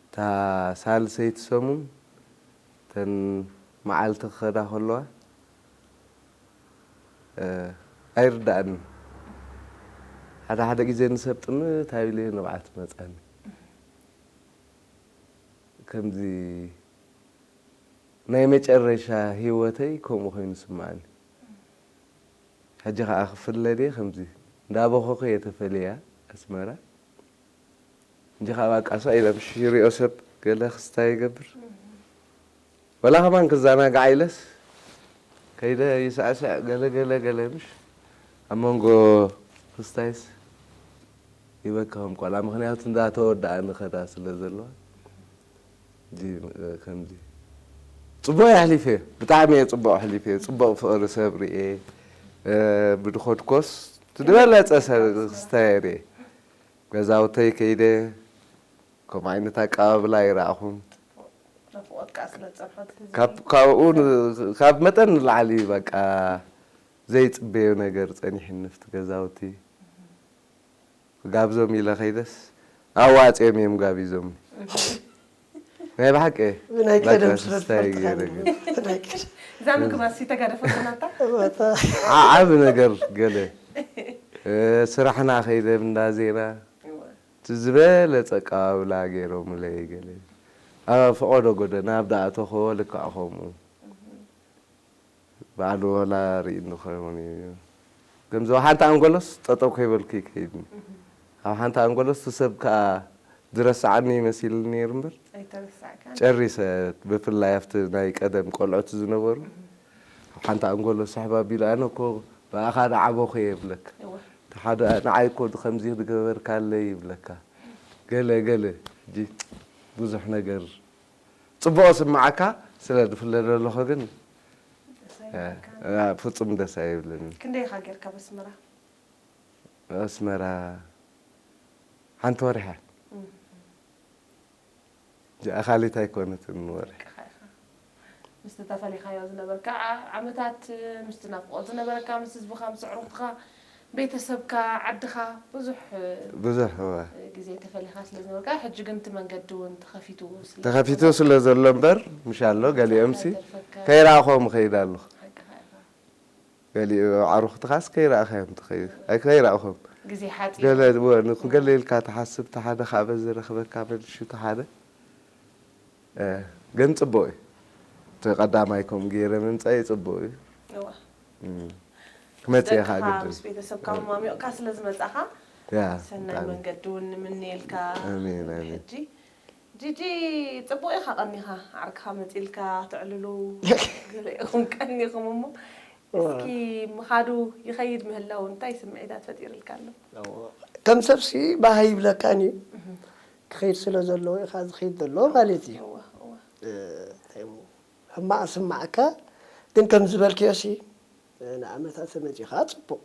እታ ሳልሰይቲ ሰሙን፣ እተን መዓልቲ ክኸዳ ከለዋ፣ እ፣ ኣይርድኣንን። ሓደ ሓደ ግዜ ንሰብ ጥምት ኣቢለ ንብዓት ትመጻኒ። ከምዚ ናይ መጨረሻ ህይወተይ ከምኡ ኮይኑ ስምዓኒ። ሕጂ ኸኣ ክፍለ ድየ ከምዚ እንዳበኸኹ እየ ተፈልያ ኣስመራ። ሕጂ ኸኣ ባቃ ሳእ ኢለ ምሽ ይሪኦ ሰብ ገለ ክስታይ ይገብር። ወላ ከማን ክዘናጋዕ ኢለስ ከይደ ይስዕስዕ ገለ ገለ ገለ ምሽ ኣብ መንጎ ክስታይስ ይበካ ከም ቆልዓ፣ ምኽንያቱ እንዳተወድኣ ንኸዳ ስለ ዘለዋ። እዚ፣ እ፣ ከምዚ ጽቡቕ እየ ኣሕሊፈ፣ ብጣዕሚ እየ ጽቡቕ ኣሕሊፈ፣ ጽቡቕ ፍቕሪ ሰብ ርእየ፣ እ፣ ብድኾድኮስ ዝበለጸ ሰብ ክስታይ እየ ርእየ። ገዛውተይ ከይደ፣ ከምኡ ዓይነት ኣቀባብላ ኣይረኣኹን። ናፍቖት ከኣ ስለ ዝጸንሐት ህዝቢ። ካብ፣ ካብኡ ን-፣ ካብ መጠን ንላዕሊ በቃ ዘይጽበዮ ነገር ጸኒሕኒ፣ ኣብቲ ገዛውቲ። ክጋብዞም ኢለ ከይደስ፣ ኣዋጽኦም እዮም ጋቢዞምኒ። ናይ ብሓቂ። ብናይ ቀደም በቃ ስለ ስታይ ዝፈልጥካ ገይረ ንብል። ግን። ብናይ ቀደም። እዛ ምግባሲ ተጋደፈት ናታ? እወታ። ዓ-፣ ዓቢ ነገር ገለ። እ፣ ስራሕና ከይደ እንዳ ዜና። እወ። እቲ ዝበለጸ ኣቀባብላ ገይሮምለይ ገለ። ኣብ ፈቐዶ ጎደና ኣብ ደኣተኹዎ ልክዕ ከምኡ። እህ። ባዕሉ ወላ ርኢ እንኸውን እዩ። ከምዚ ኣብ ሓንቲ ኣንጎሎስ ጠጠው ከይበልኩ ይከይድኒ። እህ። ኣብ ሓንቲ ኣንጎሎስ እቲ ሰብ ከኣ ዝረስዓኒ መሲሉ ነይሩ እምበር፣ ኣይተረሳዕካን። ጨሪሰ፣ ብፍላይ ኣብቲ ናይ ቀደም ቆልዑት ዝነበሩ፣ እህ። ኣብ ሓንቲ ኣንጎሎ ስሕብ ኣቢሉ፣ ኣነ እኮ ብኣኻ ደዓበኹ እየ ይብለካ። እወ እቲ ሓደ ንዓይ እኮ ከምዚ ዝገበርካለይ ይብለካ። ገለ ገለ ሕጂ ብዙሕ ነገር ጽቡቕ ስምዓካ ስለ ዝፍለ ዘለኹ ግን ደስ እ፣ ኣይብለካ። እ፣ ፍጹም ደስ ኣይብለኒ። ክንደይ ኢኻ ጌርካ በስመራ? ኣስመራ ሓንቲ ወርሒ እያ። እም። እዚኣ ካሊት ኣይኮነትን ወርሒ። ደቅኻ ኢኻ። ምስቲ ተፈሊኻዮ ዝነበርካ ዓ- ዓመታት፣ ምስቲ ናፍቖት ዝነበረካ፣ ምስ ህዝብኻ፣ ምስ ኣዕሩኽትኻ፣ ቤተሰብካ፣ ዓድኻ፣ ብዙሕ ብዙሕ እዋ ግዜ ተፈሊኻ ስለ ዝነበርካ፣ ሕጂ ግን እቲ መንገዲ እውን ተኸፊቱ ስለ ተኸፊቱ ዝኾነ፣ ስለ ዘሎ እምበር ምሻሎ ገሊኦምሲ እንታይ ተርፈካ? ከይረኣኾም እኸይድ ኣለኹ። ሓቅኻ ኢኻ። ገሊኡ ኣዕሩኽትኻስ ከይረኣኻዮም ትኸይድ። ኣይ ከይረኣኹም። ግዜ ሓጺር። ገለ እወ ንኩ ገለ ኢልካ ትሓስብ፣ እቲ ሓደ ካብ ዝረኽበካ መልሹ እቲ ሓደ። እ፣ ግን ጽቡቕ እዩ። እቲ ቀዳማይ ከምኡ ገይረ ምምጻእ ጽቡቕ እዩ። እወ። እም። ክመጽእ እየ ከዓ ደቅኻ ግድን። ምስ ቤተሰብካ ማሚቕካ ስለ ዝመጻኻ ያ፣ ሰናይ ብጣዕሚ። መንገዲ እውን ንምነየልካ ኣሜን፣ ኣሜን። ሕጂ። ጂጂ ጽቡቕ ኢኻ ቀኒኻ፣ ዓርክኻ መጺልካ ትዕልሉ ገለ ኢኹም ቀኒኹም እሞ፣ እስኪ ምኻዱ ይኸይድ ምህላው እንታይ ስምዒታት ፈጢርልካ ኣሎ? ከም ሰብሲ ባህ ይብለካን እዩ። ክኸይድ ስለ ዘለዎ ኢኻ ዝኸይድ ዘሎ ማለት እዩ። እወ፣ እወ። እ፣ እንታይ እሞ፣ ሕማቕ ስማዕካ፣ ግን ከም ዝበልክዮ ሲ፣ እ፣ ንዓመታት ተመጺኻ ጽቡቕ።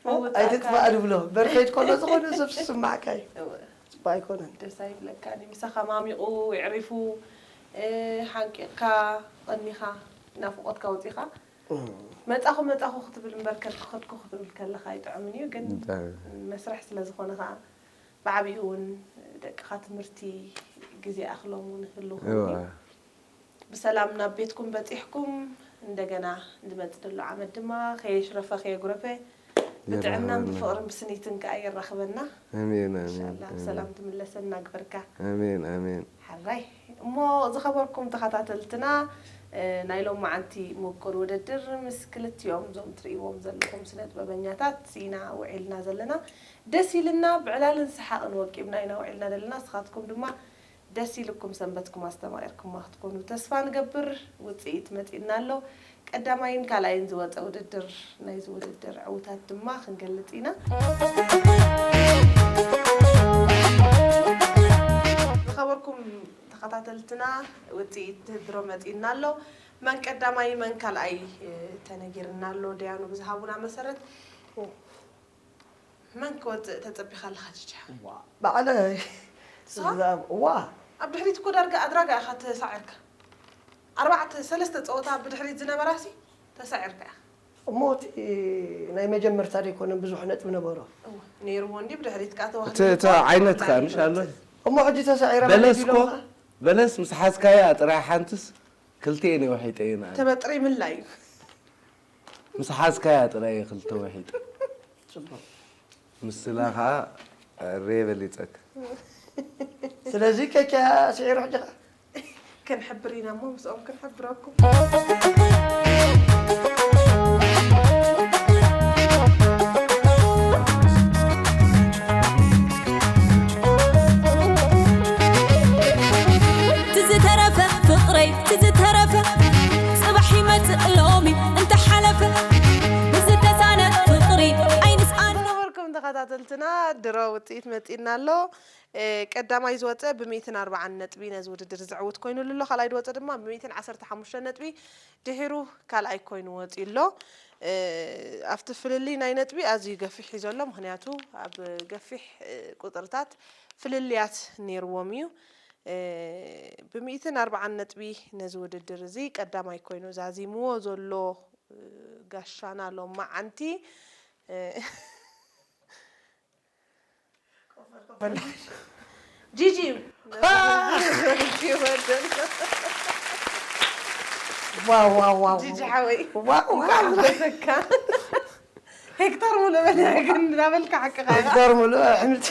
ምውጻእካ ኣይትጥፋእ ድብሎ። በርከይት ከሎ ዝኾነ ሰብ ዝስማዕካ እዩ። እወ። ጽቡቕ ኣይኮነን። ደስ ኣይብለካን እዩ። ምሳኻ ማሚቑ፣ የዕሪፉ፣ እ፣ ሓንቂቕካ፣ ቐኒኻ፣ ናፍቖትካ ኣውጺኻ፣ እም። መጻኹ መጻኹ ክትብል እምበር፣ ከድኩ ከድኩ ክትብል ከለኻ ኣይጥዕምን እዩ። ግን ብጣዕሚ። መስርሕ ስለ ዝኾነ ኸኣ፣ ብዓቢኡ እውን ደቅኻ ትምህርቲ ግዜ ኣኽሎም እውን ይህልው ክኸውን እዩ። እዋ። ብሰላም ናብ ቤትኩም በጺሕኩም፣ እንደገና ዝመጽእ ዘሎ ዓመት ድማ ከየሽረፈ ከየጉረፈ፣ ብጥዕናን የራኽበና። ብፍቕርን ብስኒትን ከኣ የራኽበና። ኣሜን፣ ኣሜን፣ ኢንሻላህ፣ ኣሜን። ብሰላም ትምለሰና ግበርካ። ኣሜን፣ ኣሜን። ሓራይ። እሞ ዝኸበርኩም ተኸታተልትና፣ እ፣ ናይ ሎማዓንቲ ምቁር ውድድር ምስ ክልቲኦም እዞም ትርእይዎም ዘለኹም ስነ ጥበበኛታት ኢና ውዒልና ዘለና። ደስ ኢልና፣ ብዕላልን ሰሓቕን ወቂብና ኢና ውዒልና ዘለና። ንስኻትኩም ድማ ደስ ኢልኩም ሰንበትኩም ኣስተማቒርኩማ ክትኮኑ ተስፋ ንገብር። ውጽኢት መጺእና ኣሎ። ቀዳማይን ካልኣይን ዝወጸ ውድድር፣ ናይዚ ውድድር ዕዉታት ድማ ክንገልጽ ኢና። ዝኸበርኩም ተኸታተልትና፣ ውጽኢት ድሮ መጺእና ኣሎ። መን ቀዳማይ መን ካልኣይ፣ እ፣ ተነጊርና ኣሎ። ደያኑ ብዝሃቡና መሰረት መን ክወጽእ ተጸቢኻ ኣለኻ ጅጅሓ? ባዕለ ንስኻ? እዛ- ዋ ኣብ ድሕሪት እኮ ዳርጋ ኣድራጋ ኢኻ ተሳዒርካ። ኣርባዕተ ሰለስተ ጸወታ ብድሕሪት ዝነበራሲ ተሳዒርካ ኢኻ። እሞ እቲ ናይ መጀመርታ ዘይኮነ ብዙሕ ነጥቢ ነበሮ። እወ፣ ነይርዎ እንዲ ብድሕሪት ከኣ እቲ ተዋህዶ እቲ ዓይነት ከኣ ምሽ ኣሎ። እሞ ሕጂ ተሳዒረ በለስ ማለት እኮ ኢሎምኻ? በለስ ምስ ሓዝካያ ጥራይ ሓንትስ ክልቲኤን እየ ወሒጠ እየ ንኣነ። ተበጥሪ ምላይ እዩ። ምስ ሓዝካያ ጥራይ እየ ክልተ ወሒጠ። ጽቡቕ። ምስላ ከዓ እሬ በሊጸካ። ስለዚ ከኪያ ስዒሩ ሕጂ ኸ? ክንሕብር ኢና እሞ ምስኦም ክንሕብረኩም። ትዝተረፈ ፍቕረይ ትዝተረፈ ጽባሕ ይመጽእ ሎሚ እንተሓለፈ ብዝተሳነ ፍቕሪ ኣይንስኣን ዝኸበርኩም ተኸታተልትና ድሮ ውፅኢት መፂእና ኣሎ። እ፣ ቀዳማይ ዝወፀ ብሚእትን ኣርባዓን ነጥቢ ነዚ ውድድር ዝዕውት ኮይኑሉ ኣሎ። ካልኣይ ዝወፀ ድማ ብሚእትን ዓሰርተ ሓሙሽተ ነጥቢ ድሒሩ ካልኣይ ኮይኑ ወፂኡ ኣሎ። እ፣ ኣብቲ ፍልልይ ናይ ነጥቢ ኣዝዩ ገፊሕ እዩ ዘሎ። ምኽንያቱ ኣብ ገፊሕ፣ እ፣ ቁፅርታት ፍልልያት ነይርዎም እዩ። እ፣ ብሚእትን ኣርባዓን ነጥቢ ነዚ ውድድር እዚ ቀዳማይ ኮይኑ ዛዚምዎ ዘሎ፣ እ፣ ጋሻና ሎማዓንቲ፣ እ፣ ጂጂ እዩ። ዋው፣ ዋው፣ ዋው። ጂጂ ሓወይ፣ ዋው፣ እንኳዕ ዋው። ሓጎሰካ። ሄክታር ሙሉእ በሊዐ ግን እንዳበልካ ሓቅኻ ኢኻ። ሄክታር ሙሉእ ኣሕምልቲ።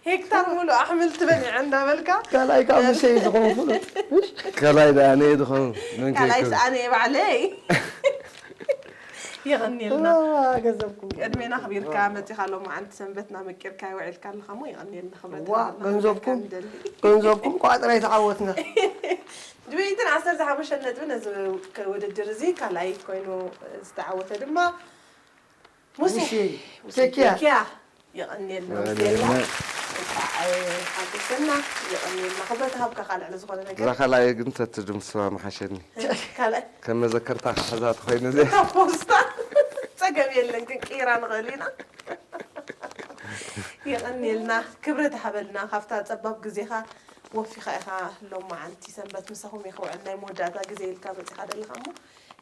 ሄክታር ሙሉእ ኣሕምልቲ በሊዐ እንዳበልካ። ካልኣይ ካብ ምሰይ ዝኸውን ፍሉጥ። ካልኣይ ደኣ ኣነ እየ ዝኸውን። መን ካልኣይ ከይከውን? ሰኣነ እየ ባዕለይ። የቐንየልና። ዋ፣ ገንዘብኩም። ዕድሜና ኣኽቢርካ መፂኻ ሎማዓንቲ ሰንበትና መቂርካ ይውዒልካ ኣለኻ እሞ የቐንየልና ክብረት ዋ፣ ሃበልና ገንዘብኩም፣ ንደሊ። ገንዘብኩም ኳ ጥራይ ተዓወትና። ብሚእትን ዓሰርተ ሓሙሽተ ነጥቢ ነዚ ውድድር እዚ ካልኣይ ኮይኑ ዝተዓወተ ድማ ሙሴ ሙሴ ቴኪያ። ቴኪያ። የቐንየልና ሙሴ የላ። እንቋዕ ሓጎሰና። የቐንየልና። ክብረት ሃብካ ካልዕ ዝኾነ ነገር። እዛ ካልኣይ ግን ተትድምስዋ ምሓሸኒ። ካልኣይ ከም መዘከርታ ክሕዛ ተኾይኑ ዘ ካብ ፖስታ ጸገም የለን ክንቅይራ ንኽእል ኢና። የቐንየልና። ክብረት ሃበልና። ካብታ ጸባብ ግዜኻ ወፊኻ ኢኻ ሎማዓንቲ ሰንበት ምሳኹም እየ ክውዕል ናይ መወዳእታ ግዜ ኢልካ መጺኻ ደለኻ እሞ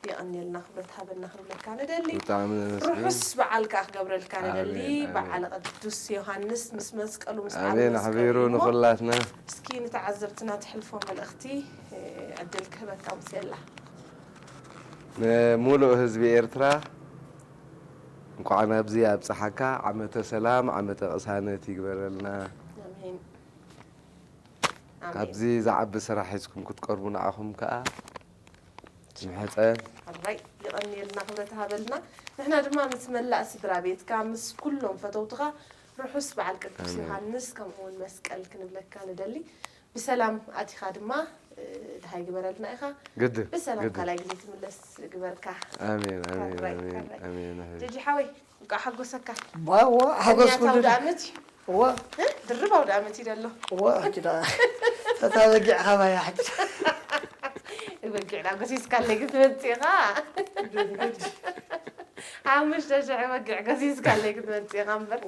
የቐንየልና ክብረት ሃበልና ክንብለካ ንደሊ። ብጣዕሚ ነመስግን። ርሑስ በዓል ከኣ ክገብረልካ ንደሊ። ኣሜን፣ ኣሜን። በዓል ቅዱስ ዮሃንስ ምስ መስቀሉ ምስ በዓል ኣሜን መስቀሉ ኣሕቢሩ እሞ ንኹላትና እስኪ ንተዓዘብትና ትሕልፎ መልእኽቲ ዕድል ክህበካ ሙሴላ። ንሙሉእ ህዝቢ ኤርትራ እንኳዕ ናብዚ ኣብፀሓካ። ዓመተ ሰላም ዓመተ ቅሳነት ይግበረልና። ኣሜን። ኣሜን። ካብዚ ዝዓቢ ስራሕ ሒዝኩም ክትቀርቡ ንዓኹም ከዓ ምሕፀን። ኣራይ ይቐንየልና ክብረት ሃበልና። ንሕና ድማ ምስ መላእ ስድራ ቤትካ ምስ ኩሎም ፈተውትኻ ርሑስ በዓል ቅዱስ ኣሜን። ዮሃንስ ከምኡ እውን መስቀል ክንብለካ ንደሊ። ብሰላም ኣቲኻ ድማ እ፣ ድሃይ ግበረልና ኢኻ። ግድን ብሰላም ግድን። ካልኣይ ግዜ ትምለስ ግበርካ። ኣሜን ኣሜን ካራይ፣ ኣሜን ካራይ። ኣሜን ኣሜን። ጀጂ ሓወይ እንኳዕ ሓጎሰካ። ዋዋ ሓጎስ ቅንያት ኩሉ ኣውደ ዓመት እዩ። እዋ እ፣ ድርብ ኣውደ ዓመት እዩ ደሎ። እዋ ሕጂ ደኣ ተታ በጊዕ ካባያ ሕጂ በጊዕና ጎሲስካለይ ክትመፅእ ኢኻ። ሓሙሽተ ሽሕ በጊዕ ጎሲስካለይ ክትመፅእ ኢኻ እምበር።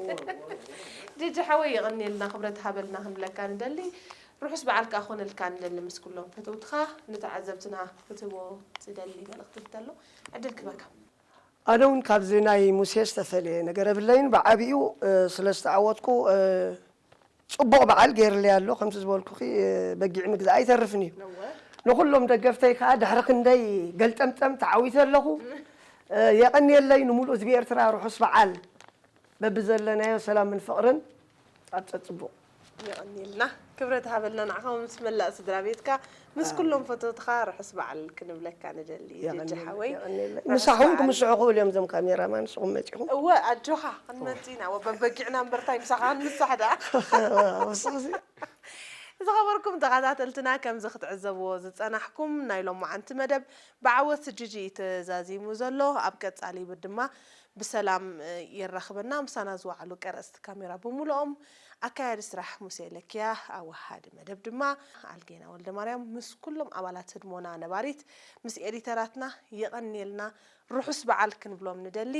ጀጂ ሓወይ የቐንየልና ክብረት ሃበልና ክንብለካ ንደሊ። ርሑስ በዓል ከኣ ኮነልካ ንደሊ ምስ ኩሎም ፈተውትኻ። ንተዓዘብትና ክትህቦ ትደሊ መልእኽቲ እንተሎ ዕድል ክህበካ። ኣነ እውን ካብዚ ናይ ሙሴ ዝተፈለየ ነገር የብለይን። ብዓብኡ እ፣ ስለ ዝተዓወትኩ እ፣ ፅቡቕ በዓል ገይርለይ ኣሎ። ከምቲ ዝበልኩኺ እ፣ በጊዕ ምግዛእ ኣይተርፍን እዩ። ንኹሎም ደገፍተይ ከዓ ድሕሪ ክንደይ ገልጠምጠም ተዓዊተ ኣለኹ። እ፣ የቐንየለይ። ንምሉእ ህዝቢ ኤርትራ ርሑስ በዓል። በብዘለናዮ ሰላምን ፍቕርን ኣብ ጸጽቡቕ። የቐንየልና። ክብረት ሃበልና ንዓኻ ምስ መላእ ስድራ ቤትካ ምስ ኩሎም ፈተውትኻ ርሑስ በዓል ክንብለካ ንደሊ። ጀጂ ሓወይ የቐንየለይ። ምሳኹም ክምስሑ ክብሉ እዮም እዞም ካሜራማን፣ ንስኹም መጺኹም። እወ ኣጆኻ ክንመጽእ ኢና። ወ በበጊዕና እምበርታይ ምሳኻ ክንምሳሕ ደኣ። ወስኹሲ ዝኸበርኩም ተኸታተልትና ከምዚ ክትዕዘብዎ ዝጸናሕኩም ናይ ሎማዓንቲ መደብ ብዓወት ጅጂ እዩ ተዛዚሙ ዘሎ። ኣብ ቀጻሊ ድማ ብሰላም የራኽበና። ምሳና ዝወዓሉ ቀረጽቲ ካሜራ ብምሉኦም፣ ኣካያዲ ስራሕ ሙሴ ለኪያ፣ ኣወሃዲ መደብ ድማ ኣልጌና ወልደማርያም ምስ ኩሎም ኣባላት ህድሞና ነባሪት ምስ ኤዲተራትና የቐንየልና። ርሑስ በዓል ክንብሎም ንደሊ።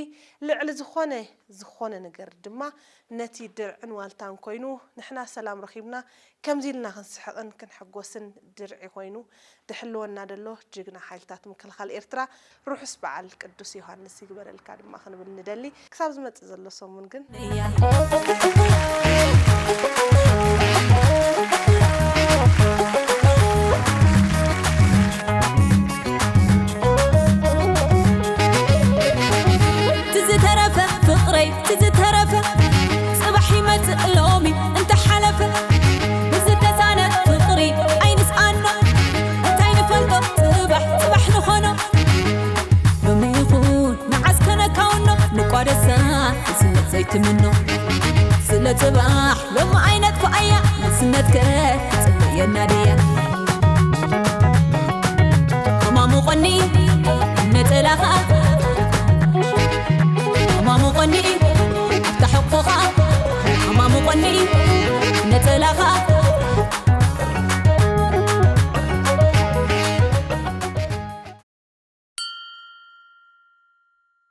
ልዕሊ ዝኾነ ዝኾነ ነገር ድማ ነቲ ድርዕን ዋልታን ኮይኑ ንሕና ሰላም ረኺብና ከምዚ ኢልና ክንስሕቕን ክንሕጎስን ድርዒ ኮይኑ ድሕልወና ደሎ ጅግና ሓይልታት ምክልኻል ኤርትራ ርሑስ በዓል ቅዱስ ዮሃንስ ይግበረልካ ድማ ክንብል ንደሊ። ክሳብ ዝመጽእ ዘሎ ሰሙን ግን ትዝተረፈ ፍቕረይ ትዝተረፈ ጽባሕ ይመጽእ ሎሚ እንተሓለፈ ብዝተሳነ ፍቕሪ ኣይንስኣኖ እንታይ ንፈልጦ ጽባሕ ጽባሕ ንኾኖ ሎሚ ይኹን ንዓስ ከነካውኖ ንቋደሳ ንስነት ዘይትምኖ ስለ ጽባሕ ሎሚ ኣይነጥፍኣያ ንስነትከ ትጽበየና ድያ ከማሙቐኒ ነጸላኻ